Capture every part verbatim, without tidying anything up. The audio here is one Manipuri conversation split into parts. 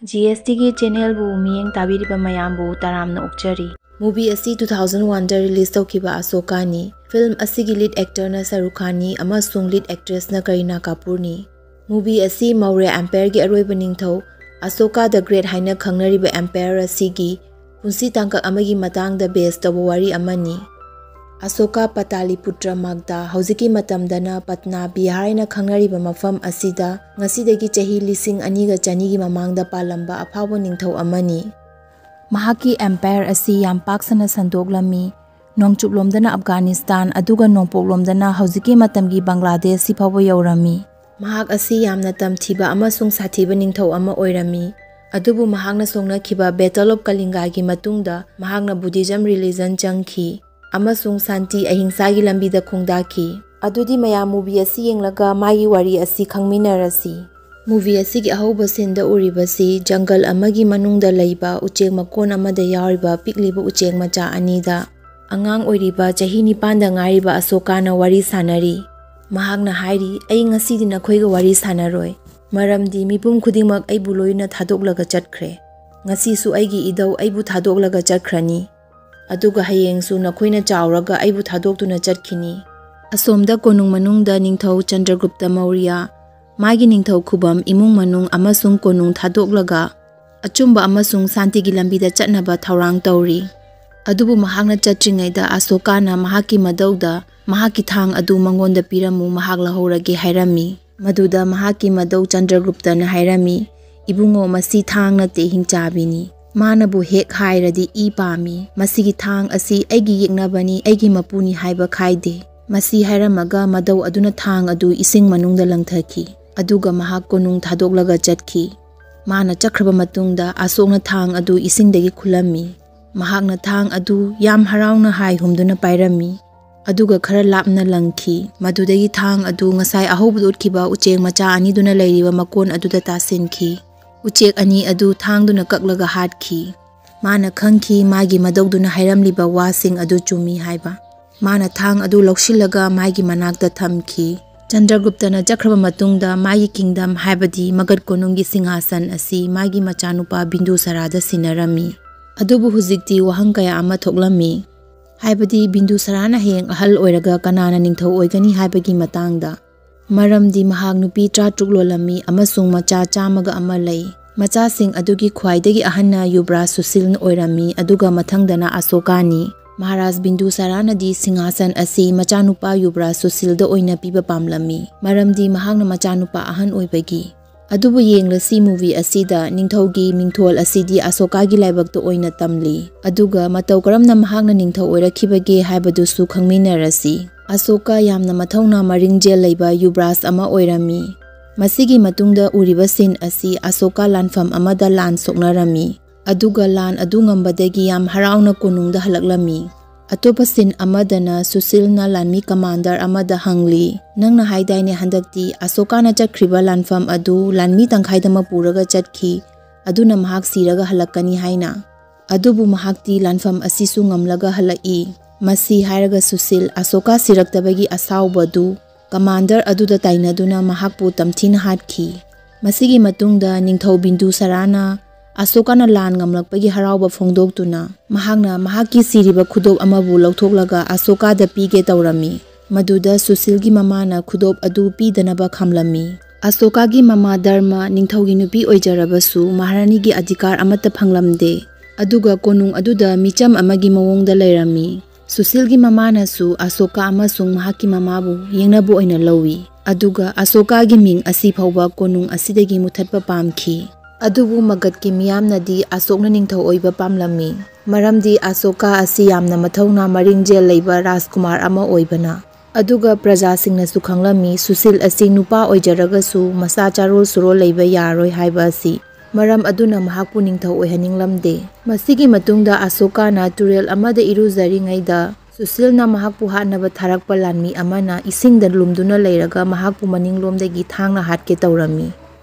ꯖꯤ ꯑꯦꯁ ꯇꯤꯒꯤ ꯆꯦꯅꯦꯜꯕꯨ ꯃꯤꯠꯌꯦꯡ ꯇꯥꯕꯤꯔꯤꯕ ꯃꯌꯥꯝꯕꯨ ꯇꯔꯥꯝꯅ ꯑꯣꯛꯆꯔꯤ꯫ ꯃꯨꯚꯤ ꯑꯁꯤ ꯇꯨ ꯊꯥꯎꯖꯟ ꯋꯥꯟꯗ ꯔꯤꯂꯤꯖ ꯇꯧꯈꯤꯕ ꯑꯁꯣꯀꯥꯅꯤ꯫ ꯐꯤꯜꯝ ꯑꯁꯤꯒꯤ ꯂꯤꯗ ꯑꯦꯛꯇꯔꯅ ꯁꯥꯔꯨꯈ ꯈꯥꯟꯅꯤ ꯑꯃꯁꯨꯡ ꯂꯤꯗ ꯑꯦꯛꯇ꯭ꯔꯦꯁꯅ ꯀꯔꯤꯅꯥ ꯀꯥꯄꯨꯔꯅꯤ꯫ ꯃꯨꯚꯤ ꯑꯁꯤ ꯃꯧꯔ꯭ꯌ ꯑꯦꯝꯄꯥꯌꯔꯒꯤ ꯑꯔꯣꯏꯕ ꯅꯤꯡꯊꯧ ꯑꯁꯣꯀꯥ ꯗ ꯒ꯭ꯔꯦꯠ ꯍꯥꯏꯅ ꯈꯪꯅꯔꯤꯕ ꯑꯦꯝꯄꯥꯌꯔ ꯑꯁꯤꯒꯤ ꯄꯨꯟꯁꯤ ꯇꯥꯡꯀꯛ ꯑꯃꯒꯤ ꯃꯇꯥꯡꯗ ꯕꯦꯖ ꯇꯧꯕ ꯋꯥꯔꯤ ꯑꯃꯅꯤ꯫ ꯑꯁꯣꯀꯥ ꯄꯇꯥꯂꯤꯄꯨꯇ꯭ꯔ ꯃꯥꯒꯗ, ꯍꯧꯖꯤꯛꯀꯤ ꯃꯇꯝꯗꯅ ꯄꯠꯅꯥ ꯕꯤꯍꯥꯔ ꯍꯥꯏꯅ ꯈꯪꯅꯔꯤꯕ ꯃꯐꯝ ꯑꯁꯤꯗ ꯉꯁꯤꯗꯒꯤ ꯆꯍꯤ ꯂꯤꯁꯤꯡ ꯑꯅꯤꯒ ꯆꯅꯤꯒꯤ ꯃꯃꯥꯡꯗ ꯄꯥꯜꯂꯝꯕ ꯑꯐꯥꯎꯕ ꯅꯤꯡꯊꯧ ꯑꯃꯅꯤ꯫ ꯃꯍꯥꯛꯀꯤ ꯑꯦꯝꯄꯥꯌꯔ ꯑꯁꯤ ꯌꯥꯝ ꯄꯥꯛ ꯁꯟꯅ ꯁꯟꯗꯣꯛꯂꯝꯃꯤ꯫ ꯅꯣꯡꯆꯨꯞꯂꯣꯝꯗꯅ ꯑꯐꯒꯥꯅꯤꯁꯇꯥꯟ, ꯑꯗꯨꯒ ꯅꯣꯡꯄꯣꯛꯂꯣꯝꯗꯅ ꯍꯧꯖꯤꯛꯀꯤ ꯃꯇꯝꯒꯤ ꯕꯪꯒ꯭ꯂꯥꯗꯦꯁ ꯁꯤꯐꯥꯎꯕ ꯌꯧꯔꯝꯃꯤ꯫ ꯃꯍꯥꯛ ꯑꯁꯤ ꯌꯥꯝꯅ ꯇꯝꯊꯤꯕ ꯑꯃꯁꯨꯡ ꯁꯥꯊꯤꯕ ꯅꯤꯡꯊꯧ ꯑꯃ ꯑꯣꯏꯔꯝꯃꯤ꯫ ꯑꯗꯨꯕꯨ ꯃꯍꯥꯛꯅ ꯁꯣꯛꯅꯈꯤꯕ Battle of Kalingaꯒꯤ ꯃꯇꯨꯡꯗ ꯃꯍꯥꯛꯅ Buddhism religion ꯆꯪꯈꯤ ꯑꯃꯁꯨꯡ ꯁꯥꯟꯇꯤ ꯑꯍꯤꯡꯁꯥꯒꯤ ꯂꯝꯕꯤꯗ ꯈꯣꯡꯗꯥꯈꯤ꯫ ꯑꯗꯨꯗꯤ ꯃꯌꯥꯝ ꯃꯨꯚꯤ ꯑꯁꯤ ꯌꯦꯡꯂꯒ ꯃꯥꯒꯤ ꯋꯥꯔꯤ ꯑꯁꯤ ꯈꯪꯃꯤꯟꯅꯔꯁꯤ꯫ ꯃꯨꯚꯤ ꯑꯁꯤꯒꯤ ꯑꯍꯧꯕ ꯁꯤꯟꯗ ꯎꯔꯤꯕꯁꯤ ꯖꯪꯒꯜ ꯑꯃꯒꯤ ꯃꯅꯨꯡꯗ ꯂꯩꯕ ꯎꯆꯦꯛ ꯃꯀꯣꯟ ꯑꯃꯗ ꯌꯥꯎꯔꯤꯕ ꯄꯤꯛꯂꯤꯕ ꯎꯆꯦꯛ ꯃꯆꯥ ꯑꯅꯤꯗ ꯑꯉꯥꯡ ꯑꯣꯏꯔꯤꯕ ꯆꯍꯤ ꯅꯤꯄꯥꯟꯗ ꯉꯥꯏꯔꯤꯕ ꯑꯁꯣꯀꯥꯅ ꯋꯥꯔꯤ ꯁꯥꯅꯔꯤ꯫ ꯃꯍꯥꯛꯅ ꯍꯥꯏꯔꯤ, "ꯑꯩ ꯉꯁꯤꯗꯤ ꯅꯈꯣꯏꯒ ꯋꯥꯔꯤ ꯁꯥꯅꯔꯣꯏ, ꯃꯔꯝꯗꯤ ꯃꯤꯄꯨꯝ ꯈꯨꯗꯤꯡꯃꯛ ꯑꯩꯕꯨ ꯂꯣꯏꯅ ꯊꯥꯗꯣꯛꯂꯒ ꯆꯠꯈ꯭ꯔꯦ꯫ ꯉꯁꯤꯁꯨ ꯑꯩꯒꯤ ꯏꯙꯧ ꯑꯩꯕꯨ ꯊꯥꯗꯣꯛꯂꯒ ꯆꯠꯈ꯭ꯔꯅꯤ, ꯑꯗꯨꯒ ꯍꯌꯦꯡꯁꯨ ꯅꯈꯣꯏꯅ ꯆꯥꯎꯔꯒ ꯑꯩꯕꯨ ꯊꯥꯗꯣꯛꯇꯨꯅ ꯆꯠꯈꯤꯅꯤ"꯫ ꯑꯁꯣꯝꯗ ꯀꯣꯅꯨꯡ ꯃꯅꯨꯡꯗ ꯅꯤꯡꯊꯧ ꯆꯟꯗ꯭ꯔꯒꯨꯞꯇ ꯃꯧꯔꯤꯌꯥ ꯃꯥꯒꯤ ꯅꯤꯡꯊꯧ ꯈꯨꯕꯝ, ꯏꯃꯨꯡ ꯃꯅꯨꯡ ꯑꯃꯁꯨꯡ ꯀꯣꯅꯨꯡ ꯊꯥꯗꯣꯛꯂꯒ ꯑꯆꯨꯝꯕ ꯑꯃꯁꯨꯡ ꯁꯥꯟꯇꯤꯒꯤ ꯂꯝꯕꯤꯗ ꯆꯠꯅꯕ ꯊꯧꯔꯥꯡ ꯇꯧꯔꯤ꯫ ꯑꯗꯨꯕꯨ ꯃꯍꯥꯛꯅ ꯆꯠꯇ꯭ꯔꯤꯉꯩꯗ ꯑꯁꯣꯀꯥꯅ ꯃꯍꯥꯛꯀꯤ ꯃꯙꯧꯗ, "ꯃꯍꯥꯛꯀꯤ ꯊꯥꯡ ꯑꯗꯨ ꯃꯉꯣꯟꯗ ꯄꯤꯔꯝꯃꯨ, ꯃꯍꯥꯛ ꯂꯧꯍꯧꯔꯒꯦ" ꯍꯥꯏꯔꯝꯃꯤ꯫ ꯃꯗꯨꯗ ꯃꯍꯥꯛꯀꯤ ꯃꯙꯧ ꯆꯟꯗ꯭ꯔꯒꯨꯞꯇꯅ ꯍꯥꯏꯔꯝꯃꯤ, "ꯏꯕꯨꯡꯉꯣ, ꯃꯁꯤ ꯊꯥꯡ ꯅꯠꯇꯦ, ꯍꯤꯡꯆꯥꯕꯤꯅꯤ꯫ ꯃꯥꯅꯕꯨ ꯍꯦꯛ ꯍꯥꯏꯔꯗꯤ ꯏ ꯄꯥꯝꯃꯤ꯫ ꯃꯁꯤꯒꯤ ꯊꯥꯡ ꯑꯁꯤ ꯑꯩꯒꯤ ꯌꯦꯛꯅꯕꯅꯤ, ꯑꯩꯒꯤ ꯃꯄꯨꯅꯤ ꯍꯥꯏꯕ ꯈꯥꯏꯗꯦ"꯫ ꯃꯁꯤ ꯍꯥꯏꯔꯝꯃꯒ ꯃꯙꯧ ꯑꯗꯨꯅ ꯊꯥꯡ ꯑꯗꯨ ꯏꯁꯤꯡ ꯃꯅꯨꯡꯗ ꯂꯪꯊꯈꯤ, ꯑꯗꯨꯒ ꯃꯍꯥꯛ ꯀꯣꯅꯨꯡ ꯊꯥꯗꯣꯛꯂꯒ ꯆꯠꯈꯤ꯫ ꯃꯥꯅ ꯆꯠꯈ꯭ꯔꯕ ꯃꯇꯨꯡꯗ ꯑꯁꯣꯛꯅ ꯊꯥꯡ ꯑꯗꯨ ꯏꯁꯤꯡꯗꯒꯤ ꯈꯨꯜꯂꯝꯃꯤ꯫ ꯃꯍꯥꯛꯅ ꯊꯥꯡ ꯑꯗꯨ ꯌꯥꯝ ꯍꯔꯥꯎꯅ ꯍꯥꯏ ꯍꯨꯝꯗꯨꯅ ꯄꯥꯏꯔꯝꯃꯤ, ꯑꯗꯨꯒ ꯈꯔ ꯂꯥꯞꯅ ꯂꯪꯈꯤ꯫ ꯃꯗꯨꯗꯒꯤ ꯊꯥꯡ ꯑꯗꯨ ꯉꯁꯥꯏ ꯑꯍꯧꯕꯗ ꯎꯠꯈꯤꯕ ꯎꯆꯦꯛ ꯃꯆꯥ ꯑꯅꯤꯗꯨꯅ ꯂꯩꯔꯤꯕ ꯃꯀꯣꯟ ꯑꯗꯨꯗ ꯇꯥꯁꯤꯟꯈꯤ꯫ ꯎꯆꯦꯛ ꯑꯅꯤ ꯑꯗꯨ ꯊꯥꯡꯗꯨꯅ ꯀꯛꯂꯒ ꯍꯥꯠꯈꯤ꯫ ꯃꯥꯅ ꯈꯪꯈꯤ ꯃꯥꯒꯤ ꯃꯙꯧꯗꯨꯅ ꯍꯥꯏꯔꯝꯂꯤꯕ ꯋꯥꯁꯤꯡ ꯑꯗꯨ ꯆꯨꯝꯃꯤ ꯍꯥꯏꯕ꯫ ꯃꯥꯅ ꯊꯥꯡ ꯑꯗꯨ ꯂꯧꯁꯤꯜꯂꯒ ꯃꯥꯒꯤ ꯃꯅꯥꯛꯇ ꯊꯝꯈꯤ꯫ ꯆꯟꯗ꯭ꯔꯒꯨꯞꯇꯅ ꯆꯠꯈ꯭ꯔꯕ ꯃꯇꯨꯡꯗ ꯃꯥꯒꯤ kingdom, ꯍꯥꯏꯕꯗꯤ ꯃꯒꯙ ꯀꯣꯅꯨꯡꯒꯤ ꯁꯤꯡꯍꯥꯁꯟ ꯑꯁꯤ ꯃꯥꯒꯤ ꯃꯆꯥꯅꯨꯄꯥ ꯕꯤꯟꯗꯨꯁꯥꯔꯥꯗ ꯁꯤꯟꯅꯔꯝꯃꯤ꯫ ꯑꯗꯨꯕꯨ ꯍꯧꯖꯤꯛꯇꯤ ꯋꯥꯍꯪ ꯀꯌꯥ ꯑꯃ ꯊꯣꯛꯂꯝꯃꯤ, ꯍꯥꯏꯕꯗꯤ ꯕꯤꯟꯗꯨꯁꯥꯔꯥꯅ ꯍꯌꯦꯡ ꯑꯍꯜ ꯑꯣꯏꯔꯒ ꯀꯅꯥꯅ ꯅꯤꯡꯊꯧ ꯑꯣꯏꯒꯅꯤ ꯍꯥꯏꯕꯒꯤ ꯃꯇꯥꯡꯗ꯫ ꯃꯔꯝꯗꯤ ꯃꯍꯥꯛ ꯅꯨꯄꯤ ꯇꯔꯥꯇꯔꯨꯛ ꯂꯣꯜꯂꯝꯃꯤ ꯑꯃꯁꯨꯡ ꯃꯆꯥ ꯆꯥꯝꯃꯒ ꯑꯃ ꯂꯩ꯫ ꯃꯆꯥꯁꯤꯡ ꯑꯗꯨꯒꯤ ꯈ꯭ꯋꯥꯏꯗꯒꯤ ꯑꯍꯟꯅ ꯌꯨꯕ꯭ꯔꯥꯖ ꯁꯨꯁꯤꯜ ꯑꯣꯏꯔꯝꯃꯤ, ꯑꯗꯨꯒ ꯃꯊꯪꯗꯅ ꯑꯁꯣꯀꯥꯅꯤ꯫ ꯃꯍꯥꯔꯥꯖ ꯕꯤꯟꯗꯨꯁꯥꯔꯥꯅꯗꯤ ꯁꯤꯡꯍꯥꯁꯟ ꯑꯁꯤ ꯃꯆꯥꯅꯨꯄꯥ ꯌꯨꯕ꯭ꯔꯥꯖ ꯁꯨꯁꯤꯜꯗ ꯑꯣꯏꯅ ꯄꯤꯕ ꯄꯥꯝꯂꯝꯃꯤ, ꯃꯔꯝꯗꯤ ꯃꯍꯥꯛꯅ ꯃꯆꯥꯅꯨꯄꯥ ꯑꯍꯟ ꯑꯣꯏꯕꯒꯤ꯫ ꯑꯗꯨꯕꯨ ꯌꯦꯡꯂꯁꯤ, movie ꯑꯁꯤꯗ ꯅꯤꯡꯊꯧꯒꯤ ꯃꯤꯡꯊꯣꯜ ꯑꯁꯤꯗꯤ ꯑꯁꯣꯀꯥꯒꯤ ꯂꯥꯏꯕꯛꯇ ꯑꯣꯏꯅ ꯇꯝꯂꯤ, ꯑꯗꯨꯒ ꯃꯇꯧ ꯀꯔꯝꯅ ꯃꯍꯥꯛꯅ ꯅꯤꯡꯊꯧ ꯑꯣꯏꯔꯛꯈꯤꯕꯒꯦ ꯍꯥꯏꯕꯗꯨꯁꯨ ꯈꯪꯃꯤꯟꯅꯔꯁꯤ꯫ ꯑꯁꯣꯀꯥ ꯌꯥꯝꯅ ꯃꯊꯧꯅꯥ ꯃꯔꯤꯡꯖꯦꯜ ꯂꯩꯕ ꯌꯨꯕ꯭ꯔꯥꯖ ꯑꯃ ꯑꯣꯏꯔꯝꯃꯤ꯫ ꯃꯁꯤꯒꯤ ꯃꯇꯨꯡꯗ ꯎꯔꯤꯕ scene ꯑꯁꯤ ꯑꯁꯣꯀꯥ ꯂꯥꯟꯐꯝ ꯑꯃꯗ ꯂꯥꯟ ꯁꯣꯛꯅꯔꯝꯃꯤ, ꯑꯗꯨꯒ ꯂꯥꯟ ꯑꯗꯨ ꯉꯝꯕꯗꯒꯤ ꯌꯥꯝ ꯍꯔꯥꯎꯅ ꯀꯣꯅꯨꯡꯗ ꯍꯜꯂꯛꯂꯝꯃꯤ꯫ ꯑꯇꯣꯞꯄ scene ꯑꯃꯗꯅ ꯁꯨꯁꯤꯜꯅ ꯂꯥꯟꯃꯤ commander ꯑꯃꯗ ꯍꯪꯂꯤ, "ꯅꯪꯅ ꯍꯥꯏꯗꯥꯏꯅꯦ ꯍꯟꯗꯛꯇꯤ ꯑꯁꯣꯀꯥꯅ ꯆꯠꯈ꯭ꯔꯤꯕ ꯂꯥꯟꯐꯝ ꯑꯗꯨ ꯂꯥꯟꯃꯤ ꯇꯪꯈꯥꯏꯗꯃꯛ ꯄꯨꯔꯒ ꯆꯠꯈꯤ, ꯑꯗꯨꯅ ꯃꯍꯥꯛ ꯁꯤꯔꯒ ꯍꯜꯂꯛꯀꯅꯤ ꯍꯥꯏꯅ?" ꯑꯗꯨꯕꯨ ꯃꯍꯥꯛꯇꯤ ꯂꯥꯟꯐꯝ ꯑꯁꯤꯁꯨ ꯉꯝꯂꯒ ꯍꯜꯂꯛꯏ꯫ ꯃꯁꯤ ꯍꯥꯏꯔꯒ ꯁꯨꯁꯤꯜ ꯑꯁꯣꯀꯥ ꯁꯤꯔꯛꯇꯕꯒꯤ ꯑꯁꯥꯎꯕꯗꯨ commander ꯑꯗꯨꯗ ꯇꯥꯏꯅꯗꯨꯅ ꯃꯍꯥꯛꯄꯨ ꯇꯝꯊꯤꯅ ꯍꯥꯠꯈꯤ꯫ ꯃꯁꯤꯒꯤ ꯃꯇꯨꯡꯗ ꯅꯤꯡꯊꯧ ꯕꯤꯟꯗꯨꯁꯥꯔꯥꯅ ꯑꯁꯣꯀꯥꯅ ꯂꯥꯟ ꯉꯝꯂꯛꯄꯒꯤ ꯍꯔꯥꯎꯕ ꯐꯣꯡꯗꯣꯛꯇꯨꯅ ꯃꯍꯥꯛꯅ ꯃꯍꯥꯛꯀꯤ ꯁꯤꯔꯤꯕ ꯈꯨꯗꯣꯞ ꯑꯃꯕꯨ ꯂꯧꯊꯣꯛꯂꯒ ꯑꯁꯣꯀꯥꯗ ꯄꯤꯒꯦ ꯇꯧꯔꯝꯃꯤ꯫ ꯃꯗꯨꯗ ꯁꯨꯁꯤꯜꯒꯤ ꯃꯃꯥꯅ ꯈꯨꯗꯣꯞ ꯑꯗꯨ ꯄꯤꯗꯅꯕ ꯈꯥꯝꯂꯝꯃꯤ꯫ ꯑꯁꯣꯀꯥꯒꯤ ꯃꯃꯥ ꯙꯔꯃ ꯅꯤꯡꯊꯧꯒꯤ ꯅꯨꯄꯤ ꯑꯣꯏꯖꯔꯕꯁꯨ ꯃꯍꯥꯔꯥꯅꯤꯒꯤ ꯑꯙꯤꯀꯥꯔ ꯑꯃꯠꯇ ꯐꯪꯂꯝꯗꯦ, ꯑꯗꯨꯒ ꯀꯣꯅꯨꯡ ꯑꯗꯨꯗ ꯃꯤꯆꯝ ꯑꯃꯒꯤ ꯃꯑꯣꯡꯗ ꯂꯩꯔꯝꯃꯤ꯫ ꯁꯨꯁꯤꯜꯒꯤ ꯃꯃꯥꯅꯁꯨ ꯑꯁꯣꯀꯥ ꯑꯃꯁꯨꯡ ꯃꯍꯥꯛꯀꯤ ꯃꯃꯥꯕꯨ ꯌꯦꯡꯅꯕ ꯑꯣꯏꯅ ꯂꯧꯏ, ꯑꯗꯨꯒ ꯑꯁꯣꯀꯥꯒꯤ ꯃꯤꯡ ꯑꯁꯤ ꯐꯥꯎꯕ ꯀꯣꯅꯨꯡ ꯑꯁꯤꯗꯒꯤ ꯃꯨꯊꯠꯄ ꯄꯥꯝꯈꯤ꯫ ꯑꯗꯨꯕꯨ ꯃꯒꯙꯀꯤ ꯃꯤꯌꯥꯝꯅꯗꯤ ꯑꯁꯣꯛꯅ ꯅꯤꯡꯊꯧ ꯑꯣꯏꯕ ꯄꯥꯝꯂꯝꯃꯤ, ꯃꯔꯝꯗꯤ ꯑꯁꯣꯀꯥ ꯑꯁꯤ ꯌꯥꯝꯅ ꯃꯊꯧꯅꯥ ꯃꯔꯤꯡꯖꯦꯜ ꯂꯩꯕ ꯔꯥꯖꯀꯨꯃꯥꯔ ꯑꯃ ꯑꯣꯏꯕꯅ꯫ ꯑꯗꯨꯒ ꯄ꯭ꯔꯖꯥꯁꯤꯡꯅꯁꯨ ꯈꯪꯂꯝꯃꯤ, ꯁꯨꯁꯤꯜ ꯑꯁꯤ ꯅꯨꯄꯥ ꯑꯣꯏꯖꯔꯒꯁꯨ ꯃꯆꯥ ꯆꯥꯔꯣꯜ ꯁꯨꯔꯣꯜ ꯂꯩꯕ ꯌꯥꯔꯣꯏ ꯍꯥꯏꯕ ꯑꯁꯤ꯫ ꯃꯔꯝ ꯑꯗꯨꯅ ꯃꯍꯥꯛꯄꯨ ꯅꯤꯡꯊꯧ ꯑꯣꯏꯍꯟꯅꯤꯡꯂꯝꯗꯦ꯫ ꯃꯁꯤꯒꯤ ꯃꯇꯨꯡꯗ ꯑꯁꯣꯀꯥꯅ ꯇꯨꯔꯦꯜ ꯑꯃꯗ ꯏꯔꯨꯖꯔꯤꯉꯩꯗ ꯁꯨꯁꯤꯜꯅ ꯃꯍꯥꯛꯄꯨ ꯍꯥꯠꯅꯕ ꯊꯥꯔꯛꯄ ꯂꯥꯟꯃꯤ ꯑꯃꯅ ꯏꯁꯤꯡꯗ ꯂꯨꯝꯗꯨꯅ ꯂꯩꯔꯒ ꯃꯍꯥꯛꯄꯨ ꯃꯅꯤꯡꯂꯣꯝꯗꯒꯤ ꯊꯥꯡꯅ ꯍꯥꯠꯀꯦ ꯇꯧꯔꯝꯃꯤ꯫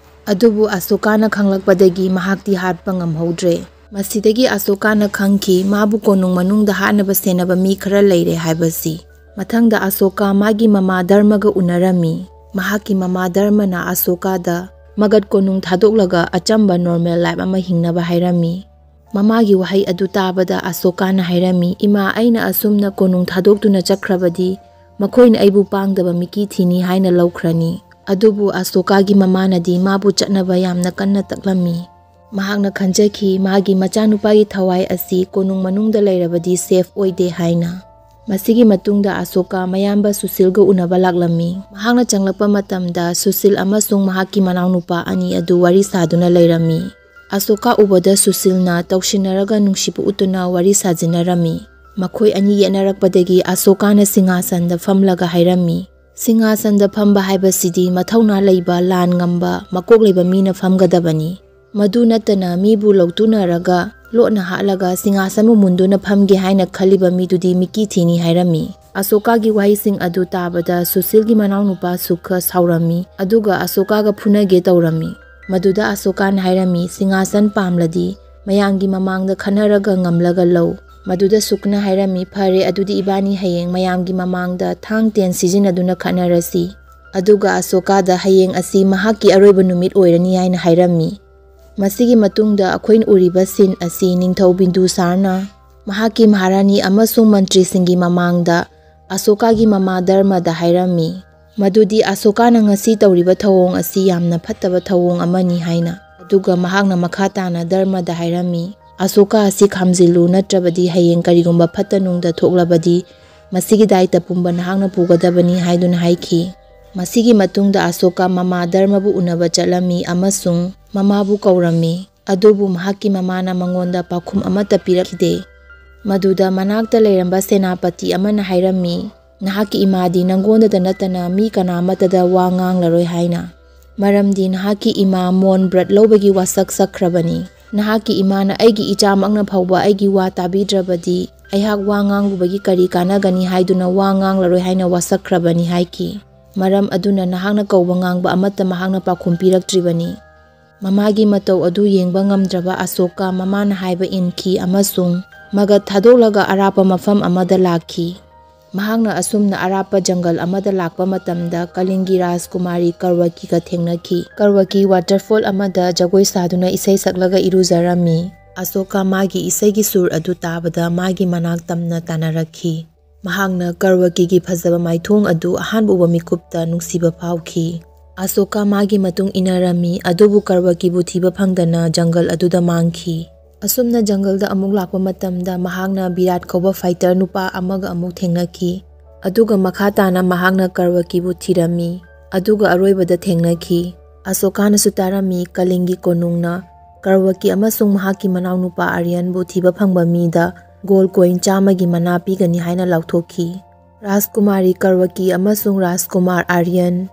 ꯑꯗꯨꯕꯨ ꯑꯁꯣꯀꯥꯅ ꯈꯪꯂꯛꯄꯗꯒꯤ ꯃꯍꯥꯛꯇꯤ ꯍꯥꯠꯄ ꯉꯝꯍꯧꯗ꯭ꯔꯦ꯫ ꯃꯁꯤꯗꯒꯤ ꯑꯁꯣꯀꯥꯅ ꯈꯪꯈꯤ, ꯃꯥꯕꯨ ꯀꯣꯅꯨꯡ ꯃꯅꯨꯡꯗ ꯍꯥꯠꯅꯕ ꯁꯦꯟꯅꯕ ꯃꯤ ꯈꯔ ꯂꯩꯔꯦ ꯍꯥꯏꯕꯁꯤ꯫ ꯃꯊꯪꯗ ꯑꯁꯣꯀꯥ ꯃꯥꯒꯤ ꯃꯃꯥ ꯙꯔꯃꯒ ꯎꯅꯔꯝꯃꯤ꯫ ꯃꯍꯥꯛꯀꯤ ꯃꯃꯥ ꯙꯔꯃꯅ ꯑꯁꯣꯀꯥꯗ ꯃꯒꯙ ꯀꯣꯅꯨꯡ ꯊꯥꯗꯣꯛꯂꯒ ꯑꯆꯝꯕ normal life ꯑꯃ ꯍꯤꯡꯅꯕ ꯍꯥꯏꯔꯝꯃꯤ꯫ ꯃꯃꯥꯒꯤ ꯋꯥꯍꯩ ꯑꯗꯨ ꯇꯥꯕꯗ ꯑꯁꯣꯀꯥꯅ ꯍꯥꯏꯔꯝꯃꯤ, "ꯏꯃꯥ, ꯑꯩꯅ ꯑꯁꯨꯝꯅ ꯀꯣꯅꯨꯡ ꯊꯥꯗꯣꯛꯇꯨꯅ ꯆꯠꯈ꯭ꯔꯕꯗꯤ ꯃꯈꯣꯏꯅ ꯑꯩꯕꯨ ꯄꯥꯡꯗꯕ ꯃꯤꯀꯤ ꯊꯤꯅꯤ ꯍꯥꯏꯅ ꯂꯧꯈ꯭ꯔꯅꯤ"꯫ ꯑꯗꯨꯕꯨ ꯑꯁꯣꯀꯥꯒꯤ ꯃꯃꯥꯅꯗꯤ ꯃꯥꯕꯨ ꯆꯠꯅꯕ ꯌꯥꯝꯅ ꯀꯟꯅ ꯇꯛꯂꯝꯃꯤ꯫ ꯃꯍꯥꯛꯅ ꯈꯟꯖꯈꯤ, ꯃꯥꯒꯤ ꯃꯆꯥꯅꯨꯄꯥꯒꯤ ꯊꯋꯥꯏ ꯑꯁꯤ ꯀꯣꯅꯨꯡ ꯃꯅꯨꯡꯗ ꯂꯩꯔꯕꯗꯤ safe ꯑꯣꯏꯗꯦ ꯍꯥꯏꯅ꯫ ꯃꯁꯤꯒꯤ ꯃꯇꯨꯡꯗ ꯑꯁꯣꯀꯥ ꯃꯌꯥꯝꯕ ꯁꯨꯁꯤꯜꯒ ꯎꯅꯕ ꯂꯥꯛꯂꯝꯃꯤ꯫ ꯃꯍꯥꯛꯅ ꯆꯪꯂꯛꯄ ꯃꯇꯝꯗ ꯁꯨꯁꯤꯜ ꯑꯃꯁꯨꯡ ꯃꯍꯥꯛꯀꯤ ꯃꯅꯥꯎꯅꯨꯄꯥ ꯑꯅꯤ ꯑꯗꯨ ꯋꯥꯔꯤ ꯁꯥꯗꯨꯅ ꯂꯩꯔꯝꯃꯤ꯫ ꯑꯁꯣꯀꯥ ꯎꯕꯗ ꯁꯨꯁꯤꯜꯅ ꯇꯧꯁꯤꯟꯅꯔꯒ ꯅꯨꯡꯁꯤꯕ ꯎꯠꯇꯨꯅ ꯋꯥꯔꯤ ꯁꯥꯖꯤꯟꯅꯔꯝꯃꯤ꯫ ꯃꯈꯣꯏ ꯑꯅꯤ ꯌꯦꯠꯅꯔꯛꯄꯗꯒꯤ ꯑꯁꯣꯀꯥꯅ ꯁꯤꯡꯍꯥꯁꯟꯗ ꯐꯝꯂꯒ ꯍꯥꯏꯔꯝꯃꯤ, "ꯁꯤꯡꯍꯥꯁꯟꯗ ꯐꯝꯕ ꯍꯥꯏꯕꯁꯤꯗꯤ ꯃꯊꯧꯅꯥ ꯂꯩꯕ, ꯂꯥꯟ ꯉꯝꯕ, ꯃꯀꯣꯛ ꯂꯩꯕ ꯃꯤꯅ ꯐꯝꯒꯗꯕꯅꯤ꯫ ꯃꯗꯨ ꯅꯠꯇꯅ ꯃꯤꯕꯨ ꯂꯧꯇꯨꯅꯔꯒ, ꯂꯣꯠꯅ ꯍꯥꯠꯂꯒ ꯁꯤꯡꯍꯥꯁꯟꯕꯨ ꯃꯨꯟꯗꯨꯅ ꯐꯝꯒꯦ ꯍꯥꯏꯅ ꯈꯜꯂꯤꯕ ꯃꯤꯗꯨꯗꯤ ꯃꯤꯀꯤ ꯊꯤꯅꯤ" ꯍꯥꯏꯔꯝꯃꯤ꯫ ꯑꯁꯣꯀꯥꯒꯤ ꯋꯥꯍꯩꯁꯤꯡ ꯑꯗꯨ ꯇꯥꯕꯗ ꯁꯨꯁꯤꯜꯒꯤ ꯃꯅꯥꯎꯅꯨꯄꯥ ꯁꯨꯈ ꯁꯥꯎꯔꯝꯃꯤ, ꯑꯗꯨꯒ ꯑꯁꯣꯀꯥꯒ ꯐꯨꯅꯒꯦ ꯇꯧꯔꯝꯃꯤ꯫ ꯃꯗꯨꯗ ꯑꯁꯣꯀꯥꯅ ꯍꯥꯏꯔꯝꯃꯤ, "ꯁꯤꯡꯍꯥꯁꯟ ꯄꯥꯝꯂꯗꯤ ꯃꯌꯥꯝꯒꯤ ꯃꯃꯥꯡꯗ ꯈꯟꯅꯔꯒ ꯉꯝꯂꯒ ꯂꯧ"꯫ ꯃꯗꯨꯗ ꯁꯨꯈꯅ ꯍꯥꯏꯔꯝꯃꯤ, "ꯐꯔꯦ, ꯑꯗꯨꯗꯤ ꯏꯕꯥꯅꯤ ꯍꯌꯦꯡ ꯃꯌꯥꯝꯒꯤ ꯃꯃꯥꯡꯗ ꯊꯥꯡ ꯇꯦꯟ ꯁꯤꯖꯤꯟꯅꯗꯨꯅ ꯈꯠꯅꯔꯁꯤ"꯫ ꯑꯗꯨꯒ ꯑꯁꯣꯀꯥꯗ ꯍꯌꯦꯡ ꯑꯁꯤ ꯃꯍꯥꯛꯀꯤ ꯑꯔꯣꯏꯕ ꯅꯨꯃꯤꯠ ꯑꯣꯏꯔꯅꯤ ꯍꯥꯏꯅ ꯍꯥꯏꯔꯝꯃꯤ꯫ ꯃꯁꯤꯒꯤ ꯃꯇꯨꯡꯗ ꯑꯩꯈꯣꯏꯅ ꯎꯔꯤꯕ scene ꯑꯁꯤ ꯅꯤꯡꯊꯧ ꯕꯤꯟꯗꯨꯁꯥꯔꯅ ꯃꯍꯥꯛꯀꯤ ꯃꯍꯥꯔꯥꯅꯤ ꯑꯃꯁꯨꯡ ꯃꯟꯇ꯭ꯔꯤꯁꯤꯡꯒꯤ ꯃꯃꯥꯡꯗ ꯑꯁꯣꯀꯥꯒꯤ ꯃꯃꯥ ꯙꯔꯃꯗ ꯍꯥꯏꯔꯝꯃꯤ, ꯃꯗꯨꯗꯤ ꯑꯁꯣꯀꯥꯅ ꯉꯁꯤ ꯇꯧꯔꯤꯕ ꯊꯧꯑꯣꯡ ꯑꯁꯤ ꯌꯥꯝꯅ ꯐꯠꯇꯕ ꯊꯧꯑꯣꯡ ꯑꯃꯅꯤ ꯍꯥꯏꯅ꯫ ꯑꯗꯨꯒ ꯃꯍꯥꯛꯅ ꯃꯈꯥ ꯇꯥꯅ ꯙꯔꯃꯗ ꯍꯥꯏꯔꯝꯃꯤ, "ꯑꯁꯣꯀꯥ ꯑꯁꯤ ꯈꯥꯝꯖꯤꯜꯂꯨ, ꯅꯠꯇ꯭ꯔꯕꯗꯤ ꯍꯌꯦꯡ ꯀꯔꯤꯒꯨꯝꯕ ꯐꯠꯇ ꯅꯨꯡꯗ ꯊꯣꯛꯂꯕꯗꯤ ꯃꯁꯤꯒꯤ ꯗꯥꯏꯇ ꯄꯨꯝꯕ ꯅꯍꯥꯛꯅ ꯄꯨꯒꯗꯕꯅꯤ" ꯍꯥꯏꯗꯨꯅ ꯍꯥꯏꯈꯤ꯫ ꯃꯁꯤꯒꯤ ꯃꯇꯨꯡꯗ ꯑꯁꯣꯀꯥ ꯃꯃꯥ ꯙꯔꯃꯕꯨ ꯎꯅꯕ ꯆꯠꯂꯝꯃꯤ ꯑꯃꯁꯨꯡ ꯃꯃꯥꯕꯨ ꯀꯧꯔꯝꯃꯤ꯫ ꯑꯗꯨꯕꯨ ꯃꯍꯥꯛꯀꯤ ꯃꯃꯥꯅ ꯃꯉꯣꯟꯗ ꯄꯥꯎꯈꯨꯝ ꯑꯃꯠꯇ ꯄꯤꯔꯛꯈꯤꯗꯦ꯫ ꯃꯗꯨꯗ ꯃꯅꯥꯛꯇ ꯂꯩꯔꯝꯕ ꯁꯦꯅꯥꯄꯇꯤ ꯑꯃꯅ ꯍꯥꯏꯔꯝꯃꯤ, "ꯅꯍꯥꯛꯀꯤ ꯏꯃꯥꯗꯤ ꯅꯪꯉꯣꯟꯗꯇ ꯅꯠꯇꯅ ꯃꯤ ꯀꯅꯥ ꯑꯃꯠꯇꯗ ꯋꯥ ꯉꯥꯡꯂꯔꯣꯏ" ꯍꯥꯏꯅ꯫ "ꯃꯔꯝꯗꯤ ꯅꯍꯥꯛꯀꯤ ꯏꯃꯥ ꯃꯣꯟ ꯕ꯭ꯔꯠ ꯂꯧꯕꯒꯤ ꯋꯥꯁꯛ ꯁꯛꯈ꯭ꯔꯕꯅꯤ꯫ ꯅꯍꯥꯛꯀꯤ ꯏꯃꯥꯅ ꯑꯩꯒꯤ ꯏꯆꯥꯃꯛꯅ ꯐꯥꯎꯕ ꯑꯩꯒꯤ ꯋꯥ ꯇꯥꯕꯤꯗ꯭ꯔꯕꯗꯤ ꯑꯩꯍꯥꯛ ꯋꯥ ꯉꯥꯡꯂꯨꯕꯒꯤ ꯀꯔꯤ ꯀꯥꯟꯅꯒꯅꯤ ꯍꯥꯏꯗꯨꯅ ꯋꯥ ꯉꯥꯡꯂꯔꯣꯏ ꯍꯥꯏꯅ ꯋꯥꯁꯛꯈ꯭ꯔꯕꯅꯤ" ꯍꯥꯏꯈꯤ꯫ ꯃꯔꯝ ꯑꯗꯨꯅ ꯅꯍꯥꯛꯅ ꯀꯧꯕ ꯉꯥꯡꯕ ꯑꯃꯠꯇ ꯃꯍꯥꯛꯅ ꯄꯥꯎꯈꯨꯝ ꯄꯤꯔꯛꯇ꯭ꯔꯤꯕꯅꯤ꯫ ꯃꯃꯥꯒꯤ ꯃꯇꯧ ꯑꯗꯨ ꯌꯦꯡꯕ ꯉꯝꯗ꯭ꯔꯕ ꯑꯁꯣꯀꯥ ꯃꯃꯥꯅ ꯍꯥꯏꯕ ꯏꯟꯈꯤ ꯑꯃꯁꯨꯡ ꯃꯒꯙ ꯊꯥꯗꯣꯛꯂꯒ ꯑꯔꯥꯞꯄ ꯃꯐꯝ ꯑꯃꯗ ꯂꯥꯛꯈꯤ꯫ ꯃꯍꯥꯛꯅ ꯑꯁꯨꯝꯅ ꯑꯔꯥꯞꯄ ꯖꯪꯒꯜ ꯑꯃꯗ ꯂꯥꯛꯄ ꯃꯇꯝꯗ ꯀꯂꯤꯡꯒꯤ ꯔꯥꯖꯀꯨꯃꯥꯔꯤ ꯀꯔꯋꯀꯤꯒ ꯊꯦꯡꯅꯈꯤ꯫ ꯀꯔꯋꯀꯤ ꯋꯥꯇꯔꯐꯣꯜ ꯑꯃꯗ ꯖꯒꯣꯏ ꯁꯥꯗꯨꯅ ꯏꯁꯩ ꯁꯛꯂꯒ ꯏꯔꯨꯖꯔꯝꯃꯤ꯫ ꯑꯁꯣꯀꯥ ꯃꯥꯒꯤ ꯏꯁꯩꯒꯤ ꯁꯨꯔ ꯑꯗꯨ ꯇꯥꯕꯗ ꯃꯥꯒꯤ ꯃꯅꯥꯛ ꯇꯝꯅ ꯇꯥꯟꯅꯔꯛꯈꯤ꯫ ꯃꯍꯥꯛꯅ ꯀꯔꯋꯀꯤꯒꯤ ꯐꯖꯕ ꯃꯥꯏꯊꯣꯡ ꯑꯗꯨ ꯑꯍꯥꯟꯕ ꯎꯕ ꯃꯤꯀꯨꯞꯇ ꯅꯨꯡꯁꯤꯕ ꯐꯥꯎꯈꯤ꯫ ꯑꯁꯣꯀꯥ ꯃꯥꯒꯤ ꯃꯇꯨꯡ ꯏꯟꯅꯔꯝꯃꯤ, ꯑꯗꯨꯕꯨ ꯀꯔꯋꯀꯤꯕꯨ ꯊꯤꯕ ꯐꯪꯗꯅ ꯖꯪꯒꯜ ꯑꯗꯨꯗ ꯃꯥꯡꯈꯤ꯫ ꯑꯁꯨꯝꯅ ꯖꯪꯒꯜꯗ ꯑꯃꯨꯛ ꯂꯥꯛꯄ ꯃꯇꯝꯗ ꯃꯍꯥꯛꯅ ꯕꯤꯔꯥꯠ ꯀꯧꯕ ꯐꯥꯏꯇꯔ ꯅꯨꯄꯥ ꯑꯃꯒ ꯑꯃꯨꯛ ꯊꯦꯡꯅꯈꯤ꯫ ꯑꯗꯨꯒ ꯃꯈꯥ ꯇꯥꯅ ꯃꯍꯥꯛꯅ ꯀꯔꯋꯀꯤꯕꯨ ꯊꯤꯔꯝꯃꯤ, ꯑꯗꯨꯒ ꯑꯔꯣꯏꯕꯗ ꯊꯦꯡꯅꯈꯤ꯫ ꯑꯁꯣꯀꯥꯅꯁꯨ ꯇꯥꯔꯝꯃꯤ, ꯀꯂꯤꯡꯒꯤ ꯀꯣꯅꯨꯡꯅ ꯀꯔꯋꯀꯤ ꯑꯃꯁꯨꯡ ꯃꯍꯥꯛꯀꯤ ꯃꯅꯥꯎꯅꯨꯄꯥ ꯑꯥꯔꯌꯟꯕꯨ ꯊꯤꯕ ꯐꯪꯕ ꯃꯤꯗ ꯒꯣꯜ ꯀꯣꯏꯟ ꯆꯥꯝꯃꯒꯤ ꯃꯅꯥ ꯄꯤꯒꯅꯤ ꯍꯥꯏꯅ ꯂꯥꯎꯊꯣꯛꯈꯤ꯫ ꯔꯥꯖꯀꯨꯃꯥꯔꯤ ꯀꯔꯋꯀꯤ ꯑꯃꯁꯨꯡ ꯔꯥꯖꯀꯨꯃꯥꯔ ꯑꯥꯔꯌꯟ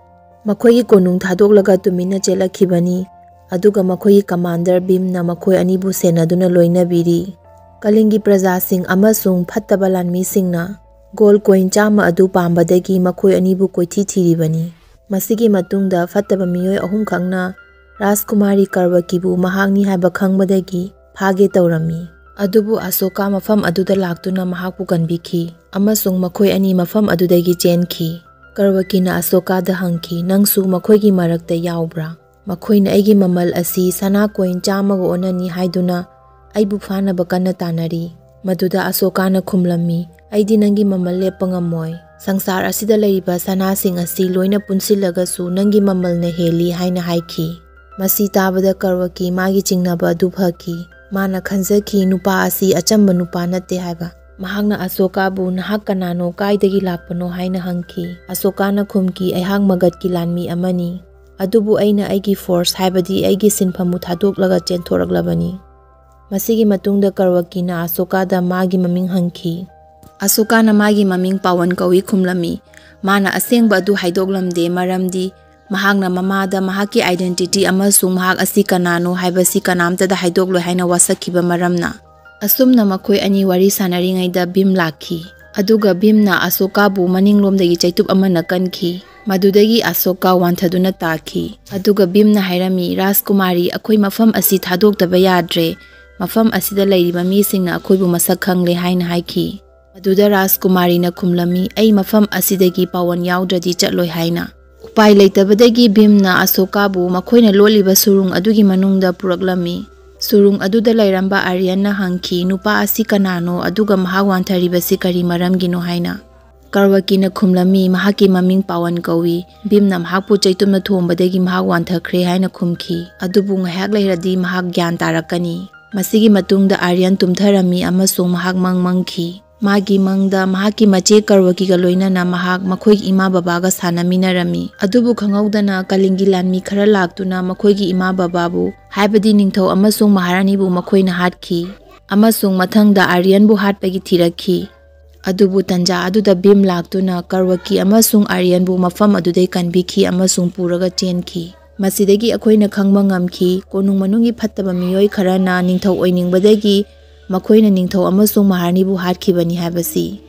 ꯃꯈꯣꯏꯒꯤ ꯀꯣꯅꯨꯡ ꯊꯥꯗꯣꯛꯂꯒ ꯇꯨꯃꯤꯟꯅ ꯆꯦꯜꯂꯛꯈꯤꯕꯅꯤ, ꯑꯗꯨꯒ ꯃꯈꯣꯏꯒꯤ ꯀꯃꯥꯟꯗꯔ ꯚꯤꯝꯅ ꯃꯈꯣꯏ ꯑꯅꯤꯕꯨ ꯁꯦꯟꯅꯗꯨꯅ ꯂꯣꯏꯅꯕꯤꯔꯤ꯫ ꯀꯂꯤꯡꯒꯤ ꯄ꯭ꯔꯖꯥꯁꯤꯡ ꯑꯃꯁꯨꯡ ꯐꯠꯇꯕ ꯂꯥꯟꯃꯤꯁꯤꯡꯅ ꯒꯣꯜ ꯀꯣꯏꯟ ꯆꯥꯝꯃ ꯑꯗꯨ ꯄꯥꯝꯕꯗꯒꯤ ꯃꯈꯣꯏ ꯑꯅꯤꯕꯨ ꯀꯣꯏꯊꯤ ꯊꯤꯔꯤꯕꯅꯤ꯫ ꯃꯁꯤꯒꯤ ꯃꯇꯨꯡꯗ ꯐꯠꯇꯕ ꯃꯤꯑꯣꯏ ꯑꯍꯨꯝꯈꯛꯅ ꯔꯥꯖꯀꯨꯃꯥꯔꯤ ꯀꯔꯋꯀꯤꯕꯨ ꯃꯍꯥꯛꯅꯤ ꯍꯥꯏꯕ ꯈꯪꯕꯗꯒꯤ ꯐꯥꯒꯦ ꯇꯧꯔꯝꯃꯤ꯫ ꯑꯗꯨꯕꯨ ꯑꯁꯣꯀꯥ ꯃꯐꯝ ꯑꯗꯨꯗ ꯂꯥꯛꯇꯨꯅ ꯃꯍꯥꯛꯄꯨ ꯀꯟꯕꯤꯈꯤ ꯑꯃꯁꯨꯡ ꯃꯈꯣꯏ ꯑꯅꯤ ꯃꯐꯝ ꯑꯗꯨꯗꯒꯤ ꯆꯦꯟꯈꯤ꯫ ꯀꯔꯋꯀꯤꯅ ꯑꯁꯣꯀꯥꯗ ꯍꯪꯈꯤ, "ꯅꯪꯁꯨ ꯃꯈꯣꯏꯒꯤ ꯃꯔꯛꯇ ꯌꯥꯎꯕ꯭ꯔꯥ? ꯃꯈꯣꯏꯅ ꯑꯩꯒꯤ ꯃꯃꯜ ꯑꯁꯤ ꯁꯅꯥ ꯀꯣꯏꯟ ꯆꯥꯝꯃꯒ ꯑꯣꯟꯅꯅꯤ ꯍꯥꯏꯗꯨꯅ ꯑꯩꯕꯨ ꯐꯥꯅꯕ ꯀꯟꯅ ꯇꯥꯟꯅꯔꯤ꯫" ꯃꯗꯨꯗ ꯑꯁꯣꯀꯥꯅ ꯈꯨꯝꯂꯝꯃꯤ, "ꯑꯩꯗꯤ ꯅꯪꯒꯤ ꯃꯃꯜ ꯂꯦꯞꯄ ꯉꯝꯃꯣꯏ꯫ ꯁꯪꯁꯥꯔ ꯑꯁꯤꯗ ꯂꯩꯔꯤꯕ ꯁꯅꯥꯁꯤꯡ ꯑꯁꯤ ꯂꯣꯏꯅ ꯄꯨꯟꯁꯤꯜꯂꯒꯁꯨ ꯅꯪꯒꯤ ꯃꯃꯜꯅ ꯍꯦꯜꯂꯤ" ꯍꯥꯏꯅ ꯍꯥꯏꯈꯤ꯫ ꯃꯁꯤ ꯇꯥꯕꯗ ꯀꯔꯋꯀꯤ ꯃꯥꯒꯤ ꯆꯤꯡꯅꯕ ꯑꯗꯨ ꯐꯈꯤ꯫ ꯃꯥꯅ ꯈꯟꯖꯈꯤ, ꯅꯨꯄꯥ ꯑꯁꯤ ꯑꯆꯝꯕ ꯅꯨꯄꯥ ꯅꯠꯇꯦ ꯍꯥꯏꯕ꯫ ꯃꯍꯥꯛꯅ ꯑꯁꯣꯀꯥꯕꯨ, "ꯅꯍꯥꯛ ꯀꯅꯥꯅꯣ, ꯀꯥꯏꯗꯒꯤ ꯂꯥꯛꯄꯅꯣ?" ꯍꯥꯏꯅ ꯍꯪꯈꯤ꯫ ꯑꯁꯣꯀꯥꯅ ꯈꯨꯝꯈꯤ, "ꯑꯩꯍꯥꯛ ꯃꯒꯙꯀꯤ ꯂꯥꯟꯃꯤ ꯑꯃꯅꯤ꯫ ꯑꯗꯨꯕꯨ ꯑꯩꯅ ꯑꯩꯒꯤ ꯐꯣꯔꯁ, ꯍꯥꯏꯕꯗꯤ ꯑꯩꯒꯤ ꯁꯤꯟꯐꯝꯕꯨ ꯊꯥꯗꯣꯛꯂꯒ ꯆꯦꯟꯊꯣꯔꯛꯂꯕꯅꯤ꯫" ꯃꯁꯤꯒꯤ ꯃꯇꯨꯡꯗ ꯀꯔꯋꯀꯤꯅ ꯑꯁꯣꯀꯥꯗ ꯃꯥꯒꯤ ꯃꯃꯤꯡ ꯍꯪꯈꯤ꯫ ꯑꯁꯣꯀꯥꯅ ꯃꯥꯒꯤ ꯃꯃꯤꯡ ꯄꯥꯋꯟ ꯀꯧꯏ ꯈꯨꯝꯂꯝꯃꯤ꯫ ꯃꯥꯅ ꯑꯁꯦꯡꯕ ꯑꯗꯨ ꯍꯥꯏꯗꯣꯛꯂꯝꯗꯦ, ꯃꯔꯝꯗꯤ ꯃꯍꯥꯛꯅ ꯃꯃꯥꯗ ꯃꯍꯥꯛꯀꯤ identity ꯑꯃꯁꯨꯡ ꯃꯍꯥꯛ ꯑꯁꯤ ꯀꯅꯥꯅꯣ ꯍꯥꯏꯕꯁꯤ ꯀꯅꯥꯝꯇꯗ ꯍꯥꯏꯗꯣꯛꯂꯣꯏ ꯍꯥꯏꯅ ꯋꯥꯁꯛꯈꯤꯕ ꯃꯔꯝꯅ꯫ ꯑꯁꯨꯝꯅ ꯃꯈꯣꯏ ꯑꯅꯤ ꯋꯥꯔꯤ ꯁꯥꯟꯅꯔꯤꯉꯩꯗ ꯚꯤꯝ ꯂꯥꯛꯈꯤ, ꯑꯗꯨꯒ ꯚꯤꯝꯅ ꯑꯁꯣꯀꯥꯕꯨ ꯃꯅꯤꯡꯂꯣꯝꯗꯒꯤ ꯆꯩꯇꯨꯞ ꯑꯃꯅ ꯀꯟꯈꯤ꯫ ꯃꯗꯨꯗꯒꯤ ꯑꯁꯣꯀꯥ ꯋꯥꯟꯊꯗꯨꯅ ꯇꯥꯈꯤ꯫ ꯑꯗꯨꯒ ꯚꯤꯝꯅ ꯍꯥꯏꯔꯝꯃꯤ, "ꯔꯥꯖꯀꯨꯃꯥꯔꯤ, ꯑꯩꯈꯣꯏ ꯃꯐꯝ ꯑꯁꯤ ꯊꯥꯗꯣꯛꯇꯕ ꯌꯥꯗ꯭ꯔꯦ꯫ ꯃꯐꯝ ꯑꯁꯤꯗ ꯂꯩꯔꯤꯕ ꯃꯤꯁꯤꯡꯅ ꯑꯩꯈꯣꯏꯕꯨ ꯃꯁꯛ ꯈꯪꯂꯦ" ꯍꯥꯏꯅ ꯍꯥꯏꯈꯤ꯫ ꯑꯗꯨꯗ ꯔꯥꯖꯀꯨꯃꯥꯔꯤꯅ ꯈꯨꯝꯂꯝꯃꯤ, "ꯑꯩ ꯃꯐꯝ ꯑꯁꯤꯗꯒꯤ ꯄꯥꯋꯟ ꯌꯥꯎꯗ꯭ꯔꯗꯤ ꯆꯠꯂꯣꯏ" ꯍꯥꯏꯅ꯫ ꯎꯄꯥꯏ ꯂꯩꯇꯕꯗꯒꯤ ꯚꯤꯝꯅ ꯑꯁꯣꯀꯥꯕꯨ ꯃꯈꯣꯏꯅ ꯂꯣꯠꯂꯤꯕ ꯁꯨꯔꯨꯡ ꯑꯗꯨꯒꯤ ꯃꯅꯨꯡꯗ ꯄꯨꯔꯛꯂꯝꯃꯤ꯫ ꯁꯨꯔꯨꯡ ꯑꯗꯨꯗ ꯂꯩꯔꯝꯕ ꯑꯥꯔꯌꯟꯅ ꯍꯪꯈꯤ, "ꯅꯨꯄꯥ ꯑꯁꯤ ꯀꯅꯥꯅꯣ, ꯑꯗꯨꯒ ꯃꯍꯥꯛ ꯋꯥꯟꯊꯔꯤꯕꯁꯤ ꯀꯔꯤ ꯃꯔꯝꯒꯤꯅꯣ?" ꯍꯥꯏꯅ꯫ ꯀꯔꯋꯀꯤꯅ ꯈꯨꯝꯂꯝꯃꯤ, "ꯃꯍꯥꯛꯀꯤ ꯃꯃꯤꯡ ꯄꯥꯋꯟ ꯀꯧꯏ꯫ ꯚꯤꯝꯅ ꯃꯍꯥꯛꯄꯨ ꯆꯩꯇꯨꯝꯅ ꯊꯣꯝꯕꯗꯒꯤ ꯃꯍꯥꯛ ꯋꯥꯟꯊꯈ꯭ꯔꯦ" ꯍꯥꯏꯅ ꯈꯨꯝꯈꯤ꯫ "ꯑꯗꯨꯕꯨ ꯉꯥꯏꯍꯥꯛ ꯂꯩꯔꯗꯤ ꯃꯍꯥꯛ ꯒ꯭ꯌꯥꯟ ꯇꯥꯔꯛꯀꯅꯤ"꯫ ꯃꯁꯤꯒꯤ ꯃꯇꯨꯡꯗ ꯑꯥꯔꯌꯟ ꯇꯨꯝꯊꯔꯝꯃꯤ ꯑꯃꯁꯨꯡ ꯃꯍꯥꯛ ꯃꯪ ꯃꯪꯈꯤ꯫ ꯃꯥꯒꯤ ꯃꯪꯗ ꯃꯍꯥꯛꯀꯤ ꯃꯆꯦ ꯀꯔꯋꯀꯤꯒ ꯂꯣꯏꯅꯅ ꯃꯍꯥꯛ ꯃꯈꯣꯏꯒꯤ ꯏꯃꯥ ꯕꯕꯥꯒ ꯁꯥꯟꯅꯃꯤꯟꯅꯔꯝꯃꯤ꯫ ꯑꯗꯨꯕꯨ ꯈꯪꯍꯧꯗꯅ ꯀꯂꯤꯡꯒꯤ ꯂꯥꯟꯃꯤ ꯈꯔ ꯂꯥꯛꯇꯨꯅ ꯃꯈꯣꯏꯒꯤ ꯏꯃꯥ ꯕꯕꯥꯕꯨ, ꯍꯥꯏꯕꯗꯤ ꯅꯤꯡꯊꯧ ꯑꯃꯁꯨꯡ ꯃꯍꯥꯔꯥꯅꯤꯕꯨ, ꯃꯈꯣꯏꯅ ꯍꯥꯠꯈꯤ ꯑꯃꯁꯨꯡ ꯃꯊꯪꯗ ꯑꯥꯔꯌꯟꯕꯨ ꯍꯥꯠꯄꯒꯤ ꯊꯤꯔꯛꯈꯤ꯫ ꯑꯗꯨꯕꯨ ꯇꯟꯖꯥ ꯑꯗꯨꯗ ꯚꯤꯝ ꯂꯥꯛꯇꯨꯅ ꯀꯔꯋꯀꯤ ꯑꯃꯁꯨꯡ ꯑꯥꯔꯌꯟꯕꯨ ꯃꯐꯝ ꯑꯗꯨꯗꯩ ꯀꯟꯕꯤꯈꯤ ꯑꯃꯁꯨꯡ ꯄꯨꯔꯒ ꯆꯦꯟꯈꯤ꯫ ꯃꯁꯤꯗꯒꯤ ꯑꯩꯈꯣꯏꯅ ꯈꯪꯕ ꯉꯝꯈꯤ, ꯀꯣꯅꯨꯡ ꯃꯅꯨꯡꯒꯤ ꯐꯠꯇꯕ ꯃꯤꯑꯣꯏ ꯈꯔꯅ ꯅꯤꯡꯊꯧ ꯑꯣꯏꯅꯤꯡꯕꯗꯒꯤ ꯃꯈꯣꯏꯅ ꯅꯤꯡꯊꯧ ꯑꯃꯁꯨꯡ ꯃꯍꯥꯔꯥꯅꯤꯕꯨ ꯍꯥꯠꯈꯤꯕꯅꯤ ꯍꯥꯏꯕꯁꯤ꯫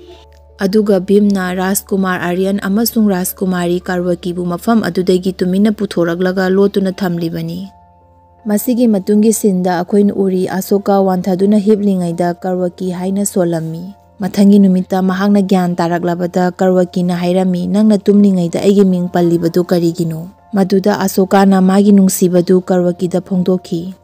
ꯑꯗꯨꯒ ꯚꯤꯝꯅ ꯔꯥꯖꯀꯨꯃꯥꯔ ꯑꯥꯔꯌꯟ ꯑꯃꯁꯨꯡ ꯔꯥꯖꯀꯨꯃꯥꯔꯤ ꯀꯥꯔꯋꯀꯤꯕꯨ ꯃꯐꯝ ꯑꯗꯨꯗꯒꯤ ꯇꯨꯃꯤꯟꯅ ꯄꯨꯊꯣꯔꯛꯂꯒ ꯂꯣꯠꯇꯨꯅ ꯊꯝꯂꯤꯕꯅꯤ꯫ ꯃꯁꯤꯒꯤ ꯃꯇꯨꯡꯒꯤ ꯁꯤꯟꯗ ꯑꯩꯈꯣꯏꯅ ꯎꯔꯤ, ꯑꯁꯣꯀꯥ ꯋꯥꯟꯊꯗꯨꯅ ꯍꯤꯞꯂꯤꯉꯩꯗ ꯀꯥꯔꯋꯀꯤ ꯍꯥꯏꯅ ꯁꯣꯜꯂꯝꯃꯤ꯫ ꯃꯊꯪꯒꯤ ꯅꯨꯃꯤꯠꯇ ꯃꯍꯥꯛꯅ ꯒ꯭ꯌꯥꯟ ꯇꯥꯔꯛꯂꯕꯗ ꯀꯥꯔꯋꯀꯤꯅ ꯍꯥꯏꯔꯝꯃꯤ, "ꯅꯪꯅ ꯇꯨꯝꯂꯤꯉꯩꯗ ꯑꯩꯒꯤ ꯃꯤꯡ ꯄꯜꯂꯤꯕꯗꯨ ꯀꯔꯤꯒꯤꯅꯣ?" ꯃꯗꯨꯗ ꯑꯁꯣꯀꯥꯅ ꯃꯥꯒꯤ ꯅꯨꯡꯁꯤꯕꯗꯨ ꯀꯥꯔꯋꯀꯤꯗ ꯐꯣꯡꯗꯣꯛꯈꯤ꯫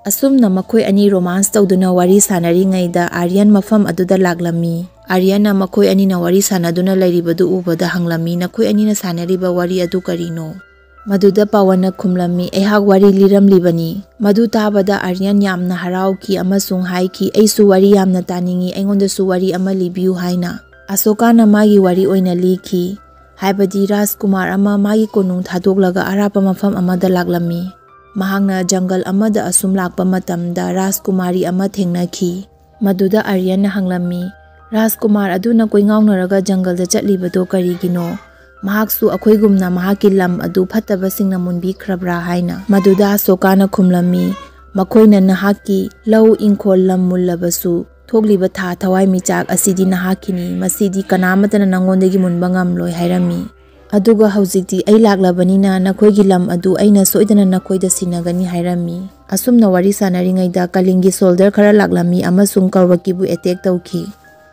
ꯑꯁꯨꯝꯅ ꯃꯈꯣꯏ ꯑꯅꯤ ꯔꯣꯃꯥꯟꯁ ꯇꯧꯗꯨꯅ ꯋꯥꯔꯤ ꯁꯥꯟꯅꯔꯤꯉꯩꯗ ꯑꯥꯔꯌꯟ ꯃꯐꯝ ꯑꯗꯨꯗ ꯂꯥꯛꯂꯝꯃꯤ꯫ ꯑꯥꯔꯌꯟꯅ ꯃꯈꯣꯏ ꯑꯅꯤꯅ ꯋꯥꯔꯤ ꯁꯥꯟꯅꯗꯨꯅ ꯂꯩꯔꯤꯕꯗꯨ ꯎꯕꯗ ꯍꯪꯂꯝꯃꯤ, "ꯅꯈꯣꯏ ꯑꯅꯤꯅ ꯁꯥꯟꯅꯔꯤꯕ ꯋꯥꯔꯤ ꯑꯗꯨ ꯀꯔꯤꯅꯣ?" ꯃꯗꯨꯗ ꯄꯥꯋꯟꯅ ꯈꯨꯝꯂꯝꯃꯤ, "ꯑꯩꯍꯥꯛ ꯋꯥꯔꯤ ꯂꯤꯔꯝꯂꯤꯕꯅꯤ"꯫ ꯃꯗꯨ ꯇꯥꯕꯗ ꯑꯥꯔꯌꯟ ꯌꯥꯝꯅ ꯍꯔꯥꯎꯈꯤ ꯑꯃꯁꯨꯡ ꯍꯥꯏꯈꯤ, "ꯑꯩꯁꯨ ꯋꯥꯔꯤ ꯌꯥꯝꯅ ꯇꯥꯅꯤꯡꯏ, ꯑꯩꯉꯣꯟꯗꯁꯨ ꯋꯥꯔꯤ ꯑꯃ ꯂꯤꯕꯤꯌꯨ" ꯍꯥꯏꯅ꯫ ꯑꯁꯣꯀꯥꯅ ꯃꯥꯒꯤ ꯋꯥꯔꯤ ꯑꯣꯏꯅ ꯂꯤꯈꯤ, ꯍꯥꯏꯕꯗꯤ ꯔꯥꯖꯀꯨꯃꯥꯔ ꯑꯃ ꯃꯥꯒꯤ ꯀꯣꯅꯨꯡ ꯊꯥꯗꯣꯛꯂꯒ ꯑꯔꯥꯞꯄ ꯃꯐꯝ ꯑꯃꯗ ꯂꯥꯛꯂꯝꯃꯤ꯫ ꯃꯍꯥꯛꯅ ꯖꯪꯒꯜ ꯑꯃꯗ ꯑꯁꯨꯝ ꯂꯥꯛꯄ ꯃꯇꯝꯗ ꯔꯥꯖꯀꯨꯃꯥꯔꯤ ꯑꯃ ꯊꯦꯡꯅꯈꯤ꯫ ꯃꯗꯨꯗ ꯑꯥꯔꯌꯟꯅ ꯍꯪꯂꯝꯃꯤ, "ꯔꯥꯖꯀꯨꯃꯥꯔ ꯑꯗꯨꯅ ꯀꯣꯏꯉꯥꯎꯅꯔꯒ ꯖꯪꯒꯜꯗ ꯆꯠꯂꯤꯕꯗꯣ ꯀꯔꯤꯒꯤꯅꯣ? ꯃꯍꯥꯛꯁꯨ ꯑꯩꯈꯣꯏꯒꯨꯝꯅ ꯃꯍꯥꯛꯀꯤ ꯂꯝ ꯑꯗꯨ ꯐꯠꯇꯕꯁꯤꯡꯅ ꯃꯨꯟꯕꯤꯈ꯭ꯔꯕ꯭ꯔꯥ?" ꯍꯥꯏꯅ꯫ ꯃꯗꯨꯗ ꯑꯁꯣꯀꯥꯅ ꯈꯨꯝꯂꯝꯃꯤ, "ꯃꯈꯣꯏꯅ ꯅꯍꯥꯛꯀꯤ ꯂꯧ ꯏꯪꯈꯣꯜ ꯂꯝ ꯃꯨꯜꯂꯕꯁꯨ, ꯊꯣꯛꯂꯤꯕ ꯊꯥ ꯊꯋꯥꯏꯃꯤꯆꯥꯛ ꯑꯁꯤꯗꯤ ꯅꯍꯥꯛꯀꯤꯅꯤ, ꯃꯁꯤꯗꯤ ꯀꯅꯥꯃꯠꯇꯅ ꯅꯉꯣꯟꯗꯒꯤ ꯃꯨꯟꯕ ꯉꯝꯂꯣꯏ" ꯍꯥꯏꯔꯝꯃꯤ꯫ ꯑꯗꯨꯒ ꯍꯧꯖꯤꯛꯇꯤ ꯑꯩ ꯂꯥꯛꯂꯕꯅꯤꯅ ꯅꯈꯣꯏꯒꯤ ꯂꯝ ꯑꯗꯨ ꯑꯩꯅ ꯁꯣꯏꯗꯅ ꯅꯈꯣꯏꯗ ꯁꯤꯟꯅꯒꯅꯤ ꯍꯥꯏꯔꯝꯃꯤ꯫ ꯑꯁꯨꯝꯅ ꯋꯥꯔꯤ ꯁꯥꯟꯅꯔꯤꯉꯩꯗ ꯀꯂꯤꯡꯒꯤ ꯁꯣꯜꯗꯔ ꯈꯔ ꯂꯥꯛꯂꯝꯃꯤ ꯑꯃꯁꯨꯡ ꯀꯥꯔꯋꯀꯤꯕꯨ ꯑꯦꯇꯦꯛ ꯇꯧꯈꯤ꯫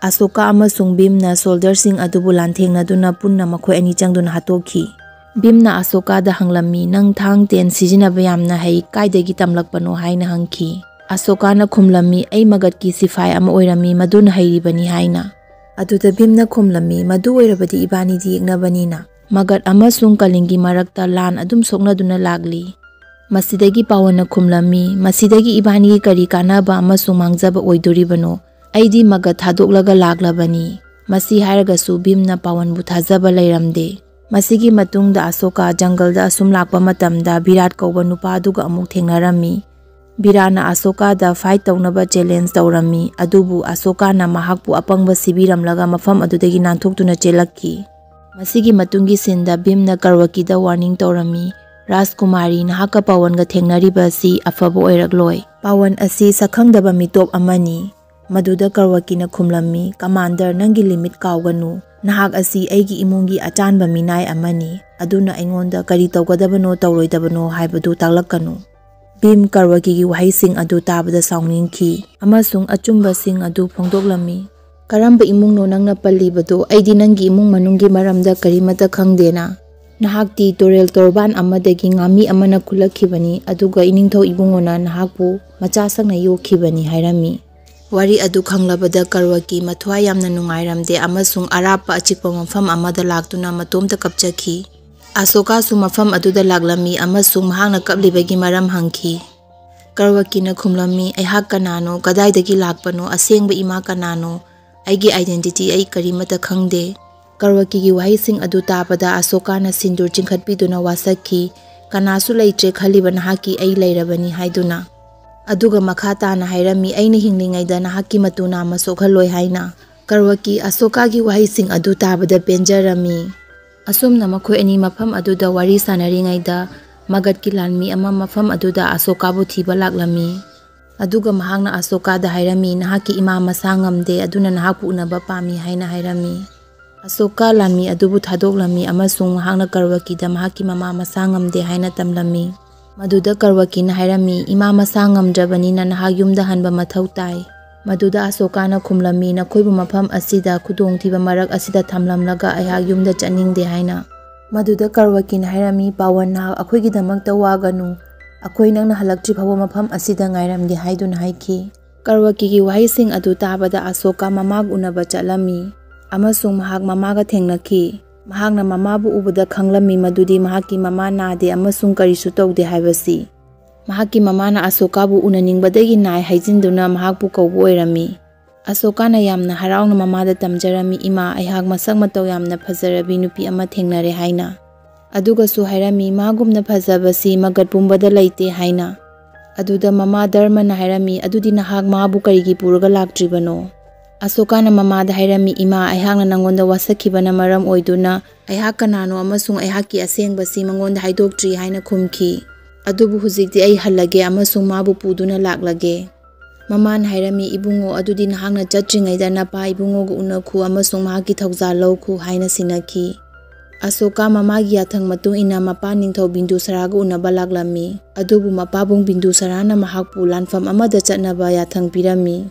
ꯑꯁꯣꯀꯥ ꯑꯃꯁꯨꯡ ꯚꯤꯝꯅ ꯁꯣꯜꯗꯔꯁꯤꯡ ꯑꯗꯨꯕꯨ ꯂꯥꯟꯊꯦꯡꯅꯗꯨꯅ ꯄꯨꯟꯅ ꯃꯈꯣꯏ ꯑꯅꯤ ꯆꯪꯗꯨꯅ ꯍꯥꯠꯇꯣꯛꯈꯤ꯫ ꯚꯤꯝꯅ ꯑꯁꯣꯀꯥꯗ ꯍꯪꯂꯝꯃꯤ, "ꯅꯪ ꯊꯥꯡ ꯇꯦꯟ ꯁꯤꯖꯤꯟꯅꯕ ꯌꯥꯝꯅ ꯍꯩ, ꯀꯥꯏꯗꯒꯤ ꯇꯝꯂꯛꯄꯅꯣ?" ꯍꯥꯏꯅ ꯍꯪꯈꯤ꯫ ꯑꯁꯣꯀꯥꯅ ꯈꯨꯝꯂꯝꯃꯤ, "ꯑꯩ ꯃꯒꯙꯀꯤ ꯁꯤꯐꯥꯏ ꯑꯃ ꯑꯣꯏꯔꯝꯃꯤ, ꯃꯗꯨꯅ ꯍꯩꯔꯤꯕꯅꯤ" ꯍꯥꯏꯅ꯫ ꯑꯗꯨꯗ ꯚꯤꯝꯅ ꯈꯨꯝꯂꯝꯃꯤ, "ꯃꯗꯨ ꯑꯣꯏꯔꯕꯗꯤ ꯏꯕꯥꯅꯤꯗꯤ ꯌꯦꯛꯅꯕꯅꯤꯅ"꯫ ꯃꯒꯙ ꯑꯃꯁꯨꯡ ꯀꯂꯤꯡꯒꯤ ꯃꯔꯛꯇ ꯂꯥꯟ ꯑꯗꯨꯝ ꯁꯣꯛꯅꯗꯨꯅ ꯂꯥꯛꯂꯤ꯫ ꯃꯁꯤꯗꯒꯤ ꯄꯥꯋꯟꯅ ꯈꯨꯝꯂꯝꯃꯤ, "ꯃꯁꯤꯗꯒꯤ ꯏꯕꯥꯅꯤꯒꯤ ꯀꯔꯤ ꯀꯥꯟꯅꯕ ꯑꯃꯁꯨꯡ ꯃꯥꯡꯖꯕ ꯑꯣꯏꯗꯣꯔꯤꯕꯅꯣ? ꯑꯩꯗꯤ ꯃꯒꯙ ꯊꯥꯗꯣꯛꯂꯒ ꯂꯥꯛꯂꯕꯅꯤ"꯫ ꯃꯁꯤ ꯍꯥꯏꯔꯒꯁꯨ ꯚꯤꯝꯅ ꯄꯥꯋꯟꯕꯨ ꯊꯥꯖꯕ ꯂꯩꯔꯝꯗꯦ꯫ ꯃꯁꯤꯒꯤ ꯃꯇꯨꯡꯗ ꯑꯁꯣꯀꯥ ꯖꯪꯒꯜꯗ ꯑꯁꯨꯝ ꯂꯥꯛꯄ ꯃꯇꯝꯗ ꯚꯤꯔꯥꯠ ꯀꯧꯕ ꯅꯨꯄꯥ ꯑꯗꯨꯒ ꯑꯃꯨꯛ ꯊꯦꯡꯅꯔꯝꯃꯤ꯫ ꯚꯤꯔꯥꯠꯅ ꯑꯁꯣꯀꯥꯗ ꯐꯥꯏꯠ ꯇꯧꯅꯕ ꯆꯦꯂꯦꯟꯖ ꯇꯧꯔꯝꯃꯤ, ꯑꯗꯨꯕꯨ ꯑꯁꯣꯀꯥꯅ ꯃꯍꯥꯛꯄꯨ ꯑꯄꯪꯕ ꯁꯤꯕꯤꯔꯝꯂꯒ ꯃꯐꯝ ꯑꯗꯨꯗꯒꯤ ꯅꯥꯟꯊꯣꯛꯇꯨꯅ ꯆꯦꯜꯂꯛꯈꯤ꯫ ꯃꯁꯤꯒꯤ ꯃꯇꯨꯡꯒꯤ ꯁꯤꯟꯗ ꯚꯤꯝꯅ ꯀꯔꯋꯀꯤꯗ ꯋꯥꯔꯅꯤꯡ ꯇꯧꯔꯝꯃꯤ, "ꯔꯥꯖꯀꯨꯃꯥꯔꯤ, ꯅꯍꯥꯛꯀ ꯄꯥꯋꯟꯒ ꯊꯦꯡꯅꯔꯤꯕ ꯑꯁꯤ ꯑꯐꯕ ꯑꯣꯏꯔꯛꯂꯣꯏ꯫ ꯄꯥꯋꯟ ꯑꯁꯤ ꯁꯛꯈꯪꯗꯕ ꯃꯤꯇꯣꯞ ꯑꯃꯅꯤ"꯫ ꯃꯗꯨꯗ ꯀꯔꯋꯀꯤꯅ ꯈꯨꯝꯂꯝꯃꯤ, "ꯀꯃꯥꯟꯗꯔ, ꯅꯪꯒꯤ ꯂꯤꯃꯤꯠ ꯀꯥꯎꯒꯅꯨ꯫ ꯅꯍꯥꯛ ꯑꯁꯤ ꯑꯩꯒꯤ ꯏꯃꯨꯡꯒꯤ ꯑꯆꯥꯟꯕ ꯃꯤꯅꯥꯏ ꯑꯃꯅꯤ, ꯑꯗꯨꯅ ꯑꯩꯉꯣꯟꯗ ꯀꯔꯤ ꯇꯧꯒꯗꯕꯅꯣ ꯇꯧꯔꯣꯏꯗꯕꯅꯣ ꯍꯥꯏꯕꯗꯨ ꯇꯥꯛꯂꯛꯀꯅꯨ"꯫ ꯚꯤꯝ ꯀꯔꯋꯀꯤꯒꯤ ꯋꯥꯍꯩꯁꯤꯡ ꯑꯗꯨ ꯇꯥꯕꯗ ꯁꯥꯎꯅꯤꯡꯈꯤ ꯑꯃꯁꯨꯡ ꯑꯆꯨꯝꯕꯁꯤꯡ ꯑꯗꯨ ꯐꯣꯡꯗꯣꯛꯂꯝꯃꯤ꯫ "ꯀꯔꯝꯕ ꯏꯃꯨꯡꯅꯣ ꯅꯪꯅ ꯄꯜꯂꯤꯕꯗꯨ? ꯑꯩꯗꯤ ꯅꯪꯒꯤ ꯏꯃꯨꯡ ꯃꯅꯨꯡꯒꯤ ꯃꯔꯝꯗ ꯀꯔꯤꯃꯠꯇ ꯈꯪꯗꯦꯅ꯫ ꯅꯍꯥꯛꯇꯤ ꯇꯨꯔꯦꯜ ꯇꯣꯔꯕꯥꯟ ꯑꯃꯗꯒꯤ ꯉꯥꯃꯤ ꯑꯃꯅ ꯈꯨꯜꯂꯛꯈꯤꯕꯅꯤ, ꯑꯗꯨꯒ ꯏꯅꯤꯡꯊꯧ ꯏꯕꯨꯡꯉꯣꯅ ꯅꯍꯥꯛꯄꯨ ꯃꯆꯥ ꯁꯛꯅ ꯌꯣꯛꯈꯤꯕꯅꯤ" ꯍꯥꯏꯔꯝꯃꯤ꯫ ꯋꯥꯔꯤ ꯑꯗꯨ ꯈꯪꯂꯕꯗ ꯀꯔꯋꯀꯤ ꯃꯊ꯭ꯋꯥꯏ ꯌꯥꯝꯅ ꯅꯨꯡꯉꯥꯏꯔꯝꯗꯦ ꯑꯃꯁꯨꯡ ꯑꯔꯥꯞꯄ ꯑꯆꯤꯛꯄ ꯃꯐꯝ ꯑꯃꯗ ꯂꯥꯛꯇꯨꯅ ꯃꯇꯣꯝꯇ ꯀꯞꯆꯈꯤ꯫ ꯑꯁꯣꯀꯥꯁꯨ ꯃꯐꯝ ꯑꯗꯨꯗ ꯂꯥꯛꯂꯝꯃꯤ ꯑꯃꯁꯨꯡ ꯃꯍꯥꯛꯅ ꯀꯞꯂꯤꯕꯒꯤ ꯃꯔꯝ ꯍꯪꯈꯤ꯫ ꯀꯔꯋꯀꯤꯅ ꯈꯨꯝꯂꯝꯃꯤ, "ꯑꯩꯍꯥꯛ ꯀꯅꯥꯅꯣ? ꯀꯗꯥꯏꯗꯒꯤ ꯂꯥꯛꯄꯅꯣ? ꯑꯁꯦꯡꯕ ꯏꯃꯥ ꯀꯅꯥꯅꯣ? ꯑꯩꯒꯤ identity ꯑꯩ ꯀꯔꯤꯃꯠꯇ ꯈꯪꯗꯦ"꯫ ꯀꯔꯋꯀꯤꯒꯤ ꯋꯥꯍꯩꯁꯤꯡ ꯑꯗꯨ ꯇꯥꯕꯗ ꯑꯁꯣꯀꯥꯅ ꯁꯤꯟꯗꯨꯔ ꯆꯤꯡꯈꯠꯄꯤꯗꯨꯅ ꯋꯥꯁꯛꯈꯤ, "ꯀꯅꯥꯁꯨ ꯂꯩꯇ꯭ꯔꯦ ꯈꯜꯂꯤꯕ ꯅꯍꯥꯛꯀꯤ ꯑꯩ ꯂꯩꯔꯕꯅꯤ" ꯍꯥꯏꯗꯨꯅ꯫ ꯑꯗꯨꯒ ꯃꯈꯥ ꯇꯥꯅ ꯍꯥꯏꯔꯝꯃꯤ, "ꯑꯩꯅ ꯍꯤꯡꯂꯤꯉꯩꯗ ꯅꯍꯥꯛꯀꯤ ꯃꯇꯨ ꯅꯥꯝꯃ ꯁꯣꯛꯍꯜꯂꯣꯏ" ꯍꯥꯏꯅ꯫ ꯀꯔꯋꯀꯤ ꯑꯁꯣꯀꯥꯒꯤ ꯋꯥꯍꯩꯁꯤꯡ ꯑꯗꯨ ꯇꯥꯕꯗ ꯄꯦꯟꯖꯔꯝꯃꯤ꯫ ꯑꯁꯨꯝꯅ ꯃꯈꯣꯏ ꯑꯅꯤ ꯃꯐꯝ ꯑꯗꯨꯗ ꯋꯥꯔꯤ ꯁꯥꯅꯔꯤꯉꯩꯗ ꯃꯒꯙꯀꯤ ꯂꯥꯟꯃꯤ ꯑꯃ ꯃꯐꯝ ꯑꯗꯨꯗ ꯑꯁꯣꯀꯥꯕꯨ ꯊꯤꯕ ꯂꯥꯛꯂꯝꯃꯤ꯫ ꯑꯗꯨꯒ ꯃꯍꯥꯛꯅ ꯑꯁꯣꯀꯥꯗ ꯍꯥꯏꯔꯝꯃꯤ, "ꯅꯍꯥꯛꯀꯤ ꯏꯃꯥ ꯃꯁꯥ ꯉꯝꯗꯦ, ꯑꯗꯨꯅ ꯅꯍꯥꯛꯄꯨ ꯎꯅꯕ ꯄꯥꯝꯃꯤ" ꯍꯥꯏꯅ ꯍꯥꯏꯔꯝꯃꯤ꯫ ꯑꯁꯣꯀꯥ ꯂꯥꯟꯃꯤ ꯑꯗꯨꯕꯨ ꯊꯥꯗꯣꯛꯂꯝꯃꯤ ꯑꯃꯁꯨꯡ ꯃꯍꯥꯛꯅ ꯀꯔꯋꯀꯤꯗ ꯃꯍꯥꯛꯀꯤ ꯃꯃꯥ ꯃꯁꯥ ꯉꯝꯗꯦ ꯍꯥꯏꯅ ꯇꯝꯂꯝꯃꯤ꯫ ꯃꯗꯨꯗ ꯀꯔꯋꯀꯤꯅ ꯍꯥꯏꯔꯝꯃꯤ, "ꯏꯃꯥ ꯃꯁꯥ ꯉꯝꯗ꯭ꯔꯕꯅꯤꯅ ꯅꯍꯥꯛ ꯌꯨꯝꯗ ꯍꯟꯕ ꯃꯊꯧ ꯇꯥꯏ"꯫ ꯃꯗꯨꯗ ꯑꯁꯣꯀꯥꯅ ꯈꯨꯝꯂꯝꯃꯤ, "ꯅꯈꯣꯏꯕꯨ ꯃꯐꯝ ꯑꯁꯤꯗ ꯈꯨꯗꯣꯡꯊꯤꯕ ꯃꯔꯛ ꯑꯁꯤꯗ ꯊꯝꯂꯝꯂꯒ ꯑꯩꯍꯥꯛ ꯌꯨꯝꯗ ꯆꯠꯅꯤꯡꯗꯦ" ꯍꯥꯏꯅ꯫ ꯃꯗꯨꯗ ꯀꯔꯋꯀꯤꯅ ꯍꯥꯏꯔꯝꯃꯤ, "ꯄꯥꯋꯟ ꯅꯍꯥꯛ ꯑꯩꯈꯣꯏꯒꯤꯗꯃꯛꯇ ꯋꯥꯒꯅꯨ, ꯑꯩꯈꯣꯏ ꯅꯪꯅ ꯍꯜꯂꯛꯇ꯭ꯔꯤ ꯐꯥꯎꯕ ꯃꯐꯝ ꯑꯁꯤꯗ ꯉꯥꯏꯔꯝꯒꯦ" ꯍꯥꯏꯗꯨꯅ ꯍꯥꯏꯈꯤ꯫ ꯀꯔꯋꯀꯤꯒꯤ ꯋꯥꯍꯩꯁꯤꯡ ꯑꯗꯨ ꯇꯥꯕꯗ ꯑꯁꯣꯀꯥ ꯃꯃꯥꯒ ꯎꯅꯕ ꯆꯠꯂꯝꯃꯤ ꯑꯃꯁꯨꯡ ꯃꯍꯥꯛ ꯃꯃꯥꯒ ꯊꯦꯡꯅꯈꯤ꯫ ꯃꯍꯥꯛꯅ ꯃꯃꯥꯕꯨ ꯎꯕꯗ ꯈꯪꯂꯝꯃꯤ ꯃꯗꯨꯗꯤ ꯃꯍꯥꯛꯀꯤ ꯃꯃꯥ ꯅꯥꯗꯦ ꯑꯃꯁꯨꯡ ꯀꯔꯤꯁꯨ ꯇꯧꯗꯦ ꯍꯥꯏꯕꯁꯤ꯫ ꯃꯍꯥꯛꯀꯤ ꯃꯃꯥꯅ ꯑꯁꯣꯀꯥꯕꯨ ꯎꯅꯅꯤꯡꯕꯗꯒꯤ ꯅꯥꯏ ꯍꯥꯏꯖꯤꯟꯗꯨꯅ ꯃꯍꯥꯛꯄꯨ ꯀꯧꯕ ꯑꯣꯏꯔꯝꯃꯤ꯫ ꯑꯁꯣꯀꯥꯅ ꯌꯥꯝꯅ ꯍꯔꯥꯎꯅ ꯃꯃꯥꯗ ꯇꯝꯖꯔꯝꯃꯤ, "ꯏꯃꯥ, ꯑꯩꯍꯥꯛ ꯃꯁꯛ ꯃꯇꯧ ꯌꯥꯝꯅ ꯐꯖꯔꯕꯤ ꯅꯨꯄꯤ ꯑꯃ ꯊꯦꯡꯅꯔꯦ" ꯍꯥꯏꯅ꯫ ꯑꯗꯨꯒꯁꯨ ꯍꯥꯏꯔꯝꯃꯤ, "ꯃꯥꯒꯨꯝꯅ ꯐꯖꯕꯁꯤ ꯃꯒꯠ ꯄꯨꯝꯕꯗ ꯂꯩꯇꯦ" ꯍꯥꯏꯅ꯫ ꯑꯗꯨꯗ ꯃꯃꯥ ꯙꯔꯃꯅ ꯍꯥꯏꯔꯝꯃꯤ, "ꯑꯗꯨꯗꯤ ꯅꯍꯥꯛ ꯃꯥꯕꯨ ꯀꯔꯤꯒꯤ ꯄꯨꯔꯒ ꯂꯥꯛꯇ꯭ꯔꯤꯕꯅꯣ?" ꯑꯁꯣꯀꯥꯅ ꯃꯃꯥꯗ ꯍꯥꯏꯔꯝꯃꯤ, "ꯏꯃꯥ, ꯑꯩꯍꯥꯛꯅ ꯅꯪꯉꯣꯟꯗ ꯋꯥꯁꯛꯈꯤꯕꯅ ꯃꯔꯝ ꯑꯣꯏꯗꯨꯅ ꯑꯩꯍꯥꯛ ꯀꯅꯥꯅꯣ ꯑꯃꯁꯨꯡ ꯑꯩꯍꯥꯛꯀꯤ ꯑꯁꯦꯡꯕꯁꯤ ꯃꯉꯣꯟꯗ ꯍꯥꯏꯗꯣꯛꯇ꯭ꯔꯤ" ꯍꯥꯏꯅ ꯈꯨꯝꯈꯤ꯫ "ꯑꯗꯨꯕꯨ ꯍꯧꯖꯤꯛꯇꯤ ꯑꯩ ꯍꯜꯂꯒꯦ ꯑꯃꯁꯨꯡ ꯃꯥꯕꯨ ꯄꯨꯗꯨꯅ ꯂꯥꯛꯂꯒꯦ"꯫ ꯃꯃꯥꯅ ꯍꯥꯏꯔꯝꯃꯤ, "ꯏꯕꯨꯡꯉꯣ, ꯑꯗꯨꯗꯤ ꯅꯍꯥꯛꯅ ꯆꯠꯇ꯭ꯔꯤꯉꯩꯗ ꯅꯄꯥ ꯏꯕꯨꯡꯉꯣꯒ ꯎꯅꯈꯨ ꯑꯃꯁꯨꯡ ꯃꯍꯥꯛꯀꯤ ꯊꯧꯖꯥꯜ ꯂꯧꯈꯨ" ꯍꯥꯏꯅ ꯁꯤꯟꯅꯈꯤ꯫ ꯑꯁꯣꯀꯥ ꯃꯃꯥꯒꯤ ꯌꯥꯊꯪ ꯃꯇꯨꯡ ꯏꯟꯅ ꯃꯄꯥ ꯅꯤꯡꯊꯧ ꯕꯤꯟꯗꯨꯁꯥꯔꯥꯒ ꯎꯅꯕ ꯂꯥꯛꯂꯝꯃꯤ꯫ ꯑꯗꯨꯕꯨ ꯃꯄꯥꯕꯨꯡ ꯕꯤꯟꯗꯨꯁꯥꯔꯥꯅ ꯃꯍꯥꯛꯄꯨ ꯂꯥꯟꯐꯝ ꯑꯃꯗ ꯆꯠꯅꯕ ꯌꯥꯊꯪ ꯄꯤꯔꯝꯃꯤ꯫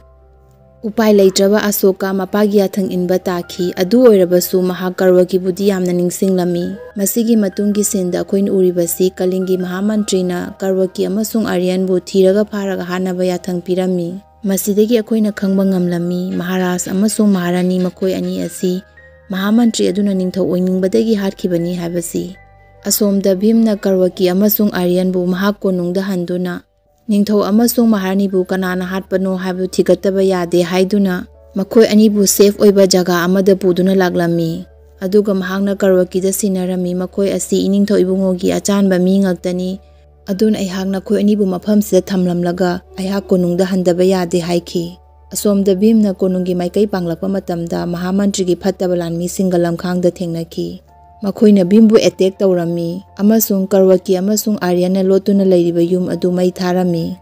ꯎꯄꯥꯏ ꯂꯩꯇ꯭ꯔꯕ ꯑꯁꯣꯀꯥ ꯃꯄꯥꯒꯤ ꯌꯥꯊꯪ ꯏꯟꯕ ꯇꯥꯈꯤ꯫ ꯑꯗꯨ ꯑꯣꯏꯔꯕꯁꯨ ꯃꯍꯥꯛ ꯀꯔꯋꯀꯤꯕꯨꯗꯤ ꯌꯥꯝꯅ ꯅꯤꯡꯁꯤꯡꯂꯝꯃꯤ꯫ ꯃꯁꯤꯒꯤ ꯃꯇꯨꯡꯒꯤ ꯁꯤꯟꯗ ꯑꯩꯈꯣꯏꯅ ꯎꯔꯤꯕꯁꯤ ꯀꯂꯤꯡꯒꯤ ꯃꯍꯥꯃꯟꯇ꯭ꯔꯤꯅ ꯀꯔꯋꯀꯤ ꯑꯃꯁꯨꯡ ꯑꯥꯔꯌꯟꯕꯨ ꯊꯤꯔꯒ ꯐꯥꯔꯒ ꯍꯥꯠꯅꯕ ꯌꯥꯊꯪ ꯄꯤꯔꯝꯃꯤ꯫ ꯃꯁꯤꯗꯒꯤ ꯑꯩꯈꯣꯏꯅ ꯈꯪꯕ ꯉꯝꯂꯝꯃꯤ, ꯃꯍꯥꯔꯥꯖ ꯑꯃꯁꯨꯡ ꯃꯍꯥꯔꯥꯅꯤ ꯃꯈꯣꯏ ꯑꯅꯤ ꯑꯁꯤ ꯃꯍꯥꯃꯟꯇ꯭ꯔꯤ ꯑꯗꯨꯅ ꯅꯤꯡꯊꯧ ꯑꯣꯏꯅꯤꯡꯕꯗꯒꯤ ꯍꯥꯠꯈꯤꯕꯅꯤ ꯍꯥꯏꯕꯁꯤ꯫ ꯑꯁꯣꯝꯗ ꯚꯤꯝꯅ ꯀꯔꯋꯀꯤ ꯑꯃꯁꯨꯡ ꯑꯥꯔꯌꯟꯕꯨ ꯃꯍꯥꯛ ꯀꯣꯅꯨꯡꯗ ꯍꯟꯗꯨꯅ ꯅꯤꯡꯊꯧ ꯑꯃꯁꯨꯡ ꯃꯍꯥꯔꯥꯅꯤꯕꯨ ꯀꯅꯥꯅ ꯍꯥꯠꯄꯅꯣ ꯍꯥꯏꯕꯗꯨ ꯊꯤꯒꯠꯇꯕ ꯌꯥꯗꯦ ꯍꯥꯏꯗꯨꯅ ꯃꯈꯣꯏ ꯑꯅꯤꯕꯨ ꯁꯦꯐ ꯑꯣꯏꯕ ꯖꯒꯥ ꯑꯃꯗ ꯄꯨꯗꯨꯅ ꯂꯥꯛꯂꯝꯃꯤ꯫ ꯑꯗꯨꯒ ꯃꯍꯥꯛꯅ ꯀꯔꯋꯀꯤꯗ ꯁꯤꯟꯅꯔꯝꯃꯤ, "ꯃꯈꯣꯏ ꯑꯁꯤ ꯏꯅꯤꯡꯊꯧ ꯏꯕꯨꯡꯉꯣꯒꯤ ꯑꯆꯥꯟꯕ ꯃꯤ ꯉꯥꯛꯇꯅꯤ꯫ ꯑꯗꯨꯅ ꯑꯩꯍꯥꯛ ꯅꯈꯣꯏ ꯑꯅꯤꯕꯨ ꯃꯐꯝꯁꯤꯗ ꯊꯝꯂꯝꯂꯒ ꯑꯩꯍꯥꯛ ꯀꯣꯅꯨꯡꯗ ꯍꯟꯗꯕ ꯌꯥꯗꯦ" ꯍꯥꯏꯈꯤ꯫ ꯑꯁꯣꯝꯗ ꯚꯤꯝꯅ ꯀꯣꯅꯨꯡꯒꯤ ꯃꯥꯏꯀꯩ ꯄꯥꯡꯂꯛꯄ ꯃꯇꯝꯗ ꯃꯍꯥꯃꯟꯇ꯭ꯔꯤꯒꯤ ꯐꯠꯇꯕ ꯂꯥꯟꯃꯤꯁꯤꯡꯒ ꯂꯝꯈꯥꯡꯗ ꯊꯦꯡꯅꯈꯤ꯫ ꯃꯈꯣꯏꯅ ꯚꯤꯝꯕꯨ ꯑꯦꯇꯦꯛ ꯇꯧꯔꯝꯃꯤ ꯑꯃꯁꯨꯡ ꯀꯔꯋꯀꯤ ꯑꯃꯁꯨꯡ ꯑꯥꯔꯌꯟꯅ ꯂꯣꯠꯇꯨꯅ ꯂꯩꯔꯤꯕ ꯌꯨꯝ ꯑꯗꯨ ꯃꯩ ꯊꯥꯔꯝꯃꯤ꯫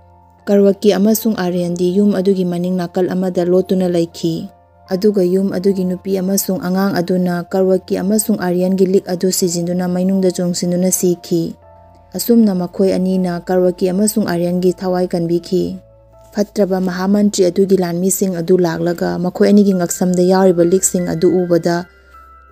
ꯀꯔꯋꯀꯤ ꯑꯃꯁꯨꯡ ꯑꯥꯔꯌꯟꯗꯤ ꯌꯨꯝ ꯑꯗꯨꯒꯤ ꯃꯅꯤꯡ ꯅꯥꯀꯜ ꯑꯃꯗ ꯂꯣꯠꯇꯨꯅ ꯂꯩꯈꯤ꯫ ꯑꯗꯨꯒ ꯌꯨꯝ ꯑꯗꯨꯒꯤ ꯅꯨꯄꯤ ꯑꯃꯁꯨꯡ ꯑꯉꯥꯡ ꯑꯗꯨꯅ ꯀꯔꯋꯀꯤ ꯑꯃꯁꯨꯡ ꯑꯥꯔꯌꯟꯒꯤ ꯂꯤꯛ ꯑꯗꯨ ꯁꯤꯖꯤꯟꯗꯨꯅ ꯃꯩꯅꯨꯡꯗ ꯆꯣꯡꯁꯤꯟꯗꯨꯅ ꯁꯤꯈꯤ꯫ ꯑꯁꯨꯝꯅ ꯃꯈꯣꯏ ꯑꯅꯤꯅ ꯀꯔꯋꯀꯤ ꯑꯃꯁꯨꯡ ꯑꯥꯔꯌꯟꯒꯤ ꯊꯋꯥꯏ ꯀꯟꯕꯤꯈꯤ꯫ ꯐꯠꯇ꯭ꯔꯕ ꯃꯍꯥꯃꯟꯇ꯭ꯔꯤ ꯑꯗꯨꯒꯤ ꯂꯥꯟꯃꯤꯁꯤꯡ ꯑꯗꯨ ꯂꯥꯛꯂꯒ ꯃꯈꯣꯏ ꯑꯅꯤꯒꯤ ꯉꯛꯁꯝꯗ ꯌꯥꯎꯔꯤꯕ ꯂꯤꯛꯁꯤꯡ ꯑꯗꯨ ꯎꯕꯗ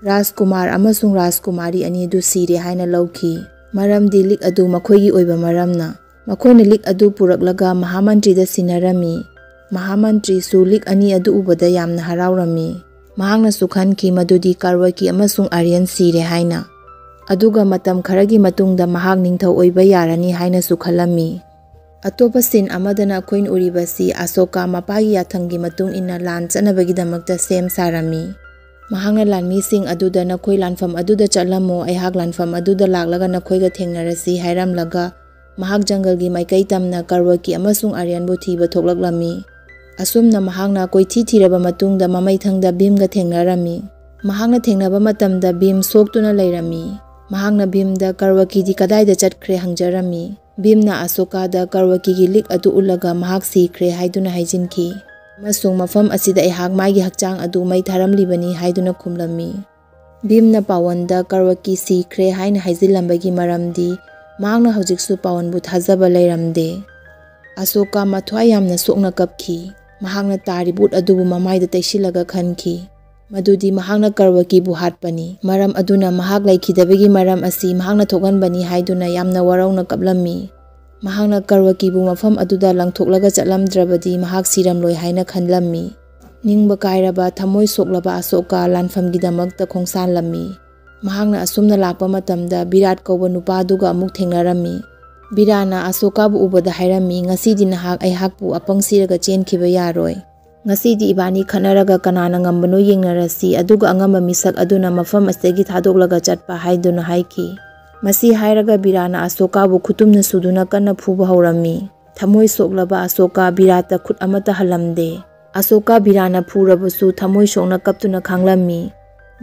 ꯔꯥꯖꯀꯨꯃꯥꯔ ꯑꯃꯁꯨꯡ ꯔꯥꯖꯀꯨꯃꯥꯔꯤ ꯑꯅꯤ ꯑꯗꯨ ꯁꯤꯔꯦ ꯍꯥꯏꯅ ꯂꯧꯈꯤ, ꯃꯔꯝꯗꯤ ꯂꯤꯛ ꯑꯗꯨ ꯃꯈꯣꯏꯒꯤ ꯑꯣꯏꯕ ꯃꯔꯝꯅ꯫ ꯃꯈꯣꯏꯅ ꯂꯤꯛ ꯑꯗꯨ ꯄꯨꯔꯛꯂꯒ ꯃꯍꯥꯃꯟꯇ꯭ꯔꯤꯗ ꯁꯤꯟꯅꯔꯝꯃꯤ꯫ ꯃꯍꯥꯃꯟꯇ꯭ꯔꯤꯁꯨ ꯂꯤꯛ ꯑꯅꯤ ꯑꯗꯨ ꯎꯕꯗ ꯌꯥꯝꯅ ꯍꯔꯥꯎꯔꯝꯃꯤ꯫ ꯃꯍꯥꯛꯅꯁꯨ ꯈꯟꯈꯤ ꯃꯗꯨꯗꯤ ꯀꯥꯔꯋꯥꯀꯤ ꯑꯃꯁꯨꯡ ꯑꯥꯔꯌꯟ ꯁꯤꯔꯦ ꯍꯥꯏꯅ꯫ ꯑꯗꯨꯒ ꯃꯇꯝ ꯈꯔꯒꯤ ꯃꯇꯨꯡꯗ ꯃꯍꯥꯛ ꯅꯤꯡꯊꯧ ꯑꯣꯏꯕ ꯌꯥꯔꯅꯤ ꯍꯥꯏꯅꯁꯨ ꯈꯜꯂꯝꯃꯤ꯫ ꯑꯇꯣꯞꯄ ꯁꯤꯟ ꯑꯃꯗꯅ ꯑꯩꯈꯣꯏꯅ ꯎꯔꯤꯕꯁꯤ ꯑꯁꯣꯀꯥ ꯃꯄꯥꯒꯤ ꯌꯥꯊꯪꯒꯤ ꯃꯇꯨꯡ ꯏꯟꯅ ꯂꯥꯟ ꯆꯠꯅꯕꯒꯤꯗꯃꯛꯇ ꯁꯦꯝ ꯁꯥꯔꯝꯃꯤ꯫ ꯃꯍꯥꯛꯅ ꯂꯥꯟꯃꯤꯁꯤꯡ ꯑꯗꯨꯗ "ꯅꯈꯣꯏ ꯂꯥꯟꯐꯝ ꯑꯗꯨꯗ ꯆꯠꯂꯝꯃꯣ, ꯑꯩꯍꯥꯛ ꯂꯥꯟꯐꯝ ꯑꯗꯨꯗ ꯂꯥꯛꯂꯒ ꯅꯈꯣꯏꯒ ꯊꯦꯡꯅꯔꯁꯤ" ꯍꯥꯏꯔꯝꯂꯒ, ꯃꯍꯥꯛ ꯖꯪꯒꯜꯒꯤ ꯃꯥꯏꯀꯩ ꯇꯝꯅ ꯀꯥꯔꯋꯥꯀꯤ ꯑꯃꯁꯨꯡ ꯑꯥꯔꯌꯟꯕꯨ ꯊꯤꯕ ꯊꯣꯛꯂꯛꯂꯝꯃꯤ꯫ ꯑꯁꯨꯝꯅ ꯃꯍꯥꯛꯅ ꯀꯣꯏꯊꯤ ꯊꯤꯔꯕ ꯃꯇꯨꯡꯗ ꯃꯃꯩꯊꯪꯗ ꯚꯤꯝꯒ ꯊꯦꯡꯅꯔꯝꯃꯤ꯫ ꯃꯍꯥꯛꯅ ꯊꯦꯡꯅꯕ ꯃꯇꯝꯗ ꯚꯤꯝ ꯁꯣꯛꯇꯨꯅ ꯂꯩꯔꯝꯃꯤ꯫ ꯃꯍꯥꯛꯅ ꯚꯤꯝꯗ "ꯀꯥꯔꯋꯥꯀꯤꯗꯤ ꯀꯗꯥꯏꯗ ꯆꯠꯈ꯭ꯔꯦ?" ꯍꯪꯖꯔꯝꯃꯤ꯫ ꯚꯤꯝꯅ ꯑꯁꯣꯀꯥꯗ ꯀꯥꯔꯋꯥꯀꯤꯒꯤ ꯂꯤꯛ ꯑꯗꯨ ꯎꯠꯂꯒ ꯃꯍꯥꯛ ꯁꯤꯈ꯭ꯔꯦ ꯍꯥꯏꯗꯨꯅ ꯍꯥꯏꯖꯤꯟꯈꯤ, ꯑꯃꯁꯨꯡ "ꯃꯐꯝ ꯑꯁꯤꯗ ꯑꯩꯍꯥꯛ ꯃꯥꯒꯤ ꯍꯛꯆꯥꯡ ꯑꯗꯨ ꯃꯩ ꯊꯥꯔꯝꯂꯤꯕꯅꯤ" ꯍꯥꯏꯗꯨꯅ ꯈꯨꯝꯂꯝꯃꯤ꯫ ꯚꯤꯝꯅ ꯄꯥꯋꯟꯗ ꯀꯥꯔꯋꯥꯀꯤ ꯁꯤꯈ꯭ꯔꯦ ꯍꯥꯏꯅ ꯍꯥꯏꯖꯤꯜꯂꯝꯕꯒꯤ ꯃꯔꯝꯗꯤ ꯃꯍꯥꯛꯅ ꯍꯧꯖꯤꯛꯁꯨ ꯄꯥꯋꯟꯕꯨ ꯊꯥꯖꯕ ꯂꯩꯔꯝꯗꯦ꯫ ꯑꯁꯣꯀꯥ ꯃꯊ꯭ꯋꯥꯏ ꯌꯥꯝꯅ ꯁꯣꯛꯅ ꯀꯞꯈꯤ꯫ ꯃꯍꯥꯛꯅ ꯇꯥꯔꯤꯕ ꯎꯠ ꯑꯗꯨꯕꯨ ꯃꯃꯥꯏꯗ ꯇꯩꯁꯤꯜꯂꯒ ꯈꯟꯈꯤ꯫ ꯃꯗꯨꯗꯤ ꯃꯍꯥꯛꯅ ꯀꯥꯔꯋꯥꯀꯤꯕꯨ ꯍꯥꯠꯄꯅꯤ꯫ ꯃꯔꯝ ꯑꯗꯨꯅ ꯃꯍꯥꯛ ꯂꯩꯈꯤꯗꯕꯒꯤ ꯃꯔꯝ ꯑꯁꯤ ꯃꯍꯥꯛꯅ ꯊꯣꯛꯍꯟꯕꯅꯤ ꯍꯥꯏꯗꯨꯅ ꯌꯥꯝꯅ ꯋꯥꯔꯧꯅ ꯀꯞꯂꯝꯃꯤ꯫ ꯃꯍꯥꯛꯅ ꯀꯥꯔꯋꯥꯀꯤꯕꯨ ꯃꯐꯝ ꯑꯗꯨꯗ ꯂꯪꯊꯣꯛꯂꯒ ꯆꯠꯂꯝꯗ꯭ꯔꯕꯗꯤ ꯃꯍꯥꯛ ꯁꯤꯔꯝꯂꯣꯏ ꯍꯥꯏꯅ ꯈꯜꯂꯝꯃꯤ꯫ ꯅꯤꯡꯕ ꯀꯥꯏꯔꯕ, ꯊꯃꯣꯏ ꯁꯣꯛꯂꯕ ꯑꯁꯣꯀꯥ ꯂꯥꯟꯐꯝꯒꯤꯗꯃꯛꯇ ꯈꯣꯡꯁꯥꯟꯂꯝꯃꯤ꯫ ꯃꯍꯥꯛꯅ ꯑꯁꯨꯝꯅ ꯂꯥꯛꯄ ꯃꯇꯝꯗ ꯕꯤꯔꯥꯠ ꯀꯧꯕ ꯅꯨꯄꯥꯗꯨꯒ ꯑꯃꯨꯛ ꯊꯦꯡꯅꯔꯝꯃꯤ꯫ ꯕꯤꯔꯥꯅ ꯑꯁꯣꯀꯥꯕꯨ ꯎꯕꯗ ꯍꯥꯏꯔꯝꯃꯤ, "ꯉꯁꯤꯗꯤ ꯅꯍꯥꯛ ꯑꯩꯍꯥꯛꯄꯨ ꯑꯄꯪ ꯁꯤꯔꯒ ꯆꯦꯟꯈꯤꯕ ꯌꯥꯔꯣꯏ꯫ ꯉꯁꯤꯗꯤ ꯏꯕꯥꯅꯤ ꯈꯠꯅꯔꯒ ꯀꯅꯥꯅ ꯉꯝꯕꯅꯣ ꯌꯦꯡꯅꯔꯁꯤ, ꯑꯗꯨꯒ ꯑꯉꯝꯕ ꯃꯤꯁꯛ ꯑꯗꯨꯅ ꯃꯐꯝ ꯑꯁꯤꯗꯒꯤ ꯊꯥꯗꯣꯛꯂꯒ ꯆꯠꯄ" ꯍꯥꯏꯗꯨꯅ ꯍꯥꯏꯈꯤ꯫ ꯃꯁꯤ ꯍꯥꯏꯔꯒ ꯕꯤꯔꯥꯅ ꯑꯁꯣꯀꯥꯕꯨ ꯈꯨꯇꯨꯝꯅ ꯁꯨꯗꯨꯅ ꯀꯟꯅ ꯐꯨꯕ ꯍꯧꯔꯝꯃꯤ꯫ ꯊꯃꯣꯏ ꯁꯣꯛꯂꯕ ꯑꯁꯣꯀꯥ ꯕꯤꯔꯥꯠꯇ ꯈꯨꯠ ꯑꯃꯠꯇ ꯍꯜꯂꯝꯗꯦ꯫ ꯑꯁꯣꯀꯥ ꯕꯤꯔꯥꯅ ꯐꯨꯔꯕꯁꯨ ꯊꯃꯣꯏ ꯁꯣꯛꯅ ꯀꯞꯇꯨꯅ ꯈꯥꯡꯂꯝꯃꯤ꯫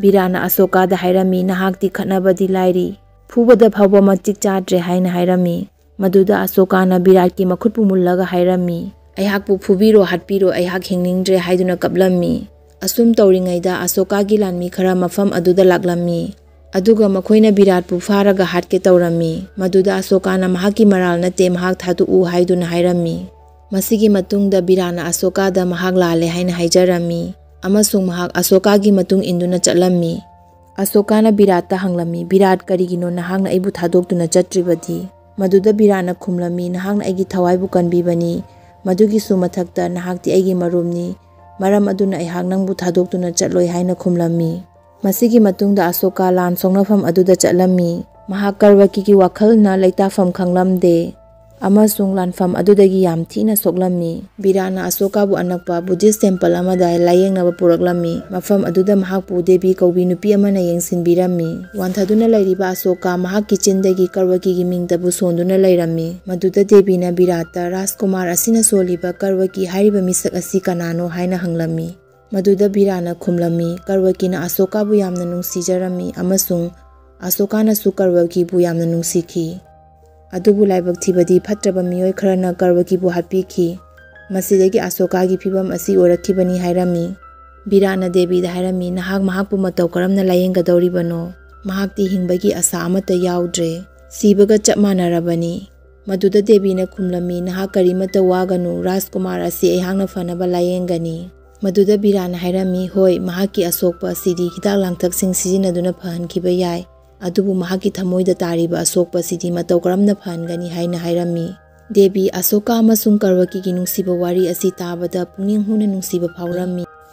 ꯕꯤꯔꯥꯅ ꯑꯁꯣꯀꯥꯗ ꯍꯥꯏꯔꯝꯃꯤ, "ꯅꯍꯥꯛꯇꯤ ꯈꯠꯅꯕꯗꯤ ꯂꯥꯏꯔꯤ, ꯐꯨꯕꯗ ꯐꯥꯎꯕ ꯃꯇꯤꯛ ꯆꯥꯗ꯭ꯔꯦ" ꯍꯥꯏꯅ ꯍꯥꯏꯔꯝꯃꯤ꯫ ꯃꯗꯨꯗ ꯑꯁꯣꯀꯥꯅ ꯕꯤꯔꯥꯠꯀꯤ ꯃꯈꯨꯠꯄꯨ ꯃꯨꯜꯂꯒ ꯍꯥꯏꯔꯝꯃꯤ, "ꯑꯩꯍꯥꯛꯄꯨ ꯐꯨꯕꯤꯔꯣ, ꯍꯥꯠꯄꯤꯔꯣ, ꯑꯩꯍꯥꯛ ꯍꯤꯡꯅꯤꯡꯗ꯭ꯔꯦ" ꯍꯥꯏꯗꯨꯅ ꯀꯞꯂꯝꯃꯤ꯫ ꯑꯁꯨꯝ ꯇꯧꯔꯤꯉꯩꯗ ꯑꯁꯣꯀꯥꯒꯤ ꯂꯥꯟꯃꯤ ꯈꯔ ꯃꯐꯝ ꯑꯗꯨꯗ ꯂꯥꯛꯂꯝꯃꯤ꯫ ꯑꯗꯨꯒ ꯃꯈꯣꯏꯅ ꯕꯤꯔꯥꯠꯄꯨ ꯐꯥꯔꯒ ꯍꯥꯠꯀꯦ ꯇꯧꯔꯝꯃꯤ꯫ ꯃꯗꯨꯗ ꯑꯁꯣꯀꯥꯅ "ꯃꯍꯥꯛꯀꯤ ꯃꯔꯥꯜ ꯅꯠꯇꯦ, ꯃꯍꯥꯛ ꯊꯥꯗꯣꯛꯎ" ꯍꯥꯏꯗꯨꯅ ꯍꯥꯏꯔꯝꯃꯤ꯫ ꯃꯁꯤꯒꯤ ꯃꯇꯨꯡꯗ ꯕꯤꯔꯥꯠꯅ ꯑꯁꯣꯀꯥꯗ ꯃꯍꯥꯛ ꯂꯥꯜꯂꯦ ꯍꯥꯏꯅ ꯍꯥꯏꯖꯔꯝꯃꯤ ꯑꯃꯁꯨꯡ ꯃꯍꯥꯛ ꯑꯁꯣꯀꯥꯒꯤ ꯃꯇꯨꯡ ꯏꯟꯗꯨꯅ ꯆꯠꯂꯝꯃꯤ꯫ ꯑꯁꯣꯀꯥꯅ ꯕꯤꯔꯥꯠꯇ ꯍꯪꯂꯝꯃꯤ, "ꯕꯤꯔꯥꯠ, ꯀꯔꯤꯒꯤꯅꯣ ꯅꯍꯥꯛꯅ ꯑꯩꯕꯨ ꯊꯥꯗꯣꯛꯇꯨꯅ ꯆꯠꯇ꯭ꯔꯤꯕꯗꯤ?" ꯃꯗꯨꯗ ꯕꯤꯔꯥꯠꯅ ꯈꯨꯝꯂꯝꯃꯤ, "ꯅꯍꯥꯛꯅ ꯑꯩꯒꯤ ꯊꯋꯥꯏꯕꯨ ꯀꯟꯕꯤꯕꯅꯤ꯫ ꯃꯗꯨꯒꯤꯁꯨ ꯃꯊꯛꯇ ꯅꯍꯥꯛꯇꯤ ꯑꯩꯒꯤ ꯃꯔꯨꯞꯅꯤ꯫ ꯃꯔꯝ ꯑꯗꯨꯅ ꯑꯩꯍꯥꯛ ꯅꯪꯕꯨ ꯊꯥꯗꯣꯛꯇꯨꯅ ꯆꯠꯂꯣꯏ" ꯍꯥꯏꯅ ꯈꯨꯝꯂꯝꯃꯤ꯫ ꯃꯁꯤꯒꯤ ꯃꯇꯨꯡꯗ ꯑꯁꯣꯀꯥ ꯂꯥꯟ ꯁꯣꯛꯅꯐꯝ ꯑꯗꯨꯗ ꯆꯠꯂꯝꯃꯤ꯫ ꯃꯍꯥꯛ ꯀꯔꯋꯀꯤꯒꯤ ꯋꯥꯈꯜꯅ ꯂꯩꯇꯥꯐꯝ ꯈꯪꯂꯝꯗꯦ ꯑꯃꯁꯨꯡ ꯂꯥꯟꯐꯝ ꯑꯗꯨꯗꯒꯤ ꯌꯥꯝ ꯊꯤꯅ ꯁꯣꯛꯂꯝꯃꯤ꯫ ꯕꯤꯔꯥꯠꯅ ꯑꯁꯣꯀꯥꯕꯨ ꯑꯅꯛꯄ ꯕꯨꯙꯤꯁ ꯇꯦꯝꯄꯜ ꯑꯃꯗ ꯂꯥꯌꯦꯡꯅꯕ ꯄꯨꯔꯛꯂꯝꯃꯤ꯫ ꯃꯐꯝ ꯑꯗꯨꯗ ꯃꯍꯥꯛꯄꯨ ꯗꯦꯕꯤ ꯀꯧꯕꯤ ꯅꯨꯄꯤ ꯑꯃꯅ ꯌꯦꯡꯁꯤꯟꯕꯤꯔꯝꯃꯤ꯫ ꯋꯥꯟꯊꯗꯨꯅ ꯂꯩꯔꯤꯕ ꯑꯁꯣꯀꯥ ꯃꯍꯥꯛꯀꯤ ꯆꯤꯟꯗꯒꯤ ꯀꯔꯋꯀꯤꯒꯤ ꯃꯤꯡꯇꯕꯨ ꯁꯣꯟꯗꯨꯅ ꯂꯩꯔꯝꯃꯤ꯫ ꯃꯗꯨꯗ ꯗꯦꯕꯤꯅ ꯕꯤꯔꯥꯠꯇ, "ꯔꯥꯖꯀꯨꯃꯥꯔ ꯑꯁꯤꯅ ꯁꯣꯜꯂꯤꯕ ꯀꯔꯋꯀꯤ ꯍꯥꯏꯔꯤꯕ ꯃꯤꯁꯛ ꯑꯁꯤ ꯀꯅꯥꯅꯣ?" ꯍꯥꯏꯅ ꯍꯪꯂꯝꯃꯤ꯫ ꯃꯗꯨꯗ ꯕꯤꯔꯥꯠꯅ ꯈꯨꯝꯂꯝꯃꯤ, "ꯀꯔꯋꯀꯤꯅ ꯑꯁꯣꯀꯥꯕꯨ ꯌꯥꯝꯅ ꯅꯨꯡꯁꯤꯖꯔꯝꯃꯤ ꯑꯃꯁꯨꯡ ꯑꯁꯣꯀꯥꯅꯁꯨ ꯀꯔꯋꯀꯤꯕꯨ ꯌꯥꯝꯅ ꯅꯨꯡꯁꯤꯈꯤ꯫ ꯑꯗꯨꯕꯨ ꯂꯥꯏꯕꯛ ꯊꯤꯕꯗꯤ ꯐꯠꯇ꯭ꯔꯕ ꯃꯤꯑꯣꯏ ꯈꯔꯅ ꯀꯔꯋꯀꯤꯕꯨ ꯍꯥꯠꯄꯤꯈꯤ꯫ ꯃꯁꯤꯗꯒꯤ ꯑꯁꯣꯀꯥꯒꯤ ꯐꯤꯚꯝ ꯑꯁꯤ ꯑꯣꯏꯔꯛꯈꯤꯕꯅꯤ" ꯍꯥꯏꯔꯝꯃꯤ꯫ ꯕꯤꯔꯥꯠꯅ ꯗꯦꯕꯤꯗ ꯍꯥꯏꯔꯝꯃꯤ, "ꯅꯍꯥꯛ ꯃꯍꯥꯛꯄꯨ ꯃꯇꯧ ꯀꯔꯝꯅ ꯂꯥꯌꯦꯡꯒꯗꯧꯔꯤꯕꯅꯣ? ꯃꯍꯥꯛꯇꯤ ꯍꯤꯡꯕꯒꯤ ꯑꯁꯥ ꯑꯃꯠꯇ ꯌꯥꯎꯗ꯭ꯔꯦ꯫ ꯁꯤꯕꯒ ꯆꯞ ꯃꯥꯟꯅꯔꯕꯅꯤ"꯫ ꯃꯗꯨꯗ ꯗꯦꯕꯤꯅ ꯈꯨꯝꯂꯝꯃꯤ, "ꯅꯍꯥꯛ ꯀꯔꯤꯃꯠꯇ ꯋꯥꯒꯅꯨ, ꯔꯥꯖꯀꯨꯃꯥꯔ ꯑꯁꯤ ꯑꯩꯍꯥꯛꯅ ꯐꯅꯕ ꯂꯥꯌꯦꯡꯒꯅꯤ"꯫ ꯃꯗꯨꯗ ꯕꯤꯔꯥꯠꯅ ꯍꯥꯏꯔꯝꯃꯤ, "ꯍꯣꯏ, ꯃꯍꯥꯛꯀꯤ ꯑꯁꯣꯛꯄ ꯑꯁꯤꯗꯤ ꯍꯤꯗꯥꯛ ꯂꯥꯡꯊꯛꯁꯤꯡ ꯁꯤꯖꯤꯟꯅꯗꯨꯅ ꯐꯍꯟꯈꯤꯕ ꯌꯥꯏ, ꯑꯗꯨꯕꯨ ꯃꯍꯥꯛꯀꯤ ꯊꯃꯣꯏꯗ ꯇꯥꯔꯤꯕ ꯑꯁꯣꯛꯄ ꯑꯁꯤꯗꯤ ꯃꯇꯧ ꯀꯔꯝꯅ ꯐꯍꯟꯒꯅꯤ?" ꯍꯥꯏꯅ ꯍꯥꯏꯔꯝꯃꯤ꯫ ꯗꯦꯕꯤ, ꯑꯁꯣꯀꯥ ꯑꯃꯁꯨꯡ ꯀꯔꯋꯀꯤꯒꯤ ꯅꯨꯡꯁꯤꯕ ꯋꯥꯔꯤ ꯑꯁꯤ ꯇꯥꯕꯗ ꯄꯨꯛꯅꯤꯡ ꯍꯨꯅ ꯅꯨꯡꯁꯤꯕ ꯐꯥꯎꯔꯝꯃꯤ꯫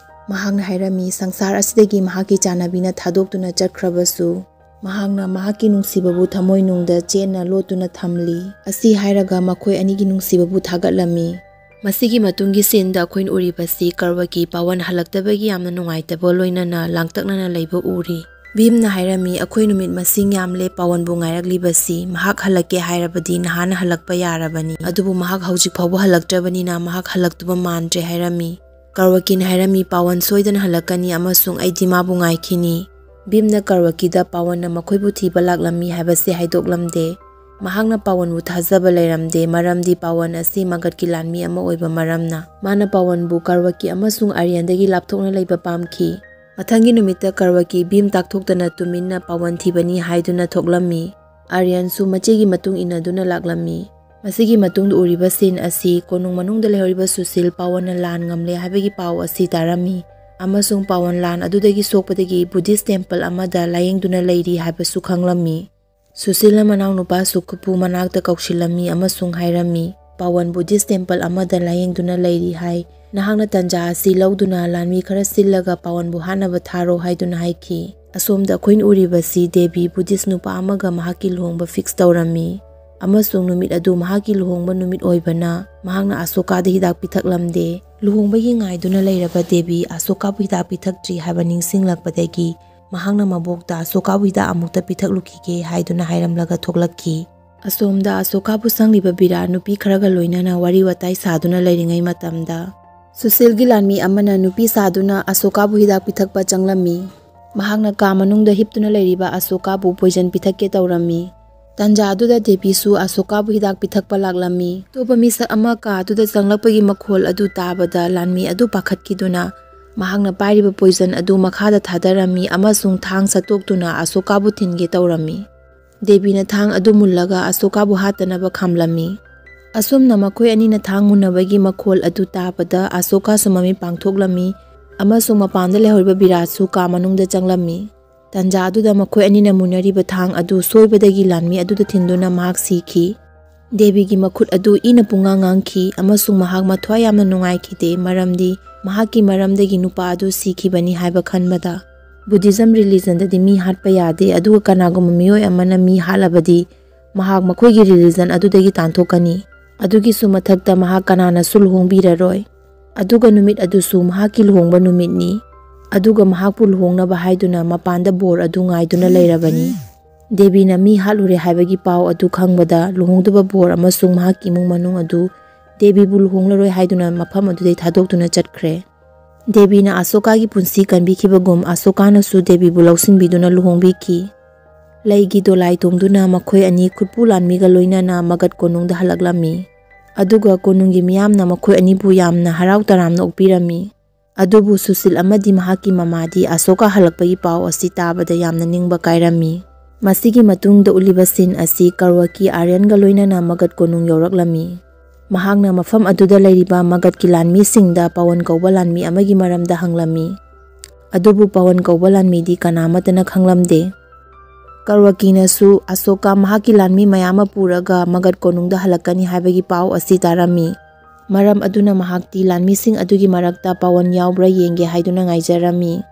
ꯃꯍꯥꯛꯅ ꯍꯥꯏꯔꯝꯃꯤ, "ꯁꯪꯁꯥꯔ ꯑꯁꯤꯗꯒꯤ ꯃꯍꯥꯛꯀꯤ ꯆꯥꯟꯅꯕꯤꯅ ꯊꯥꯗꯣꯛꯇꯨꯅ ꯆꯠꯈ꯭ꯔꯕꯁꯨ, ꯃꯍꯥꯛꯅ ꯃꯍꯥꯛꯀꯤ ꯅꯨꯡꯁꯤꯕꯕꯨ ꯊꯃꯣꯏꯅꯨꯡꯗ ꯆꯦꯠꯅ ꯂꯣꯠꯇꯨꯅ ꯊꯝꯂꯤ"꯫ ꯑꯁꯤ ꯍꯥꯏꯔꯒ ꯃꯈꯣꯏ ꯑꯅꯤꯒꯤ ꯅꯨꯡꯁꯤꯕꯕꯨ ꯊꯥꯒꯠꯂꯝꯃꯤ꯫ ꯃꯁꯤꯒꯤ ꯃꯇꯨꯡꯒꯤ ꯁꯤꯟꯗ ꯑꯩꯈꯣꯏꯅ ꯎꯔꯤꯕꯁꯤ ꯀꯔꯋꯀꯤ ꯄꯥꯋꯟ ꯍꯜꯂꯛꯇꯕꯒꯤ ꯌꯥꯝꯅ ꯅꯨꯡꯉꯥꯏꯇꯕ ꯂꯣꯏꯅꯅ ꯂꯥꯡꯇꯛꯅꯅ ꯂꯩꯕ ꯎꯔꯤ꯫ ꯚꯤꯝꯅ ꯍꯥꯏꯔꯝꯃꯤ, "ꯑꯩꯈꯣꯏ ꯅꯨꯃꯤꯠ ꯃꯁꯤꯡ ꯌꯥꯝꯂꯦ ꯄꯥꯋꯟꯕꯨ ꯉꯥꯏꯔꯛꯂꯤꯕꯁꯤ꯫ ꯃꯍꯥꯛ ꯍꯜꯂꯛꯀꯦ ꯍꯥꯏꯔꯕꯗꯤ ꯅꯍꯥꯟꯅ ꯍꯜꯂꯛꯄ ꯌꯥꯔꯕꯅꯤ꯫ ꯑꯗꯨꯕꯨ ꯃꯍꯥꯛ ꯍꯧꯖꯤꯛ ꯐꯥꯎꯕ ꯍꯜꯂꯛꯇ꯭ꯔꯕꯅꯤꯅ ꯃꯍꯥꯛ ꯍꯜꯂꯛꯇꯨꯕ ꯃꯥꯟꯗ꯭ꯔꯦ" ꯍꯥꯏꯔꯝꯃꯤ꯫ ꯀꯔꯋꯀꯤꯅ ꯍꯥꯏꯔꯝꯃꯤ, "ꯄꯥꯋꯟ ꯁꯣꯏꯗꯅ ꯍꯜꯂꯛꯀꯅꯤ ꯑꯃꯁꯨꯡ ꯑꯩꯗꯤ ꯃꯥꯕꯨ ꯉꯥꯏꯈꯤꯅꯤ"꯫ ꯚꯤꯝꯅ ꯀꯔꯋꯀꯤꯗ ꯄꯥꯋꯟꯅ ꯃꯈꯣꯏꯕꯨ ꯊꯤꯕ ꯂꯥꯛꯂꯝꯃꯤ ꯍꯥꯏꯕꯁꯤ ꯍꯥꯏꯗꯣꯛꯂꯝꯗꯦ꯫ ꯃꯍꯥꯛꯅ ꯄꯥꯋꯟꯕꯨ ꯊꯥꯖꯕ ꯂꯩꯔꯝꯗꯦ, ꯃꯔꯝꯗꯤ ꯄꯥꯋꯟ ꯑꯁꯤ ꯃꯒꯙꯀꯤ ꯂꯥꯟꯃꯤ ꯑꯃ ꯑꯣꯏꯕ ꯃꯔꯝꯅ꯫ ꯃꯥꯅ ꯄꯥꯋꯟꯕꯨ ꯀꯔꯋꯀꯤ ꯑꯃꯁꯨꯡ ꯑꯥꯔꯌꯟꯗꯒꯤ ꯂꯥꯞꯊꯣꯛꯅ ꯂꯩꯕ ꯄꯥꯝꯈꯤ꯫ ꯃꯊꯪꯒꯤ ꯅꯨꯃꯤꯠꯇ ꯀꯔꯋꯀꯤ ꯚꯤꯝ ꯇꯥꯛꯊꯣꯛꯇꯅ ꯇꯨꯃꯤꯟꯅ ꯄꯥꯋꯟ ꯊꯤꯕꯅꯤ ꯍꯥꯏꯗꯨꯅ ꯊꯣꯛꯂꯝꯃꯤ꯫ ꯑꯥꯔꯌꯟꯁꯨ ꯃꯆꯦꯒꯤ ꯃꯇꯨꯡ ꯏꯟꯅꯗꯨꯅ ꯂꯥꯛꯂꯝꯃꯤ꯫ ꯃꯁꯤꯒꯤ ꯃꯇꯨꯡꯗ ꯎꯔꯤꯕ scene ꯑꯁꯤ ꯀꯣꯅꯨꯡ ꯃꯅꯨꯡꯗ ꯂꯩꯍꯧꯔꯤꯕ ꯁꯨꯁꯤꯜ ꯄꯥꯋꯟꯅ ꯂꯥꯟ ꯉꯝꯂꯦ ꯍꯥꯏꯕꯒꯤ ꯄꯥꯎ ꯑꯁꯤ ꯇꯥꯔꯝꯃꯤ, ꯑꯃꯁꯨꯡ ꯄꯥꯋꯟ ꯂꯥꯟ ꯑꯗꯨꯗꯒꯤ ꯁꯣꯛꯄꯗꯒꯤ Buddhist temple ꯑꯃꯗ ꯂꯥꯌꯦꯡꯗꯨꯅ ꯂꯩꯔꯤ ꯍꯥꯏꯕꯁꯨ ꯈꯪꯂꯝꯃꯤ꯫ ꯁꯨꯁꯤꯜꯅ ꯃꯅꯥꯎꯅꯨꯄꯥ ꯁꯨꯈꯨꯄꯨ ꯃꯅꯥꯛꯇ ꯀꯧꯁꯤꯜꯂꯝꯃꯤ ꯑꯃꯁꯨꯡ ꯍꯥꯏꯔꯝꯃꯤ, "ꯄꯥꯋꯟ Buddhist temple ꯑꯃꯗ ꯂꯥꯌꯦꯡꯗꯨꯅ ꯂꯩꯔꯤ ꯍꯥꯏ꯫ ꯅꯍꯥꯛꯅ ꯇꯟꯖꯥ ꯑꯁꯤ ꯂꯧꯗꯨꯅ ꯂꯥꯟꯃꯤ ꯈꯔ ꯁꯤꯜꯂꯒ ꯄꯥꯋꯟꯕꯨ ꯍꯥꯠꯅꯕ ꯊꯥꯔꯣ" ꯍꯥꯏꯗꯨꯅ ꯍꯥꯏꯈꯤ꯫ ꯑꯁꯣꯝꯗ ꯑꯩꯈꯣꯏꯅ ꯎꯔꯤꯕꯁꯤ ꯗꯦꯕꯤ Buddhist ꯅꯨꯄꯥ ꯑꯃꯒ ꯃꯍꯥꯛꯀꯤ ꯂꯨꯍꯣꯡꯕ fix ꯇꯧꯔꯝꯃꯤ, ꯑꯃꯁꯨꯡ ꯅꯨꯃꯤꯠ ꯑꯗꯨ ꯃꯍꯥꯛꯀꯤ ꯂꯨꯍꯣꯡꯕ ꯅꯨꯃꯤꯠ ꯑꯣꯏꯕꯅ ꯃꯍꯥꯛꯅ ꯑꯁꯣꯀꯥꯗ ꯍꯤꯗꯥꯛ ꯄꯤꯊꯛꯂꯝꯗꯦ꯫ ꯂꯨꯍꯣꯡꯕꯒꯤ ꯉꯥꯏꯗꯨꯅ ꯂꯩꯔꯕ ꯗꯦꯕꯤ ꯑꯁꯣꯀꯥꯕꯨ ꯍꯤꯗꯥꯛ ꯄꯤꯊꯛꯇ꯭ꯔꯤ ꯍꯥꯏꯕ ꯅꯤꯡꯁꯤꯡꯂꯛꯄꯗꯒꯤ ꯃꯍꯥꯛꯅ ꯃꯕꯣꯛꯇ "ꯑꯁꯣꯀꯥꯕꯨ ꯍꯤꯗꯥꯛ ꯑꯃꯨꯛꯇ ꯄꯤꯊꯛꯂꯨꯈꯤꯒꯦ" ꯍꯥꯏꯗꯨꯅ ꯍꯥꯏꯔꯝꯂꯒ ꯊꯣꯛꯂꯛꯈꯤ꯫ ꯑꯁꯣꯝꯗ ꯑꯁꯣꯀꯥꯕꯨ ꯁꯪꯂꯤꯕ ꯕꯤꯔꯥ ꯅꯨꯄꯤ ꯈꯔꯒ ꯂꯣꯏꯅꯅ ꯋꯥꯔꯤ ꯋꯥꯇꯥꯏ ꯁꯥꯗꯨꯅ ꯂꯩꯔꯤꯉꯩ ꯃꯇꯝꯗ, ꯁꯨꯁꯤꯜꯒꯤ ꯂꯥꯟꯃꯤ ꯑꯃꯅ ꯅꯨꯄꯤ ꯁꯥꯗꯨꯅ ꯑꯁꯣꯀꯥꯕꯨ ꯍꯤꯗꯥꯛ ꯄꯤꯊꯛꯄ ꯆꯪꯂꯝꯃꯤ꯫ ꯃꯍꯥꯛꯅ ꯀꯥ ꯃꯅꯨꯡꯗ ꯍꯤꯞꯇꯨꯅ ꯂꯩꯔꯤꯕ ꯑꯁꯣꯀꯥꯕꯨ poison ꯄꯤꯊꯛꯀꯦ ꯇꯧꯔꯝꯃꯤ꯫ ꯇꯟꯖꯥ ꯑꯗꯨꯗ ꯗꯦꯕꯤꯁꯨ ꯑꯁꯣꯀꯥꯕꯨ ꯍꯤꯗꯥꯛ ꯄꯤꯊꯛꯄ ꯂꯥꯛꯂꯝꯃꯤ꯫ ꯑꯇꯣꯞꯄ ꯃꯤꯁꯛ ꯑꯃ ꯀꯥ ꯑꯗꯨꯗ ꯆꯪꯂꯛꯄꯒꯤ ꯃꯈꯣꯜ ꯑꯗꯨ ꯇꯥꯕꯗ ꯂꯥꯟꯃꯤ ꯑꯗꯨ ꯄꯥꯈꯠꯈꯤꯗꯨꯅ ꯃꯍꯥꯛꯅ ꯄꯥꯏꯔꯤꯕ poison ꯑꯗꯨ ꯃꯈꯥꯗ ꯊꯥꯗꯔꯝꯃꯤ ꯑꯃꯁꯨꯡ ꯊꯥꯡ ꯁꯠꯇꯣꯛꯇꯨꯅ ꯑꯁꯣꯀꯥꯕꯨ ꯊꯤꯟꯒꯦ ꯇꯧꯔꯝꯃꯤ꯫ ꯗꯦꯕꯤꯅ ꯊꯥꯡ ꯑꯗꯨ ꯃꯨꯜꯂꯒ ꯑꯁꯣꯀꯥꯕꯨ ꯍꯥꯠꯇꯅꯕ ꯈꯥꯝꯂꯝꯃꯤ꯫ ꯑꯁꯨꯝꯅ ꯃꯈꯣꯏ ꯑꯅꯤꯅ ꯊꯥꯡ ꯃꯨꯟꯅꯕꯒꯤ ꯃꯈꯣꯜ ꯑꯗꯨ ꯇꯥꯕꯗ ꯑꯁꯣꯀꯥꯁꯨ ꯃꯃꯤꯠ ꯄꯥꯡꯊꯣꯛꯂꯝꯃꯤ ꯑꯃꯁꯨꯡ ꯃꯄꯥꯟꯗ ꯂꯩꯍꯧꯔꯤꯕ ꯕꯤꯔꯥꯁꯨ ꯀꯥ ꯃꯅꯨꯡꯗ ꯆꯪꯂꯝꯃꯤ꯫ ꯇꯟꯖꯥ ꯑꯗꯨꯗ ꯃꯈꯣꯏ ꯑꯅꯤꯅ ꯃꯨꯟꯅꯔꯤꯕ ꯊꯥꯡ ꯑꯗꯨ ꯁꯣꯏꯕꯗꯒꯤ ꯂꯥꯟꯃꯤ ꯑꯗꯨꯗ ꯊꯤꯟꯗꯨꯅ ꯃꯍꯥꯛ ꯁꯤꯈꯤ꯫ ꯗꯦꯕꯤꯒꯤ ꯃꯈꯨꯠ ꯑꯗꯨ ꯏꯅ ꯄꯨꯡꯉꯥꯡ ꯉꯥꯡꯈꯤ ꯑꯃꯁꯨꯡ ꯃꯍꯥꯛ ꯃꯊ꯭ꯋꯥꯏ ꯌꯥꯝꯅ ꯅꯨꯡꯉꯥꯏꯈꯤꯗꯦ, ꯃꯔꯝꯗꯤ ꯃꯍꯥꯛꯀꯤ ꯃꯔꯝꯗꯒꯤ ꯅꯨꯄꯥ ꯑꯗꯨ ꯁꯤꯈꯤꯕꯅꯤ ꯍꯥꯏꯕ ꯈꯟꯕꯗ꯫ Buddhism religion ꯗꯗꯤ ꯃꯤ ꯍꯥꯠꯄ ꯌꯥꯗꯦ, ꯑꯗꯨꯒ ꯀꯅꯥꯒꯨꯝꯕ ꯃꯤꯑꯣꯏ ꯑꯃꯅ ꯃꯤ ꯍꯥꯠꯂꯕꯗꯤ ꯃꯍꯥꯛ ꯃꯈꯣꯏꯒꯤ religion ꯑꯗꯨꯗꯒꯤ ꯇꯥꯟꯊꯣꯛꯀꯅꯤ꯫ ꯑꯗꯨꯒꯤꯁꯨ ꯃꯊꯛꯇ ꯃꯍꯥꯛ ꯀꯅꯥꯅꯁꯨ ꯂꯨꯍꯣꯡꯕꯤꯔꯔꯣꯏ꯫ ꯑꯗꯨꯒ ꯅꯨꯃꯤꯠ ꯑꯗꯨꯁꯨ ꯃꯍꯥꯛꯀꯤ ꯂꯨꯍꯣꯡꯕ ꯅꯨꯃꯤꯠꯅꯤ꯫ ꯑꯗꯨꯒ ꯃꯍꯥꯛꯄꯨ ꯂꯨꯍꯣꯡꯅꯕ ꯍꯥꯏꯗꯨꯅ ꯃꯄꯥꯟꯗ ꯕꯣꯔ ꯑꯗꯨ ꯉꯥꯏꯗꯨꯅ ꯂꯩꯔꯕꯅꯤ꯫ ꯗꯦꯕꯤꯅ ꯃꯤ ꯍꯥꯠꯂꯨꯔꯦ ꯍꯥꯏꯕꯒꯤ ꯄꯥꯎ ꯑꯗꯨ ꯈꯪꯕꯗ ꯂꯨꯍꯣꯡꯗꯨꯕ ꯕꯣꯔ ꯑꯃꯁꯨꯡ ꯃꯍꯥꯛꯀꯤ ꯏꯃꯨꯡ ꯃꯅꯨꯡ ꯑꯗꯨ ꯗꯦꯕꯤꯕꯨ ꯂꯨꯍꯣꯡꯂꯔꯣꯏ ꯍꯥꯏꯗꯨꯅ ꯃꯐꯝ ꯑꯗꯨꯗꯩ ꯊꯥꯗꯣꯛꯇꯨꯅ ꯆꯠꯈ꯭ꯔꯦ꯫ ꯗꯦꯕꯤꯅ ꯑꯁꯣꯀꯥꯒꯤ ꯄꯨꯟꯁꯤ ꯀꯟꯕꯤꯈꯤꯕꯒꯨꯝ ꯑꯁꯣꯀꯥꯅꯁꯨ ꯗꯦꯕꯤꯕꯨ ꯂꯧꯁꯤꯟꯕꯤꯗꯨꯅ ꯂꯨꯍꯣꯡꯕꯤꯈꯤ꯫ ꯂꯩꯒꯤ ꯗꯣꯂꯥꯏ ꯇꯣꯡꯗꯨꯅ ꯃꯈꯣꯏ ꯑꯅꯤ ꯈꯨꯠꯄꯨ ꯂꯥꯟꯃꯤꯒ ꯂꯣꯏꯅꯅ ꯃꯒꯙ ꯀꯣꯅꯨꯡꯗ ꯍꯜꯂꯛꯂꯝꯃꯤ꯫ ꯑꯗꯨꯒ ꯀꯣꯅꯨꯡꯒꯤ ꯃꯤꯌꯥꯝꯅ ꯃꯈꯣꯏ ꯑꯅꯤꯕꯨ ꯌꯥꯝꯅ ꯍꯔꯥꯎ ꯇꯔꯥꯝꯅ ꯑꯣꯛꯄꯤꯔꯝꯃꯤ꯫ ꯑꯗꯨꯕꯨ ꯁꯨꯁꯤꯜ ꯑꯃꯗꯤ ꯃꯍꯥꯛꯀꯤ ꯃꯃꯥꯗꯤ ꯑꯁꯣꯀꯥ ꯍꯜꯂꯛꯄꯒꯤ ꯄꯥꯎ ꯑꯁꯤ ꯇꯥꯕꯗ ꯌꯥꯝꯅ ꯅꯤꯡꯕ ꯀꯥꯏꯔꯝꯃꯤ꯫ ꯃꯁꯤꯒꯤ ꯃꯇꯨꯡꯗ ꯎꯠꯂꯤꯕ scene ꯑꯁꯤ ꯀꯔꯋꯀꯤ ꯑꯥꯔꯌꯟꯒ ꯂꯣꯏꯅꯅ ꯃꯒꯙ ꯀꯣꯅꯨꯡ ꯌꯧꯔꯛꯂꯝꯃꯤ꯫ ꯃꯍꯥꯛꯅ ꯃꯐꯝ ꯑꯗꯨꯗ ꯂꯩꯔꯤꯕ ꯃꯒꯙꯀꯤ ꯂꯥꯟꯃꯤꯁꯤꯡꯗ ꯄꯋꯟ ꯀꯧꯕ ꯂꯥꯟꯃꯤ ꯑꯃꯒꯤ ꯃꯔꯝꯗ ꯍꯪꯂꯝꯃꯤ꯫ ꯑꯗꯨꯕꯨ ꯄꯋꯟ ꯀꯧꯕ ꯂꯥꯟꯃꯤꯗꯤ ꯀꯅꯥ ꯑꯃꯠꯇꯅ ꯈꯪꯂꯝꯗꯦ꯫ ꯀꯔꯋꯀꯤꯅꯁꯨ ꯑꯁꯣꯀꯥ ꯃꯍꯥꯛꯀꯤ ꯂꯥꯟꯃꯤ ꯃꯌꯥꯝ ꯑꯃ ꯄꯨꯔꯒ ꯃꯒꯙ ꯀꯣꯅꯨꯡꯗ ꯍꯜꯂꯛꯀꯅꯤ ꯍꯥꯏꯕꯒꯤ ꯄꯥꯎ ꯑꯁꯤ ꯇꯥꯔꯝꯃꯤ꯫ ꯃꯔꯝ ꯑꯗꯨꯅ ꯃꯍꯥꯛꯇꯤ ꯂꯥꯟꯃꯤꯁꯤꯡ ꯑꯗꯨꯒꯤ ꯃꯔꯛꯇ ꯄꯋꯟ ꯌꯥꯎꯕ꯭ꯔꯥ ꯌꯦꯡꯒꯦ ꯍꯥꯏꯗꯨꯅ ꯉꯥꯏꯖꯔꯝꯃꯤ꯫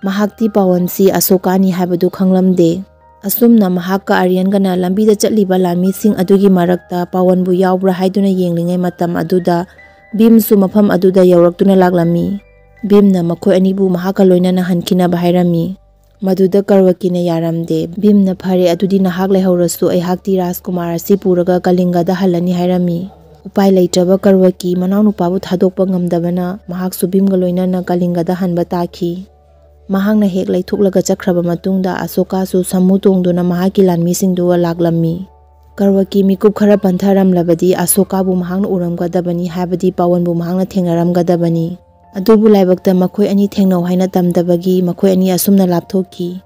ꯃꯍꯥꯛꯇꯤ ꯄꯋꯟꯁꯤ ꯑꯁꯣꯀꯥꯅꯤ ꯍꯥꯏꯕꯗꯨ ꯈꯪꯂꯝꯗꯦ꯫ ꯑꯁꯨꯝꯅ ꯃꯍꯥꯛꯀ ꯑꯥꯔꯌꯟꯒꯅ ꯂꯝꯕꯤꯗ ꯆꯠꯂꯤꯕ ꯂꯥꯟꯃꯤꯁꯤꯡ ꯑꯗꯨꯒꯤ ꯃꯔꯛꯇ ꯄꯋꯟꯕꯨ ꯌꯥꯎꯕ꯭ꯔꯥ ꯍꯥꯏꯗꯨꯅ ꯌꯦꯡꯂꯤꯉꯩ ꯃꯇꯝ ꯑꯗꯨꯗ ꯚꯤꯝꯁꯨ ꯃꯐꯝ ꯑꯗꯨꯗ ꯌꯧꯔꯛꯇꯨꯅ ꯂꯥꯛꯂꯝꯃꯤ꯫ ꯚꯤꯝꯅ ꯃꯈꯣꯏ ꯑꯅꯤꯕꯨ ꯃꯍꯥꯛꯀ ꯂꯣꯏꯅꯅ ꯍꯟꯈꯤꯅꯕ ꯍꯥꯏꯔꯝꯃꯤ꯫ ꯃꯗꯨꯗ ꯀꯔꯋꯀꯤꯅ ꯌꯥꯔꯝꯗꯦ꯫ ꯚꯤꯝꯅ "ꯐꯔꯦ, ꯑꯗꯨꯗꯤ ꯅꯍꯥꯛ ꯂꯩꯍꯧꯔꯁꯨ, ꯑꯩꯍꯥꯛꯇꯤ ꯔꯥꯖꯀꯨꯃꯥꯔ ꯑꯁꯤ ꯄꯨꯔꯒ ꯀꯂꯤꯡꯒꯗ ꯍꯜꯂꯅꯤ" ꯍꯥꯏꯔꯝꯃꯤ꯫ ꯎꯄꯥꯏ ꯂꯩꯇ꯭ꯔꯕ ꯀꯔꯋꯀꯤ ꯃꯅꯥꯎꯅꯨꯄꯥꯕꯨ ꯊꯥꯗꯣꯛꯄ ꯉꯝꯗꯕꯅ ꯃꯍꯥꯛꯁꯨ ꯚꯤꯝꯒ ꯂꯣꯏꯅꯅ ꯀꯂꯤꯡꯒꯗ ꯍꯟꯕ ꯇꯥꯈꯤ꯫ ꯃꯍꯥꯛꯅ ꯍꯦꯛ ꯂꯩꯊꯣꯛꯂꯒ ꯆꯠꯈ꯭ꯔꯕ ꯃꯇꯨꯡꯗ ꯑꯁꯣꯀꯥꯁꯨ ꯁꯥꯃꯨ ꯇꯣꯡꯗꯨꯅ ꯃꯍꯥꯛꯀꯤ ꯂꯥꯟꯃꯤꯁꯤꯡꯗꯨꯒ ꯂꯥꯛꯂꯝꯃꯤ꯫ ꯀꯔꯋꯀꯤ ꯃꯤꯀꯨꯞ ꯈꯔ ꯄꯟꯊꯔꯝꯂꯕꯗꯤ ꯑꯁꯣꯀꯥꯕꯨ ꯃꯍꯥꯛꯅ ꯎꯔꯝꯒꯗꯕꯅꯤ, ꯍꯥꯏꯕꯗꯤ ꯄꯋꯟꯕꯨ ꯃꯍꯥꯛꯅ ꯊꯦꯡꯅꯔꯝꯒꯗꯕꯅꯤ꯫ ꯑꯗꯨꯕꯨ ꯂꯥꯏꯕꯛꯇ ꯃꯈꯣꯏ ꯑꯅꯤ ꯊꯦꯡꯅꯧ ꯍꯥꯏꯅ ꯇꯝꯗꯕꯒꯤ ꯃꯈꯣꯏ ꯑꯅꯤ ꯑꯁꯨꯝꯅ ꯂꯥꯞꯊꯣꯛꯈꯤ꯫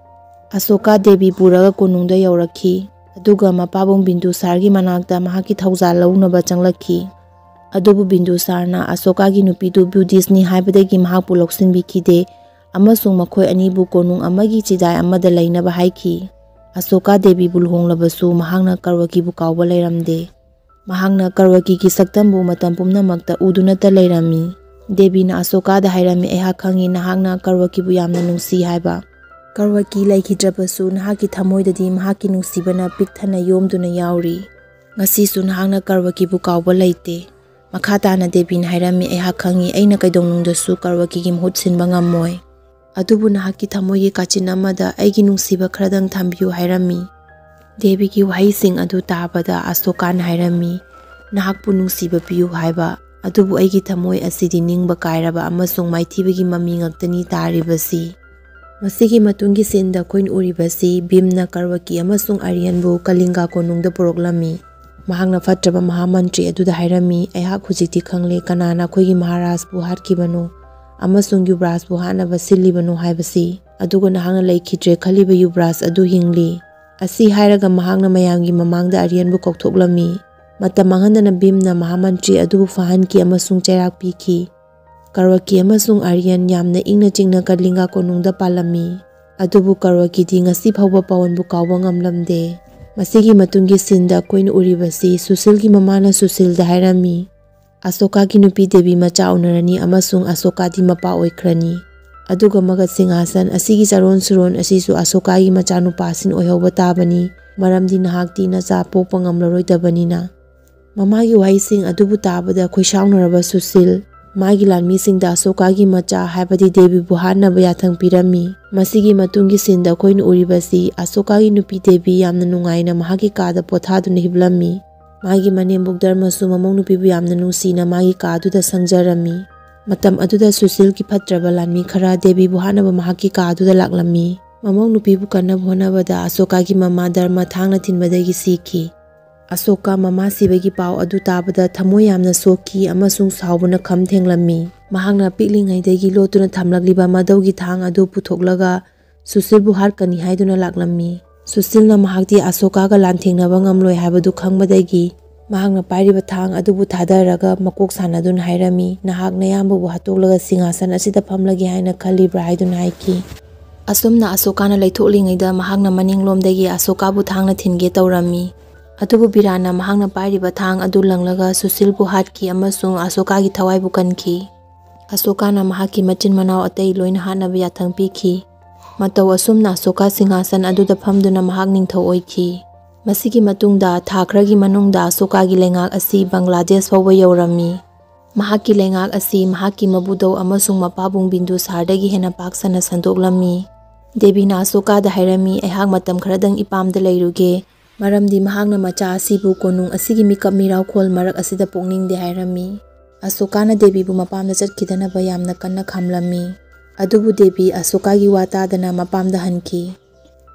ꯑꯁꯣꯀꯥ ꯗꯦꯕꯤ ꯄꯨꯔꯒ ꯀꯣꯅꯨꯡꯗ ꯌꯧꯔꯛꯈꯤ꯫ ꯑꯗꯨꯒ ꯃꯄꯥꯕꯨꯡ ꯕꯤꯟꯗꯨꯁꯥꯔꯒꯤ ꯃꯅꯥꯛꯇ ꯃꯍꯥꯛꯀꯤ ꯊꯧꯖꯥꯜ ꯂꯧꯅꯕ ꯆꯪꯂꯛꯈꯤ꯫ ꯑꯗꯨꯕꯨ ꯕꯤꯟꯗꯨꯁꯥꯔꯅ ꯑꯁꯣꯀꯥꯒꯤ ꯅꯨꯄꯤꯗꯨ ꯕꯨꯙꯤꯁ꯭ꯠꯅꯤ ꯍꯥꯏꯕꯗꯒꯤ ꯃꯍꯥꯛꯄꯨ ꯂꯧꯁꯤꯟꯕꯤꯈꯤꯗꯦ ꯑꯃꯁꯨꯡ ꯃꯈꯣꯏ ꯑꯅꯤꯕꯨ ꯀꯣꯅꯨꯡ ꯑꯃꯒꯤ ꯆꯤꯗꯥꯏ ꯑꯃꯗ ꯂꯩꯅꯕ ꯍꯥꯏꯈꯤ꯫ ꯑꯁꯣꯀꯥ ꯗꯦꯕꯤꯕꯨ ꯂꯨꯍꯣꯡꯂꯕꯁꯨ ꯃꯍꯥꯛꯅ ꯀꯔꯋꯀꯤꯕꯨ ꯀꯥꯎꯕ ꯂꯩꯔꯝꯗꯦ꯫ ꯃꯍꯥꯛꯅ ꯀꯔꯋꯀꯤꯒꯤ ꯁꯛꯇꯝꯕꯨ ꯃꯇꯝ ꯄꯨꯝꯅꯃꯛꯇ ꯎꯗꯨꯅꯇ ꯂꯩꯔꯝꯃꯤ꯫ ꯗꯦꯕꯤꯅ ꯑꯁꯣꯀꯥꯗ ꯍꯥꯏꯔꯝꯃꯤ, "ꯑꯩꯍꯥꯛ ꯈꯪꯏ ꯅꯍꯥꯛꯅ ꯀꯔꯋꯀꯤꯕꯨ ꯌꯥꯝꯅ ꯅꯨꯡꯁꯤ ꯍꯥꯏꯕ꯫ ꯀꯔꯋꯀꯤ ꯂꯩꯈꯤꯗ꯭ꯔꯕꯁꯨ ꯅꯍꯥꯛꯀꯤ ꯊꯃꯣꯏꯗꯗꯤ ꯃꯍꯥꯛꯀꯤ ꯅꯨꯡꯁꯤꯕꯅ ꯄꯤꯛ ꯊꯟꯅ ꯌꯣꯝꯗꯨꯅ ꯌꯥꯎꯔꯤ꯫ ꯉꯁꯤꯁꯨ ꯅꯍꯥꯛꯅ ꯀꯔꯋꯀꯤꯕꯨ ꯀꯥꯎꯕ ꯂꯩꯇꯦ"꯫ ꯃꯈꯥ ꯇꯥꯅ ꯗꯦꯕꯤꯅ ꯍꯥꯏꯔꯝꯃꯤ, "ꯑꯩꯍꯥꯛ ꯈꯪꯏ, ꯑꯩꯅ ꯀꯩꯗꯧꯅꯨꯡꯗꯁꯨ ꯀꯔꯋꯀꯤꯒꯤ ꯃꯍꯨꯠ ꯁꯤꯟꯕ ꯉꯝꯃꯣꯏ꯫ ꯑꯗꯨꯕꯨ ꯅꯍꯥꯛꯀꯤ ꯊꯃꯣꯏꯒꯤ ꯀꯥꯆꯤꯟ ꯑꯃꯗ ꯑꯩꯒꯤ ꯅꯨꯡꯁꯤꯕ ꯈꯔꯗꯪ ꯊꯝꯕꯤꯌꯨ" ꯍꯥꯏꯔꯝꯃꯤ꯫ ꯗꯦꯕꯤꯒꯤ ꯋꯥꯍꯩꯁꯤꯡ ꯑꯗꯨ ꯇꯥꯕꯗ ꯑꯁꯣꯀꯥꯅ ꯍꯥꯏꯔꯝꯃꯤ, "ꯅꯍꯥꯛꯄꯨ ꯅꯨꯡꯁꯤꯕ ꯄꯤꯌꯨ ꯍꯥꯏꯕ, ꯑꯗꯨꯕꯨ ꯑꯩꯒꯤ ꯊꯃꯣꯏ ꯑꯁꯤꯗꯤ ꯅꯤꯡꯕ ꯀꯥꯏꯔꯕ ꯑꯃꯁꯨꯡ ꯃꯥꯏꯊꯤꯕꯒꯤ ꯃꯃꯤ ꯉꯥꯛꯇꯅꯤ ꯇꯥꯔꯤꯕꯁꯤ"꯫ ꯃꯁꯤꯒꯤ ꯃꯇꯨꯡꯒꯤ sceneꯗ ꯑꯩꯈꯣꯏꯅ ꯎꯔꯤꯕꯁꯤ ꯚꯤꯝꯅ ꯀꯔꯋꯀꯤ ꯑꯃꯁꯨꯡ ꯑꯥꯔꯌꯟꯕꯨ ꯀꯂꯤꯡꯒ ꯀꯣꯅꯨꯡꯗ ꯄꯨꯔꯛꯂꯝꯃꯤ꯫ ꯃꯍꯥꯛꯅ ꯐꯠꯇ꯭ꯔꯕ ꯃꯍꯥꯃꯟꯇ꯭ꯔꯤ ꯑꯗꯨꯗ ꯍꯥꯏꯔꯝꯃꯤ, "ꯑꯩꯍꯥꯛ ꯍꯧꯖꯤꯛꯇꯤ ꯈꯪꯂꯦ ꯀꯅꯥꯅ ꯑꯩꯈꯣꯏꯒꯤ ꯃꯍꯥꯔꯥꯖꯕꯨ ꯍꯥꯠꯈꯤꯕꯅꯣ ꯑꯃꯁꯨꯡ ꯌꯨꯕꯔꯥꯖꯕꯨ ꯍꯥꯠꯅꯕ ꯁꯤꯜꯂꯤꯕꯅꯣ ꯍꯥꯏꯕꯁꯤ꯫ ꯑꯗꯨꯒ ꯅꯍꯥꯛꯅ ꯂꯩꯈꯤꯗ꯭ꯔꯦ ꯈꯜꯂꯤꯕ ꯌꯨꯕꯔꯥꯖ ꯑꯗꯨ ꯍꯤꯡꯂꯤ"꯫ ꯑꯁꯤ ꯍꯥꯏꯔꯒ ꯃꯍꯥꯛꯅ ꯃꯌꯥꯝꯒꯤ ꯃꯃꯥꯡꯗ ꯑꯥꯔꯌꯟꯕꯨ ꯀꯧꯊꯣꯛꯂꯝꯃꯤ꯫ ꯃꯇꯝ ꯃꯥꯡꯍꯟꯗꯅ ꯚꯤꯝꯅ ꯃꯍꯥꯃꯟꯇ꯭ꯔꯤ ꯑꯗꯨꯕꯨ ꯐꯥꯍꯟꯈꯤ ꯑꯃꯁꯨꯡ ꯆꯩꯔꯥꯛ ꯄꯤꯈꯤ꯫ ꯀꯔꯋꯀꯤ ꯑꯃꯁꯨꯡ ꯑꯥꯔꯌꯟ ꯌꯥꯝꯅ ꯏꯪꯅ ꯆꯤꯛꯅ ꯀꯂꯤꯡꯒꯥ ꯀꯣꯅꯨꯡꯗ ꯄꯥꯜꯂꯝꯃꯤ꯫ ꯑꯗꯨꯕꯨ ꯀꯔꯋꯀꯤꯗꯤ ꯉꯁꯤ ꯐꯥꯎꯕ ꯄꯥꯋꯟꯕꯨ ꯀꯥꯎꯕ ꯉꯝꯂꯝꯗꯦ꯫ ꯃꯁꯤꯒꯤ ꯃꯇꯨꯡꯒꯤ ꯁꯤꯟꯗ ꯑꯩꯈꯣꯏꯅ ꯎꯔꯤꯕꯁꯤ ꯁꯨꯁꯤꯜꯒꯤ ꯃꯃꯥꯅ ꯁꯨꯁꯤꯜꯗ ꯍꯥꯏꯔꯝꯃꯤ, "ꯑꯁꯣꯀꯥꯒꯤ ꯅꯨꯄꯤ ꯗꯦꯕꯤ ꯃꯆꯥ ꯎꯅꯔꯅꯤ ꯑꯃꯁꯨꯡ ꯑꯁꯣꯀꯥꯗꯤ ꯃꯄꯥ ꯑꯣꯏꯈ꯭ꯔꯅꯤ꯫ ꯑꯗꯨꯒ ꯃꯒꯙ ꯁꯤꯡꯍꯥꯁꯟ ꯑꯁꯤꯒꯤ ꯆꯥꯔꯣꯟ ꯁꯨꯔꯣꯟ ꯑꯁꯤꯁꯨ ꯑꯁꯣꯀꯥꯒꯤ ꯃꯆꯥꯅꯨꯄꯥꯁꯤꯡ ꯑꯣꯏꯍꯧꯕ ꯇꯥꯕꯅꯤ, ꯃꯔꯝꯗꯤ ꯅꯍꯥꯛꯇꯤ ꯅꯆꯥ ꯄꯣꯛꯄ ꯉꯝꯂꯔꯣꯏꯗꯕꯅꯤꯅ"꯫ ꯃꯃꯥꯒꯤ ꯋꯥꯍꯩꯁꯤꯡ ꯑꯗꯨꯕꯨ ꯇꯥꯕꯗ ꯈꯣꯏꯁꯥꯎꯅꯔꯕ ꯁꯨꯁꯤꯜ, ꯃꯥꯒꯤ ꯂꯥꯟꯃꯤꯁꯤꯡꯗ ꯑꯁꯣꯀꯥꯒꯤ ꯃꯆꯥ, ꯍꯥꯏꯕꯗꯤ ꯗꯦꯕꯤꯕꯨ ꯍꯥꯠꯅꯕ ꯌꯥꯊꯪ ꯄꯤꯔꯝꯃꯤ꯫ ꯃꯁꯤꯒꯤ ꯃꯇꯨꯡꯒꯤ ꯁꯤꯟꯗ ꯑꯩꯈꯣꯏꯅ ꯎꯔꯤꯕꯁꯤ ꯑꯁꯣꯀꯥꯒꯤ ꯅꯨꯄꯤ ꯗꯦꯕꯤ ꯌꯥꯝꯅ ꯅꯨꯡꯉꯥꯏꯅ ꯃꯍꯥꯛꯀꯤ ꯀꯥꯗ ꯄꯣꯊꯥꯗꯨꯅ ꯍꯤꯞꯂꯝꯃꯤ꯫ ꯃꯥꯒꯤ ꯃꯅꯦꯝꯕꯣꯛ ꯙꯔꯃꯁꯨ ꯃꯃꯧ ꯅꯨꯄꯤꯕꯨ ꯌꯥꯝꯅ ꯅꯨꯡꯁꯤꯅ ꯃꯥꯒꯤ ꯀꯥꯗꯨꯗ ꯁꯪꯖꯔꯝꯃꯤ꯫ ꯃꯇꯝ ꯑꯗꯨꯗ ꯁꯨꯁꯤꯜꯒꯤ ꯐꯠꯇ꯭ꯔꯕ ꯂꯥꯟꯃꯤ ꯈꯔ ꯗꯦꯕꯤꯕꯨ ꯍꯥꯠꯅꯕ ꯃꯍꯥꯛꯀꯤ ꯀꯥꯗꯨꯗ ꯂꯥꯛꯂꯝꯃꯤ꯫ ꯃꯃꯧ ꯅꯨꯄꯤꯕꯨ ꯀꯟꯅꯕ ꯍꯣꯠꯅꯕꯗ ꯑꯁꯣꯀꯥꯒꯤ ꯃꯃꯥ ꯙꯔꯃ ꯊꯥꯡꯅ ꯊꯤꯟꯕꯗꯒꯤ ꯁꯤꯈꯤ꯫ ꯑꯁꯣꯀꯥ ꯃꯃꯥ ꯁꯤꯕꯒꯤ ꯄꯥꯎ ꯑꯗꯨ ꯇꯥꯕꯗ ꯊꯃꯣꯏ ꯌꯥꯝꯅ ꯁꯣꯛꯈꯤ ꯑꯃꯁꯨꯡ ꯁꯥꯎꯕꯅ ꯈꯝ ꯊꯦꯡꯂꯝꯃꯤ꯫ ꯃꯍꯥꯛꯅ ꯄꯤꯛꯂꯤꯉꯩꯗꯒꯤ ꯂꯣꯠꯇꯨꯅ ꯊꯝꯂꯛꯂꯤꯕ ꯃꯗꯧꯒꯤ ꯊꯥꯡ ꯑꯗꯨ ꯄꯨꯊꯣꯛꯂꯒ ꯁꯨꯁꯤꯜꯕꯨ ꯍꯥꯠꯀꯅꯤ ꯍꯥꯏꯗꯨꯅ ꯂꯥꯛꯂꯝꯃꯤ꯫ ꯁꯨꯁꯤꯜꯅ ꯃꯍꯥꯛꯇꯤ ꯑꯁꯣꯀꯥꯒ ꯂꯥꯟꯊꯦꯡꯅꯕ ꯉꯝꯂꯣꯏ ꯍꯥꯏꯕꯗꯨ ꯈꯪꯕꯗꯒꯤ ꯃꯍꯥꯛꯅ ꯄꯥꯏꯔꯤꯕ ꯊꯥꯡ ꯑꯗꯨꯕꯨ ꯊꯥꯗꯔꯒ ꯃꯀꯣꯛ ꯁꯥꯟꯅꯗꯨꯅ ꯍꯥꯏꯔꯝꯃꯤ, "ꯅꯍꯥꯛ ꯅꯌꯥꯝꯕꯕꯨ ꯍꯥꯠꯇꯣꯛꯂꯒ ꯁꯤꯡꯍꯥꯁꯟ ꯑꯁꯤꯗ ꯐꯝꯂꯒꯦ ꯍꯥꯏꯅ ꯈꯜꯂꯤꯕ꯭ꯔꯥ?" ꯍꯥꯏꯗꯨꯅ ꯍꯥꯏꯈꯤ꯫ ꯑꯁꯨꯝꯅ ꯑꯁꯣꯀꯥꯅ ꯂꯩꯊꯣꯛꯂꯤꯉꯩꯗ ꯃꯍꯥꯛꯅ ꯃꯅꯤꯡꯂꯣꯝꯗꯒꯤ ꯑꯁꯣꯀꯥꯕꯨ ꯊꯥꯡꯅ ꯊꯤꯟꯒꯦ ꯇꯧꯔꯝꯃꯤ꯫ ꯑꯗꯨꯕꯨ ꯕꯤꯔꯥꯅ ꯃꯍꯥꯛꯅ ꯄꯥꯏꯔꯤꯕ ꯊꯥꯡ ꯑꯗꯨ ꯂꯪꯂꯒ ꯁꯨꯁꯤꯜꯕꯨ ꯍꯥꯠꯈꯤ ꯑꯃꯁꯨꯡ ꯑꯁꯣꯀꯥꯒꯤ ꯊꯋꯥꯏꯕꯨ ꯀꯟꯈꯤ꯫ ꯑꯁꯣꯀꯥꯅ ꯃꯍꯥꯛꯀꯤ ꯃꯆꯤꯟ ꯃꯅꯥꯎ ꯑꯇꯩ ꯂꯣꯏꯅ ꯍꯥꯠꯅꯕ ꯌꯥꯊꯪ ꯄꯤꯈꯤ꯫ ꯃꯇꯧ ꯑꯁꯨꯝꯅ ꯑꯁꯣꯀꯥ ꯁꯤꯡꯍꯥꯁꯟ ꯑꯗꯨꯗ ꯐꯝꯗꯨꯅ ꯃꯍꯥꯛ ꯅꯤꯡꯊꯧ ꯑꯣꯏꯈꯤ꯫ ꯃꯁꯤꯒꯤ ꯃꯇꯨꯡꯗ ꯊꯥ ꯈꯔꯒꯤ ꯃꯅꯨꯡꯗ ꯑꯁꯣꯀꯥꯒꯤ ꯂꯩꯉꯥꯛ ꯑꯁꯤ ꯕꯪꯒ꯭ꯂꯥꯗꯦꯁ ꯐꯥꯎꯕ ꯌꯧꯔꯝꯃꯤ꯫ ꯃꯍꯥꯛꯀꯤ ꯂꯩꯉꯥꯛ ꯑꯁꯤ ꯃꯍꯥꯛꯀꯤ ꯃꯕꯨꯗꯧ ꯑꯃꯁꯨꯡ ꯃꯄꯥꯕꯨꯡ ꯕꯤꯟꯗꯨꯁꯥꯔꯗꯒꯤ ꯍꯦꯟꯅ ꯄꯥꯛ ꯁꯟꯅ ꯁꯟꯗꯣꯛꯂꯝꯃꯤ꯫ ꯗꯦꯕꯤꯅ ꯑꯁꯣꯀꯥꯗ ꯍꯥꯏꯔꯝꯃꯤ, "ꯑꯩꯍꯥꯛ ꯃꯇꯝ ꯈꯔꯗꯪ ꯏꯄꯥꯝꯗ ꯂꯩꯔꯨꯒꯦ, ꯃꯔꯝꯗꯤ ꯃꯍꯥꯛꯅ ꯃꯆꯥ ꯑꯁꯤꯕꯨ ꯀꯣꯅꯨꯡ ꯑꯁꯤꯒꯤ ꯃꯤꯀꯞ ꯃꯤꯔꯥꯎꯈꯣꯜ ꯃꯔꯛ ꯑꯁꯤꯗ ꯄꯣꯛꯅꯤꯡꯗꯦ" ꯍꯥꯏꯔꯝꯃꯤ꯫ ꯑꯁꯣꯀꯥꯅ ꯗꯦꯕꯤꯕꯨ ꯃꯄꯥꯝꯗ ꯆꯠꯈꯤꯗꯅꯕ ꯌꯥꯝꯅ ꯀꯟꯅ ꯈꯥꯝꯂꯝꯃꯤ꯫ ꯑꯗꯨꯕꯨ ꯗꯦꯕꯤ ꯑꯁꯣꯀꯥꯒꯤ ꯋꯥ ꯇꯥꯗꯅ ꯃꯄꯥꯝꯗ ꯍꯟꯈꯤ꯫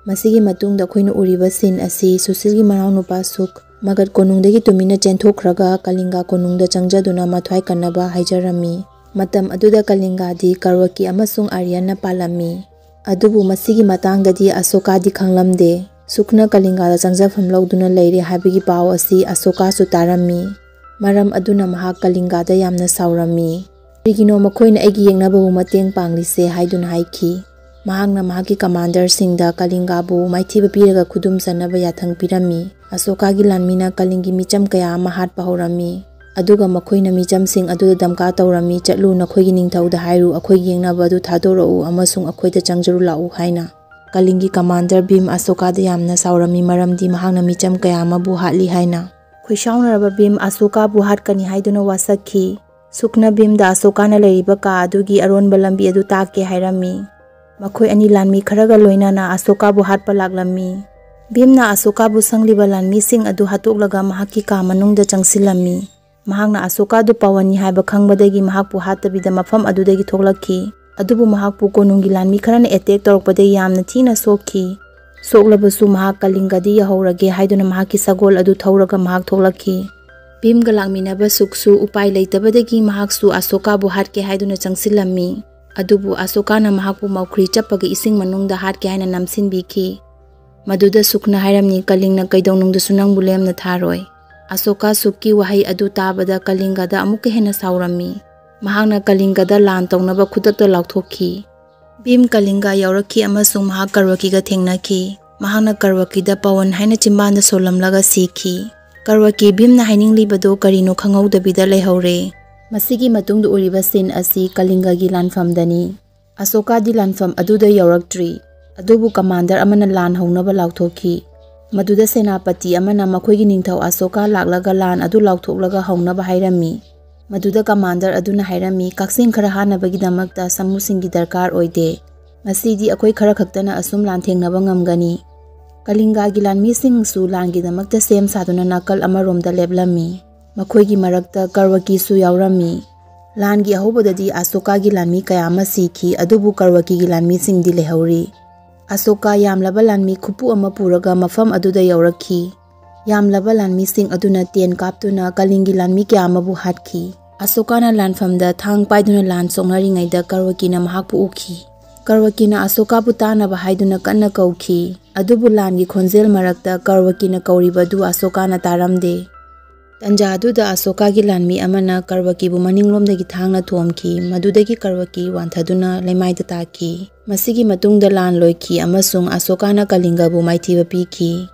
ꯃꯁꯤꯒꯤ ꯃꯇꯨꯡꯗ ꯑꯩꯈꯣꯏꯅ ꯎꯔꯤꯕ ꯁꯤꯟ ꯑꯁꯤ ꯁꯨꯁꯤꯜꯒꯤ ꯃꯅꯥꯎꯅꯨꯄꯥ ꯁꯨꯛ ꯃꯒꯙ ꯀꯣꯅꯨꯡꯗꯒꯤ ꯇꯨꯃꯤꯟꯅ ꯆꯦꯟꯊꯣꯛꯈ꯭ꯔꯒ ꯀꯂꯤꯡꯒ ꯀꯣꯅꯨꯡꯗ ꯆꯪꯖꯗꯨꯅ ꯃꯊ꯭ꯋꯥꯏ ꯀꯟꯅꯕ ꯍꯥꯏꯖꯔꯝꯃꯤ꯫ ꯃꯇꯝ ꯑꯗꯨꯗ ꯀꯂꯤꯡꯒꯗꯤ ꯀꯔꯋꯀꯤ ꯑꯃꯁꯨꯡ ꯑꯥꯔꯌꯟꯅ ꯄꯥꯜꯂꯝꯃꯤ꯫ ꯑꯗꯨꯕꯨ ꯃꯁꯤꯒꯤ ꯃꯇꯥꯡꯗꯗꯤ ꯑꯁꯣꯀꯥꯗꯤ ꯈꯪꯂꯝꯗꯦ꯫ ꯁꯨꯛꯅ ꯀꯂꯤꯡꯒꯥꯗ ꯆꯪꯖꯐꯝ ꯂꯧꯗꯨꯅ ꯂꯩꯔꯦ ꯍꯥꯏꯕꯒꯤ ꯄꯥꯎ ꯑꯁꯤ ꯑꯁꯣꯀꯥꯁꯨ ꯇꯥꯔꯝꯃꯤ꯫ ꯃꯔꯝ ꯑꯗꯨꯅ ꯃꯍꯥꯛ ꯀꯂꯤꯡꯒꯥꯗ ꯌꯥꯝꯅ ꯁꯥꯎꯔꯝꯃꯤ꯫ "ꯀꯔꯤꯒꯤꯅꯣ ꯃꯈꯣꯏꯅ ꯑꯩꯒꯤ ꯌꯦꯛꯅꯕꯕꯨ ꯃꯇꯦꯡ ꯄꯥꯡꯂꯤꯁꯦ?" ꯍꯥꯏꯗꯨꯅ ꯍꯥꯏꯈꯤ꯫ ꯃꯍꯥꯛꯅ ꯃꯍꯥꯛꯀꯤ ꯀꯃꯥꯟꯗꯔꯁꯤꯡꯗ ꯀꯂꯤꯡꯒꯥꯕꯨ ꯃꯥꯏꯊꯤꯕ ꯄꯤꯔꯒ ꯈꯨꯗꯨꯝ ꯆꯟꯅꯕ ꯌꯥꯊꯪ ꯄꯤꯔꯝꯃꯤ꯫ ꯑꯁꯣꯀꯥꯒꯤ ꯂꯥꯟꯃꯤꯅ ꯀꯂꯤꯡꯒꯤ ꯃꯤꯆꯝ ꯀꯌꯥ ꯑꯃ ꯍꯥꯠꯄ ꯍꯧꯔꯝꯃꯤ꯫ ꯑꯗꯨꯒ ꯃꯈꯣꯏꯅ ꯃꯤꯆꯝꯁꯤꯡ ꯑꯗꯨꯗ ꯗꯝꯀꯥ ꯇꯧꯔꯝꯃꯤ, "ꯆꯠꯂꯨ, ꯅꯈꯣꯏꯒꯤ ꯅꯤꯡꯊꯧꯗ ꯍꯥꯏꯔꯨ, ꯑꯩꯈꯣꯏꯒꯤ ꯌꯦꯛꯅꯕ ꯑꯗꯨ ꯊꯥꯗꯣꯔꯛꯎ ꯑꯃꯁꯨꯡ ꯑꯩꯈꯣꯏꯗ ꯆꯪꯖꯔꯨ ꯂꯥꯛꯎ" ꯍꯥꯏꯅ꯫ ꯀꯂꯤꯡꯒꯤ ꯀꯃꯥꯟꯗꯔ ꯚꯤꯝ ꯑꯁꯣꯀꯥꯗ ꯌꯥꯝꯅ ꯁꯥꯎꯔꯝꯃꯤ, ꯃꯔꯝꯗꯤ ꯃꯍꯥꯛꯅ ꯃꯤꯆꯝ ꯀꯌꯥ ꯑꯃꯕꯨ ꯍꯥꯠꯂꯤ ꯍꯥꯏꯅ꯫ ꯈꯣꯏꯁꯥꯎꯅꯔꯕ ꯚꯤꯝ ꯑꯁꯣꯀꯥꯕꯨ ꯍꯥꯠꯀꯅꯤ ꯍꯥꯏꯗꯨꯅ ꯋꯥꯁꯛꯈꯤ꯫ ꯁꯨꯛꯅ ꯚꯤꯝꯗ ꯑꯁꯣꯀꯥꯅ ꯂꯩꯔꯤꯕ ꯀꯥ ꯑꯗꯨꯒꯤ ꯑꯔꯣꯟꯕ ꯂꯝꯕꯤ ꯑꯗꯨ ꯇꯥꯛꯀꯦ ꯍꯥꯏꯔꯝꯃꯤ꯫ ꯃꯈꯣꯏ ꯑꯅꯤ ꯂꯥꯟꯃꯤ ꯈꯔꯒ ꯂꯣꯏꯅꯅ ꯑꯁꯣꯀꯥꯕꯨ ꯍꯥꯠꯄ ꯂꯥꯛꯂꯝꯃꯤ꯫ ꯚꯤꯝꯅ ꯑꯁꯣꯀꯥꯕꯨ ꯁꯪꯂꯤꯕ ꯂꯥꯟꯃꯤꯁꯤꯡ ꯑꯗꯨ ꯍꯥꯠꯇꯣꯛꯂꯒ ꯃꯍꯥꯛꯀꯤ ꯀꯥ ꯃꯅꯨꯡꯗ ꯆꯪꯁꯤꯜꯂꯝꯃꯤ꯫ ꯃꯍꯥꯛꯅ ꯑꯁꯣꯀꯥꯗꯨ ꯄꯥꯋꯟꯅꯤ ꯍꯥꯏꯕ ꯈꯪꯕꯗꯒꯤ ꯃꯍꯥꯛꯄꯨ ꯍꯥꯠꯇꯕꯤꯗ ꯃꯐꯝ ꯑꯗꯨꯗꯒꯤ ꯊꯣꯛꯂꯛꯈꯤ꯫ ꯑꯗꯨꯕꯨ ꯃꯍꯥꯛꯄꯨ ꯀꯣꯅꯨꯡꯒꯤ ꯂꯥꯟꯃꯤ ꯈꯔꯅ ꯑꯦꯇꯦꯛ ꯇꯧꯔꯛꯄꯗꯒꯤ ꯌꯥꯝꯅ ꯊꯤꯅ ꯁꯣꯛꯈꯤ꯫ ꯁꯣꯛꯂꯕꯁꯨ ꯃꯍꯥꯛ ꯀꯂꯤꯡꯒꯗꯤ ꯌꯧꯍꯧꯔꯒꯦ ꯍꯥꯏꯗꯨꯅ ꯃꯍꯥꯛꯀꯤ ꯁꯒꯣꯜ ꯑꯗꯨ ꯊꯧꯔꯒ ꯃꯍꯥꯛ ꯊꯣꯛꯂꯛꯈꯤ꯫ ꯚꯤꯝꯒ ꯂꯥꯛꯃꯤꯟꯅꯕ ꯁꯨꯛꯁꯨ ꯎꯄꯥꯏ ꯂꯩꯇꯕꯗꯒꯤ ꯃꯍꯥꯛꯁꯨ ꯑꯁꯣꯀꯥꯕꯨ ꯍꯥꯠꯀꯦ ꯍꯥꯏꯗꯨꯅ ꯆꯪꯁꯤꯜꯂꯝꯃꯤ꯫ ꯑꯗꯨꯕꯨ ꯑꯁꯣꯀꯥꯅ ꯃꯍꯥꯛꯄꯨ ꯃꯧꯈ꯭ꯔꯤ ꯆꯞꯄꯒ ꯏꯁꯤꯡ ꯃꯅꯨꯡꯗ ꯍꯥꯠꯀꯦ ꯍꯥꯏꯅ ꯅꯝꯁꯤꯟꯕꯤꯈꯤ꯫ ꯃꯗꯨꯗ ꯁꯨꯛꯅ ꯍꯥꯏꯔꯝꯃꯤ, "ꯀꯂꯤꯡꯅ ꯀꯩꯗꯧꯅꯨꯡꯗꯁꯨ ꯅꯪꯕꯨ ꯂꯦꯝꯅ ꯊꯥꯔꯣꯏ"꯫ ꯑꯁꯣꯀꯥ ꯁꯨꯛꯀꯤ ꯋꯥꯍꯩ ꯑꯗꯨ ꯇꯥꯕꯗ ꯀꯂꯤꯡꯒꯗ ꯑꯃꯨꯛꯀ ꯍꯦꯟꯅ ꯁꯥꯎꯔꯝꯃꯤ꯫ ꯃꯍꯥꯛꯅ ꯀꯂꯤꯡꯒꯗ ꯂꯥꯟ ꯇꯧꯅꯕ ꯈꯨꯗꯛꯇ ꯂꯥꯎꯊꯣꯛꯈꯤ꯫ ꯚꯤꯝ ꯀꯂꯤꯡꯒ ꯌꯧꯔꯛꯈꯤ ꯑꯃꯁꯨꯡ ꯃꯍꯥꯛ ꯀꯔꯋꯀꯤꯒ ꯊꯦꯡꯅꯈꯤ꯫ ꯃꯍꯥꯛꯅ ꯀꯔꯋꯀꯤꯗ ꯄꯥꯋꯟ ꯍꯥꯏꯅ ꯆꯤꯝꯕꯥꯟꯗ ꯁꯣꯜꯂꯝꯂꯒ ꯁꯤꯈꯤ꯫ ꯀꯔꯋꯀꯤ ꯚꯤꯝꯅ ꯍꯥꯏꯅꯤꯡꯂꯤꯕꯗꯨ ꯀꯔꯤꯅꯣ ꯈꯪꯍꯧꯗꯕꯤꯗ ꯂꯩꯍꯧꯔꯦ꯫ ꯃꯁꯤꯒꯤ ꯃꯇꯨꯡꯗ ꯎꯔꯤꯕ ꯁꯤꯟ ꯑꯁꯤ ꯀꯂꯤꯡꯒꯒꯤ ꯂꯥꯟꯐꯝꯗꯅꯤ꯫ ꯑꯁꯣꯀꯥꯗꯤ ꯂꯥꯟꯐꯝ ꯑꯗꯨꯗ ꯌꯧꯔꯛꯇ꯭ꯔꯤ꯫ ꯑꯗꯨꯕꯨ ꯀꯃꯥꯟꯗꯔ ꯑꯃꯅ ꯂꯥꯟ ꯍꯧꯅꯕ ꯂꯥꯎꯊꯣꯛꯈꯤ꯫ ꯃꯗꯨꯗ ꯁꯦꯅꯥꯄꯇꯤ ꯑꯃꯅ ꯃꯈꯣꯏꯒꯤ ꯅꯤꯡꯊꯧ ꯑꯁꯣꯀꯥ ꯂꯥꯛꯂꯒ ꯂꯥꯟ ꯑꯗꯨ ꯂꯥꯎꯊꯣꯛꯂꯒ ꯍꯧꯅꯕ ꯍꯥꯏꯔꯝꯃꯤ꯫ ꯃꯗꯨꯗ ꯀꯃꯥꯟꯗꯔ ꯑꯗꯨꯅ ꯍꯥꯏꯔꯝꯃꯤ, "ꯀꯛꯆꯤꯡ ꯈꯔ ꯍꯥꯠꯅꯕꯒꯤꯗꯃꯛꯇ ꯁꯥꯃꯨꯁꯤꯡꯒꯤ ꯗꯔꯀꯥꯔ ꯑꯣꯏꯗꯦ꯫ ꯉꯁꯤꯗꯤ ꯑꯩꯈꯣꯏ ꯈꯔ ꯈꯛꯇꯅ ꯑꯁꯨꯝ ꯂꯥꯟꯊꯦꯡꯅꯕ ꯉꯝꯒꯅꯤ"꯫ ꯀꯂꯤꯡꯒꯥꯒꯤ ꯂꯥꯟꯃꯤꯁꯤꯡꯁꯨ ꯂꯥꯟꯒꯤꯗꯃꯛꯇ ꯁꯦꯝ ꯁꯥꯗꯨꯅ ꯅꯥꯀꯜ ꯑꯃꯔꯣꯝꯗ ꯂꯦꯞꯂꯝꯃꯤ꯫ ꯃꯈꯣꯏꯒꯤ ꯃꯔꯛꯇ ꯀꯔꯋꯀꯤꯁꯨ ꯌꯥꯎꯔꯝꯃꯤ꯫ ꯂꯥꯟꯒꯤ ꯑꯍꯧꯕꯗꯗꯤ ꯑꯁꯣꯀꯥꯒꯤ ꯂꯥꯟꯃꯤ ꯀꯌꯥ ꯑꯃ ꯁꯤꯈꯤ, ꯑꯗꯨꯕꯨ ꯀꯔꯋꯀꯤꯒꯤ ꯂꯥꯟꯃꯤꯁꯤꯡꯗꯤ ꯂꯩꯍꯧꯔꯤ꯫ ꯑꯁꯣꯀꯥ ꯌꯥꯝꯂꯕ ꯂꯥꯟꯃꯤ ꯈꯨꯄꯨ ꯑꯃ ꯄꯨꯔꯒ ꯃꯐꯝ ꯑꯗꯨꯗ ꯌꯧꯔꯛꯈꯤ꯫ ꯌꯥꯝꯂꯕ ꯂꯥꯟꯃꯤꯁꯤꯡ ꯑꯗꯨꯅ ꯇꯦꯟ ꯀꯥꯞꯇꯨꯅ ꯀꯂꯤꯡꯒꯤ ꯂꯥꯟꯃꯤ ꯀꯌꯥ ꯑꯃꯕꯨ ꯍꯥꯠꯈꯤ꯫ ꯑꯁꯣꯀꯥꯅ ꯂꯥꯟꯐꯝꯗ ꯊꯥꯡ ꯄꯥꯏꯗꯨꯅ ꯂꯥꯟ ꯁꯣꯛꯅꯔꯤꯉꯩꯗ ꯀꯔꯋꯀꯤꯅ ꯃꯍꯥꯛꯄꯨ ꯎꯈꯤ꯫ ꯀꯔꯋꯀꯤꯅ ꯑꯁꯣꯀꯥꯕꯨ ꯇꯥꯅꯕ ꯍꯥꯏꯗꯨꯅ ꯀꯟꯅ ꯀꯧꯈꯤ, ꯑꯗꯨꯕꯨ ꯂꯥꯟꯒꯤ ꯈꯣꯟꯖꯦꯜ ꯃꯔꯛꯇ ꯀꯔꯋꯀꯤꯅ ꯀꯧꯔꯤꯕ ꯑꯗꯨ ꯑꯁꯣꯀꯥꯅ ꯇꯥꯔꯝꯗꯦ꯫ ꯇꯟꯖꯥ ꯑꯗꯨꯗ ꯑꯁꯣꯀꯥꯒꯤ ꯂꯥꯟꯃꯤ ꯑꯃꯅ ꯀꯔꯋꯀꯤꯕꯨ ꯃꯅꯤꯡꯂꯣꯝꯗꯒꯤ ꯊꯥꯡꯅ ꯊꯣꯝꯈꯤ, ꯃꯗꯨꯗꯒꯤ ꯀꯔꯋꯀꯤ ꯋꯥꯟꯊꯗꯨꯅ ꯂꯩꯃꯥꯏꯗ ꯇꯥꯈꯤ꯫ ꯃꯁꯤꯒꯤ ꯃꯇꯨꯡꯗ ꯂꯥꯟ ꯂꯣꯏꯈꯤ ꯑꯃꯁꯨꯡ ꯑꯁꯣꯀꯥꯅ ꯀꯂꯤꯡꯒꯕꯨ ꯃꯥꯏꯊꯤꯕ ꯄꯤꯈꯤ꯫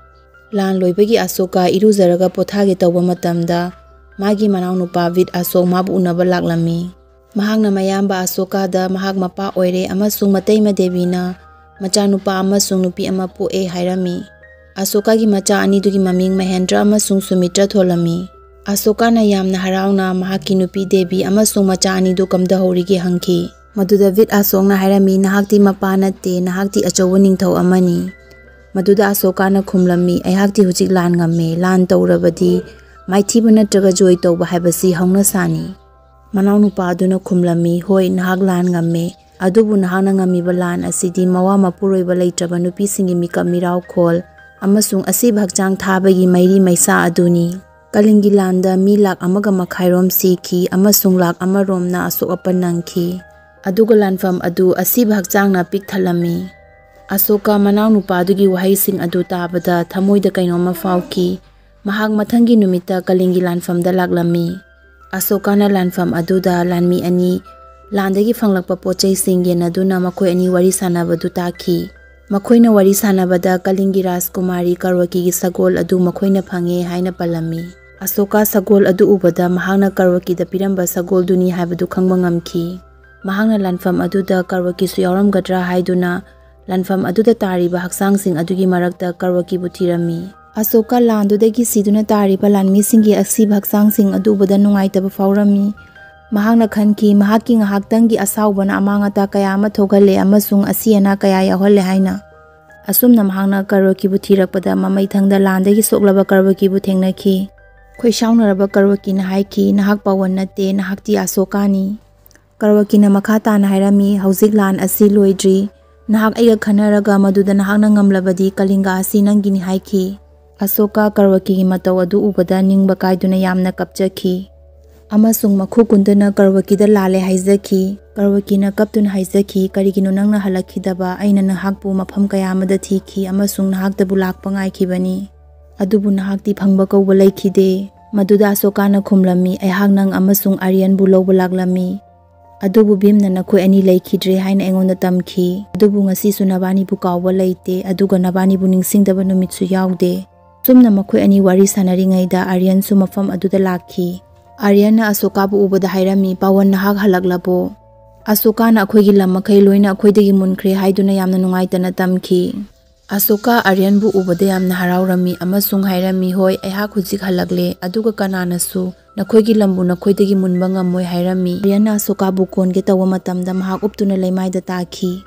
ꯂꯥꯟ ꯂꯣꯏꯕꯒꯤ ꯑꯁꯣꯀꯥ ꯏꯔꯨꯖꯔꯒ ꯄꯣꯊꯥꯒꯦ ꯇꯧꯕ ꯃꯇꯝꯗ, ꯃꯥꯒꯤ ꯃꯅꯥꯎꯅꯨꯄꯥ ꯚꯤꯠ ꯑꯁꯣꯛ ꯃꯥꯕꯨ ꯎꯅꯕ ꯂꯥꯛꯂꯝꯃꯤ꯫ ꯃꯍꯥꯛꯅ ꯃꯌꯥꯝꯕ ꯑꯁꯣꯀꯥꯗ ꯃꯍꯥꯛ ꯃꯄꯥ ꯑꯣꯏꯔꯦ ꯑꯃꯁꯨꯡ ꯃꯇꯩꯃ ꯗꯦꯕꯤꯅ ꯃꯆꯥꯅꯨꯄꯥ ꯑꯃꯁꯨꯡ ꯅꯨꯄꯤ ꯑꯃ ꯄꯣꯛꯑꯦ ꯍꯥꯏꯔꯝꯃꯤ꯫ ꯑꯁꯣꯀꯥꯒꯤ ꯃꯆꯥ ꯑꯅꯤꯗꯨꯒꯤ ꯃꯃꯤꯡ ꯃꯍꯦꯟꯗ꯭ꯔ ꯑꯃꯁꯨꯡ ꯁꯨꯃꯤꯇ꯭ꯔ ꯊꯣꯜꯂꯝꯃꯤ꯫ ꯑꯁꯣꯀꯥꯅ ꯌꯥꯝꯅ ꯍꯔꯥꯎꯅ ꯃꯍꯥꯛꯀꯤ ꯅꯨꯄꯤ ꯗꯦꯕꯤ ꯑꯃꯁꯨꯡ ꯃꯆꯥ ꯑꯅꯤꯗꯨ ꯀꯝꯗꯍꯧꯔꯤꯒꯦ ꯍꯪꯈꯤ꯫ ꯃꯗꯨꯗ ꯚꯤꯠ ꯑꯁꯣꯛꯅ ꯍꯥꯏꯔꯝꯃꯤ, "ꯅꯍꯥꯛꯇꯤ ꯃꯄꯥ ꯅꯠꯇꯦ, ꯅꯍꯥꯛꯇꯤ ꯑꯆꯧꯕ ꯅꯤꯡꯊꯧ ꯑꯃꯅꯤ"꯫ ꯃꯗꯨꯗ ꯑꯁꯣꯀꯥꯅ ꯈꯨꯝꯂꯝꯃꯤ, "ꯑꯩꯍꯥꯛꯇꯤ ꯍꯧꯖꯤꯛ ꯂꯥꯟ ꯉꯝꯃꯦ꯫ ꯂꯥꯟ ꯇꯧꯔꯕꯗꯤ ꯃꯥꯏꯊꯤꯕ ꯅꯠꯇ꯭ꯔꯒ ꯖꯣꯏ ꯇꯧꯕ ꯍꯥꯏꯕꯁꯤ ꯍꯧꯅꯁꯥꯅꯤ"꯫ ꯃꯅꯥꯎꯅꯨꯄꯥ ꯑꯗꯨꯅ ꯈꯨꯝꯂꯝꯃꯤ, "ꯍꯣꯏ, ꯅꯍꯥꯛ ꯂꯥꯟ ꯉꯝꯃꯦ, ꯑꯗꯨꯕꯨ ꯅꯍꯥꯛꯅ ꯉꯝꯃꯤꯕ ꯂꯥꯟ ꯑꯁꯤꯗꯤ ꯃꯋꯥ ꯃꯄꯨꯔꯣꯏꯕ ꯂꯩꯇ꯭ꯔꯕ ꯅꯨꯄꯤꯁꯤꯡꯒꯤ ꯃꯤꯀꯞ ꯃꯤꯔꯥꯎꯈꯣꯜ ꯑꯃꯁꯨꯡ ꯑꯁꯤꯕ ꯍꯛꯆꯥꯡ ꯊꯥꯕꯒꯤ ꯃꯩꯔꯤ ꯃꯩꯁꯥ ꯑꯗꯨꯅꯤ"꯫ ꯀꯂꯤꯡꯒꯤ ꯂꯥꯟꯗ ꯃꯤ ꯂꯥꯈ ꯑꯃꯒ ꯃꯈꯥꯏꯔꯣꯝ ꯁꯤꯈꯤ ꯑꯃꯁꯨꯡ ꯂꯥꯈ ꯑꯃꯔꯣꯝꯅ ꯑꯁꯣꯛ ꯑꯄꯟ ꯅꯪꯈꯤ꯫ ꯑꯗꯨꯒ ꯂꯥꯟꯐꯝ ꯑꯗꯨ ꯑꯁꯤꯕ ꯍꯛꯆꯥꯡꯅ ꯄꯤꯛ ꯊꯜꯂꯝꯃꯤ꯫ ꯑꯁꯣꯀꯥ ꯃꯅꯥꯎꯅꯨꯄꯥꯗꯨꯒꯤ ꯋꯥꯍꯩꯁꯤꯡ ꯑꯗꯨ ꯇꯥꯕꯗ ꯊꯃꯣꯏꯗ ꯀꯩꯅꯣꯝꯃ ꯐꯥꯎꯈꯤ꯫ ꯃꯍꯥꯛ ꯃꯊꯪꯒꯤ ꯅꯨꯃꯤꯠꯇ ꯀꯂꯤꯡꯒꯤ ꯂꯥꯟꯐꯝꯗ ꯂꯥꯛꯂꯝꯃꯤ꯫ ꯑꯁꯣꯀꯥꯅ ꯂꯥꯟꯐꯝ ꯑꯗꯨꯗ ꯂꯥꯟꯃꯤ ꯑꯅꯤ, ꯂꯥꯟꯗꯒꯤ ꯐꯪꯂꯛꯄ ꯄꯣꯠ ꯆꯩꯁꯤꯡ ꯌꯦꯟꯅꯗꯨꯅ ꯃꯈꯣꯏ ꯑꯅꯤ ꯋꯥꯔꯤ ꯁꯥꯟꯅꯕꯗꯨ ꯇꯥꯈꯤ꯫ ꯃꯈꯣꯏꯅ ꯋꯥꯔꯤ ꯁꯥꯟꯅꯕꯗ ꯀꯂꯤꯡꯒꯤ ꯔꯥꯖꯀꯨꯃꯥꯔꯤ ꯀꯔꯋꯀꯤꯒꯤ ꯁꯒꯣꯜ ꯑꯗꯨ ꯃꯈꯣꯏꯅ ꯐꯪꯉꯦ ꯍꯥꯏꯅ ꯄꯜꯂꯝꯃꯤ꯫ ꯑꯁꯣꯀꯥ ꯁꯒꯣꯜ ꯑꯗꯨ ꯎꯕꯗ ꯃꯍꯥꯛꯅ ꯀꯔꯋꯀꯤꯗ ꯄꯤꯔꯝꯕ ꯁꯒꯣꯜꯗꯨꯅꯤ ꯍꯥꯏꯕꯗꯨ ꯈꯪꯕ ꯉꯝꯈꯤ꯫ ꯃꯍꯥꯛꯅ ꯂꯥꯟꯐꯝ ꯑꯗꯨꯗ ꯀꯔꯋꯀꯤꯁꯨ ꯌꯥꯎꯔꯝꯒꯗ꯭ꯔꯥ ꯍꯥꯏꯗꯨꯅ ꯂꯥꯟꯐꯝ ꯑꯗꯨꯗ ꯇꯥꯔꯤꯕ ꯍꯛꯆꯥꯡꯁꯤꯡ ꯑꯗꯨꯒꯤ ꯃꯔꯛꯇ ꯀꯔꯋꯀꯤꯕꯨ ꯊꯤꯔꯝꯃꯤ꯫ ꯑꯁꯣꯀꯥ ꯂꯥꯟꯗꯨꯗꯒꯤ ꯁꯤꯗꯨꯅ ꯇꯥꯔꯤꯕ ꯂꯥꯟꯃꯤꯁꯤꯡꯒꯤ ꯑꯁꯤꯕ ꯍꯛꯆꯥꯡꯁꯤꯡ ꯑꯗꯨ ꯎꯕꯗ ꯅꯨꯡꯉꯥꯏꯇꯕ ꯐꯥꯎꯔꯝꯃꯤ꯫ ꯃꯍꯥꯛꯅ ꯈꯟꯈꯤ, ꯃꯍꯥꯛꯀꯤ ꯉꯥꯏꯍꯥꯛꯇꯪꯒꯤ ꯑꯁꯥꯎꯕꯅ ꯑꯃꯥꯡ ꯑꯇꯥ ꯀꯌꯥ ꯑꯃ ꯊꯣꯛꯍꯜꯂꯦ ꯑꯃꯁꯨꯡ ꯑꯁꯤ ꯑꯅꯥ ꯀꯌꯥ ꯌꯥꯎꯍꯜꯂꯦ ꯍꯥꯏꯅ꯫ ꯑꯁꯨꯝꯅ ꯃꯍꯥꯛꯅ ꯀꯔꯋꯀꯤꯕꯨ ꯊꯤꯔꯛꯄꯗ ꯃꯃꯩꯊꯪꯗ ꯂꯥꯟꯗꯒꯤ ꯁꯣꯛꯂꯕ ꯀꯔꯋꯀꯤꯕꯨ ꯊꯦꯡꯅꯈꯤ꯫ ꯈꯣꯏꯁꯥꯎꯅꯔꯕ ꯀꯔꯋꯀꯤꯅ ꯍꯥꯏꯈꯤ, "ꯅꯍꯥꯛ ꯄꯥꯋꯟ ꯅꯠꯇꯦ, ꯅꯍꯥꯛꯇꯤ ꯑꯁꯣꯀꯥꯅꯤ"꯫ ꯀꯔꯋꯀꯤꯅ ꯃꯈꯥ ꯇꯥꯅ ꯍꯥꯏꯔꯝꯃꯤ, "ꯍꯧꯖꯤꯛ ꯂꯥꯟ ꯑꯁꯤ ꯂꯣꯏꯗ꯭ꯔꯤ꯫ ꯅꯍꯥꯛ ꯑꯩꯒ ꯈꯟꯅꯔꯒ ꯃꯗꯨꯗ ꯅꯍꯥꯛꯅ ꯉꯝꯂꯕꯗꯤ ꯀꯂꯤꯡꯒ ꯑꯁꯤ ꯅꯪꯒꯤꯅꯤ" ꯍꯥꯏꯈꯤ꯫ ꯑꯁꯣꯀꯥ ꯀꯔꯋꯀꯤꯒꯤ ꯃꯇꯧ ꯑꯗꯨ ꯎꯕꯗ ꯅꯤꯡꯕ ꯀꯥꯏꯗꯨꯅ ꯌꯥꯝꯅ ꯀꯞꯆꯈꯤ ꯑꯃꯁꯨꯡ ꯃꯈꯨ ꯀꯨꯟꯗꯨꯅ ꯀꯔꯋꯀꯤꯗ ꯂꯥꯜꯂꯦ ꯍꯥꯏꯖꯈꯤ꯫ ꯀꯔꯋꯀꯤꯅ ꯀꯞꯇꯨꯅ ꯍꯥꯏꯖꯈꯤ, "ꯀꯔꯤꯒꯤꯅꯣ ꯅꯪꯅ ꯍꯜꯂꯛꯈꯤꯗꯕ? ꯑꯩꯅ ꯅꯍꯥꯛꯄꯨ ꯃꯐꯝ ꯀꯌꯥ ꯑꯃꯗ ꯊꯤꯈꯤ ꯑꯃꯁꯨꯡ ꯅꯍꯥꯛꯇꯕꯨ ꯂꯥꯛꯄ ꯉꯥꯏꯈꯤꯕꯅꯤ꯫ ꯑꯗꯨꯕꯨ ꯅꯍꯥꯛꯇꯤ ꯐꯪꯕ ꯀꯧꯕ ꯂꯩꯈꯤꯗꯦ꯫" ꯃꯗꯨꯗ ꯑꯁꯣꯀꯥꯅ ꯈꯨꯝꯂꯝꯃꯤ, "ꯑꯩꯍꯥꯛ ꯅꯪ ꯑꯃꯁꯨꯡ ꯑꯥꯔꯌꯟꯕꯨ ꯂꯧꯕ ꯂꯥꯛꯂꯝꯃꯤ꯫ ꯑꯗꯨꯕꯨ ꯚꯤꯝꯅ ꯅꯈꯣꯏ ꯑꯅꯤ ꯂꯩꯈꯤꯗ꯭ꯔꯦ ꯍꯥꯏꯅ ꯑꯩꯉꯣꯟꯗ ꯇꯝꯈꯤ꯫ ꯑꯗꯨꯕꯨ ꯉꯁꯤꯁꯨ ꯅꯕꯥꯅꯤꯕꯨ ꯀꯥꯎꯕ ꯂꯩꯇꯦ, ꯑꯗꯨꯒ ꯅꯕꯥꯅꯤꯕꯨ ꯅꯤꯡꯁꯤꯡꯗꯕ ꯅꯨꯃꯤꯠꯁꯨ ꯌꯥꯎꯗꯦ꯫" ꯁꯨꯝꯅ ꯃꯈꯣꯏ ꯑꯅꯤ ꯋꯥꯔꯤ ꯁꯥꯟꯅꯔꯤꯉꯩꯗ ꯑꯥꯔꯌꯟꯁꯨ ꯃꯐꯝ ꯑꯗꯨꯗ ꯂꯥꯛꯈꯤ꯫ ꯑꯥꯔꯌꯟꯅ ꯑꯁꯣꯀꯥꯕꯨ ꯎꯕꯗ ꯍꯥꯏꯔꯝꯃꯤ, "ꯄꯥꯋꯟ, ꯅꯍꯥꯛ ꯍꯜꯂꯛꯂꯕꯣ?" ꯑꯁꯣꯀꯥꯅ, "ꯑꯩꯈꯣꯏꯒꯤ ꯂꯝ ꯃꯈꯩ ꯂꯣꯏꯅ ꯑꯩꯈꯣꯏꯗꯒꯤ ꯃꯨꯟꯈ꯭ꯔꯦ" ꯍꯥꯏꯗꯨꯅ ꯌꯥꯝꯅ ꯅꯨꯡꯉꯥꯏꯇꯅ ꯇꯝꯈꯤ꯫ ꯑꯁꯣꯀꯥ ꯑꯥꯔꯌꯟꯕꯨ ꯎꯕꯗ ꯌꯥꯝꯅ ꯍꯔꯥꯎꯔꯝꯃꯤ ꯑꯃꯁꯨꯡ ꯍꯥꯏꯔꯝꯃꯤ, "ꯍꯣꯏ, ꯑꯩꯍꯥꯛ ꯍꯧꯖꯤꯛ ꯍꯜꯂꯛꯂꯦ, ꯑꯗꯨꯒ ꯀꯅꯥꯅꯁꯨ ꯅꯈꯣꯏꯒꯤ ꯂꯝꯕꯨ ꯅꯈꯣꯏꯗꯒꯤ ꯃꯨꯟꯕ ꯉꯝꯃꯣꯏ" ꯍꯥꯏꯔꯝꯃꯤ꯫ ꯑꯥꯔꯌꯟꯅ ꯑꯁꯣꯀꯥꯕꯨ ꯀꯣꯟꯒꯦ ꯇꯧꯕ ꯃꯇꯝꯗ ꯃꯍꯥꯛ ꯎꯞꯇꯨꯅ ꯂꯩꯃꯥꯏꯗ ꯇꯥꯈꯤ꯫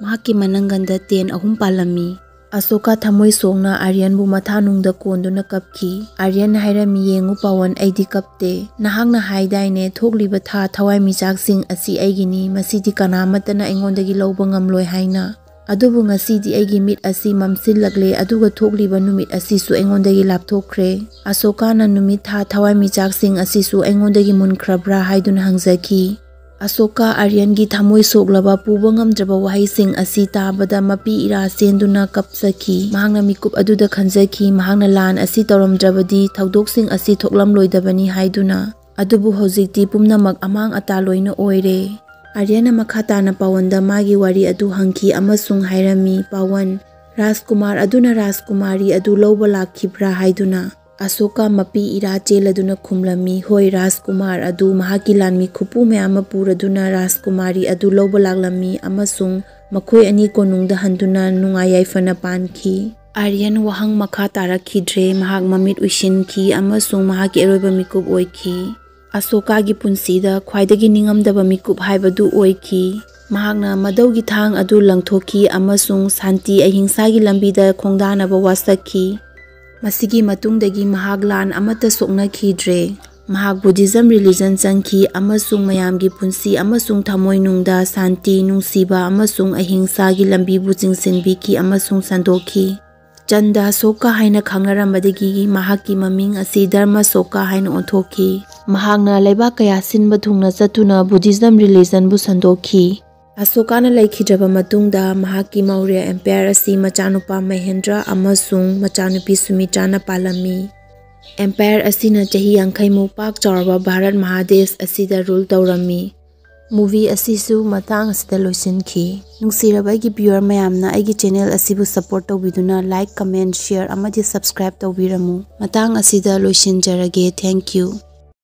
ꯃꯍꯥꯛꯀꯤ ꯃꯅꯪꯒꯟꯗ ꯇꯦꯟ ꯑꯍꯨꯝ ꯄꯥꯜꯂꯝꯃꯤ꯫ ꯑꯁꯣꯀꯥ ꯊꯃꯣꯏ ꯁꯣꯛꯅ ꯑꯥꯔꯌꯟꯕꯨ ꯃꯊꯥꯅꯨꯡꯗ ꯀꯣꯟꯗꯨꯅ ꯀꯞꯈꯤ꯫ ꯑꯥꯔꯌꯟꯅ ꯍꯥꯏꯔꯝꯃꯤ, "ꯌꯦꯡꯉꯨ ꯄꯥꯋꯟ, ꯑꯩꯗꯤ ꯀꯞꯇꯦ꯫ ꯅꯍꯥꯛꯅ ꯍꯥꯏꯗꯥꯏꯅꯦ, ꯊꯣꯛꯂꯤꯕ ꯊꯥ ꯊꯋꯥꯏꯃꯤꯆꯥꯛꯁꯤꯡ ꯑꯁꯤ ꯑꯩꯒꯤꯅꯤ, ꯃꯁꯤꯗꯤ ꯀꯅꯥꯃꯠꯇꯅ ꯑꯩꯉꯣꯟꯗꯒꯤ ꯂꯧꯕ ꯉꯝꯂꯣꯏ ꯍꯥꯏꯅ꯫ ꯑꯗꯨꯕꯨ ꯉꯁꯤꯗꯤ ꯑꯩꯒꯤ ꯃꯤꯠ ꯑꯁꯤ ꯃꯝꯁꯤꯜꯂꯛꯂꯦ, ꯑꯗꯨꯒ ꯊꯣꯛꯂꯤꯕ ꯅꯨꯃꯤꯠ ꯑꯁꯤꯁꯨ ꯑꯩꯉꯣꯟꯗꯒꯤ ꯂꯥꯞꯊꯣꯛꯈ꯭ꯔꯦ꯫" ꯑꯁꯣꯀꯥꯅ ꯅꯨꯃꯤꯠ, ꯊꯥ, ꯊꯋꯥꯏꯃꯤꯆꯥꯛꯁꯤꯡ ꯑꯁꯤꯁꯨ ꯑꯩꯉꯣꯟꯗꯒꯤ ꯃꯨꯟꯈ꯭ꯔꯕ꯭ꯔꯥ ꯍꯥꯏꯗꯨꯅ ꯍꯪꯖꯈꯤ꯫ ꯑꯁꯣꯀꯥ ꯑꯥꯔꯌꯟꯒꯤ ꯊꯃꯣꯏ ꯁꯣꯛꯂꯕ, ꯄꯨꯕ ꯉꯝꯗ꯭ꯔꯕ ꯋꯥꯍꯩꯁꯤꯡ ꯑꯁꯤ ꯇꯥꯕꯗ ꯃꯄꯤ ꯏꯔꯥ ꯆꯦꯟꯗꯨꯅ ꯀꯞꯆꯈꯤ꯫ ꯃꯍꯥꯛꯅ ꯃꯤꯀꯨꯞ ꯑꯗꯨꯗ ꯈꯟꯖꯈꯤ, ꯃꯍꯥꯛꯅ ꯂꯥꯟ ꯑꯁꯤ ꯇꯧꯔꯝꯗ꯭ꯔꯕꯗꯤ ꯊꯧꯗꯣꯛꯁꯤꯡ ꯑꯁꯤ ꯊꯣꯛꯂꯝꯂꯣꯏꯗꯕꯅꯤ ꯍꯥꯏꯗꯨꯅ꯫ ꯑꯗꯨꯕꯨ ꯍꯧꯖꯤꯛꯇꯤ ꯄꯨꯝꯅꯃꯛ ꯑꯃꯥꯡ ꯑꯇꯥ ꯂꯣꯏꯅ ꯑꯣꯏꯔꯦ꯫ ꯑꯥꯔꯌꯟꯅ ꯃꯈꯥ ꯇꯥꯅ ꯄꯥꯋꯟꯗ ꯃꯥꯒꯤ ꯋꯥꯔꯤ ꯑꯗꯨ ꯍꯪꯈꯤ ꯑꯃꯁꯨꯡ ꯍꯥꯏꯔꯝꯃꯤ, "ꯄꯥꯋꯟ, ꯔꯥꯖꯀꯨꯃꯥꯔ ꯑꯗꯨꯅ ꯔꯥꯖꯀꯨꯃꯥꯔꯤ ꯑꯗꯨ ꯂꯧꯕ ꯂꯥꯛꯈꯤꯕ꯭ꯔꯥ?" ꯍꯥꯏꯗꯨꯅ꯫ ꯑꯁꯣꯀꯥ ꯃꯄꯤ ꯏꯔꯥ ꯆꯦꯜꯂꯗꯨꯅ ꯈꯨꯝꯂꯝꯃꯤ, "ꯍꯣꯏ, ꯔꯥꯖꯀꯨꯃꯥꯔ ꯑꯗꯨ ꯃꯍꯥꯛꯀꯤ ꯂꯥꯟꯃꯤ ꯈꯨꯄꯨ ꯃꯌꯥꯝ ꯑꯃ ꯄꯨꯔꯗꯨꯅ ꯔꯥꯖꯀꯨꯃꯥꯔꯤ ꯑꯗꯨ ꯂꯧꯕ ꯂꯥꯛꯂꯝꯃꯤ ꯑꯃꯁꯨꯡ ꯃꯈꯣꯏ ꯑꯅꯤ ꯀꯣꯅꯨꯡꯗ ꯍꯟꯗꯨꯅ ꯅꯨꯡꯉꯥꯏ ꯌꯥꯏꯐꯅ ꯄꯥꯟꯈꯤ꯫" ꯑꯥꯔꯌꯟ ꯋꯥꯍꯪ ꯃꯈꯥ ꯇꯥꯔꯛꯈꯤꯗ꯭ꯔꯦ꯫ ꯃꯍꯥꯛ ꯃꯃꯤꯠ ꯎꯏꯁꯤꯟꯈꯤ ꯑꯃꯁꯨꯡ ꯃꯍꯥꯛꯀꯤ ꯑꯔꯣꯏꯕ ꯃꯤꯀꯨꯞ ꯑꯣꯏꯈꯤ꯫ ꯑꯁꯣꯀꯥꯒꯤ ꯄꯨꯟꯁꯤꯗ ꯈ꯭ꯋꯥꯏꯗꯒꯤ ꯅꯤꯡꯉꯝꯗꯕ ꯃꯤꯀꯨꯞ ꯍꯥꯏꯕꯗꯨ ꯑꯣꯏꯈꯤ꯫ ꯃꯍꯥꯛꯅ ꯃꯗꯧꯒꯤ ꯊꯥꯡ ꯑꯗꯨ ꯂꯪꯊꯣꯛꯈꯤ ꯑꯃꯁꯨꯡ ꯁꯥꯟꯇꯤ ꯑꯍꯤꯡꯁꯥꯒꯤ ꯂꯝꯕꯤꯗ ꯈꯣꯡꯗꯥꯅꯕ ꯋꯥꯁꯛꯈꯤ꯫ ꯃꯁꯤꯒꯤ ꯃꯇꯨꯡꯗꯒꯤ ꯃꯍꯥꯛ ꯂꯥꯟ ꯑꯃꯠꯇ ꯁꯣꯛꯅꯈꯤꯗ꯭ꯔꯦ꯫ ꯃꯍꯥꯛ ꯕꯨꯙꯤꯖꯝ ꯔꯤꯂꯤꯖꯟ ꯆꯪꯈꯤ ꯑꯃꯁꯨꯡ ꯃꯌꯥꯝꯒꯤ ꯄꯨꯟꯁꯤ ꯑꯃꯁꯨꯡ ꯊꯃꯣꯏꯅꯨꯡꯗ ꯁꯥꯟꯇꯤ, ꯅꯨꯡꯁꯤꯕ ꯑꯃꯁꯨꯡ ꯑꯍꯤꯡꯁꯥꯒꯤ ꯂꯝꯕꯤꯕꯨ ꯆꯤꯡꯁꯤꯟꯕꯤꯈꯤ ꯑꯃꯁꯨꯡ ꯁꯟꯗꯣꯛꯈꯤ꯫ ꯆꯟꯗ ꯑꯁꯣꯀꯥ ꯍꯥꯏꯅ ꯈꯪꯅꯔꯝꯕꯗꯒꯤ ꯃꯍꯥꯛꯀꯤ ꯃꯃꯤꯡ ꯑꯁꯤ ꯙꯔꯃ ꯑꯁꯣꯀꯥ ꯍꯥꯏꯅ ꯑꯣꯟꯊꯣꯛꯈꯤ꯫ ꯃꯍꯥꯛꯅ ꯂꯩꯕꯥꯛ ꯀꯌꯥ ꯁꯤꯟꯕ ꯊꯨꯡꯅ ꯆꯠꯇꯨꯅ Buddhism religion ꯕꯨ ꯁꯟꯗꯣꯛꯈꯤ꯫ ꯑꯁꯣꯀꯥꯅ ꯂꯩꯈꯤꯗ꯭ꯔꯕ ꯃꯇꯨꯡꯗ ꯃꯍꯥꯛꯀꯤ ꯃꯧꯔ꯭ꯌ empire ꯑꯁꯤ ꯃꯆꯥꯅꯨꯄꯥ ꯃꯍꯦꯟꯗ꯭ꯔ ꯑꯃꯁꯨꯡ ꯃꯆꯥꯅꯨꯄꯤ ꯁꯨꯃꯤꯇ꯭ꯔꯥꯅ ꯄꯥꯜꯂꯝꯃꯤ꯫ Empire ꯑꯁꯤꯅ ꯆꯍꯤ ꯌꯥꯡꯈꯩꯃꯨꯛ ꯄꯥꯛ ꯆꯥꯎꯔꯕ ꯚꯥꯔꯠ ꯃꯍꯥꯗꯦꯁ ꯑꯁꯤꯗ rule ꯇꯧꯔꯝꯃꯤ꯫ Movie ꯑꯁꯤꯁꯨ ꯃꯇꯥꯡ ꯑꯁꯤꯗ ꯂꯣꯏꯁꯤꯟꯈꯤ꯫ ꯅꯨꯡꯁꯤꯔꯕ ꯑꯩꯒꯤ viewer ꯃꯌꯥꯝꯅ ꯑꯩꯒꯤ channel ꯑꯁꯤꯕꯨ support ꯇꯧꯕꯤꯗꯨꯅ like, comment, share ꯑꯃꯗꯤ subscribe ꯇꯧꯕꯤꯔꯝꯃꯨ꯫ ꯃꯇꯥꯡ ꯑꯁꯤꯗ ꯂꯣꯏꯁꯤꯟꯖꯔꯒꯦ꯫ Thank you꯫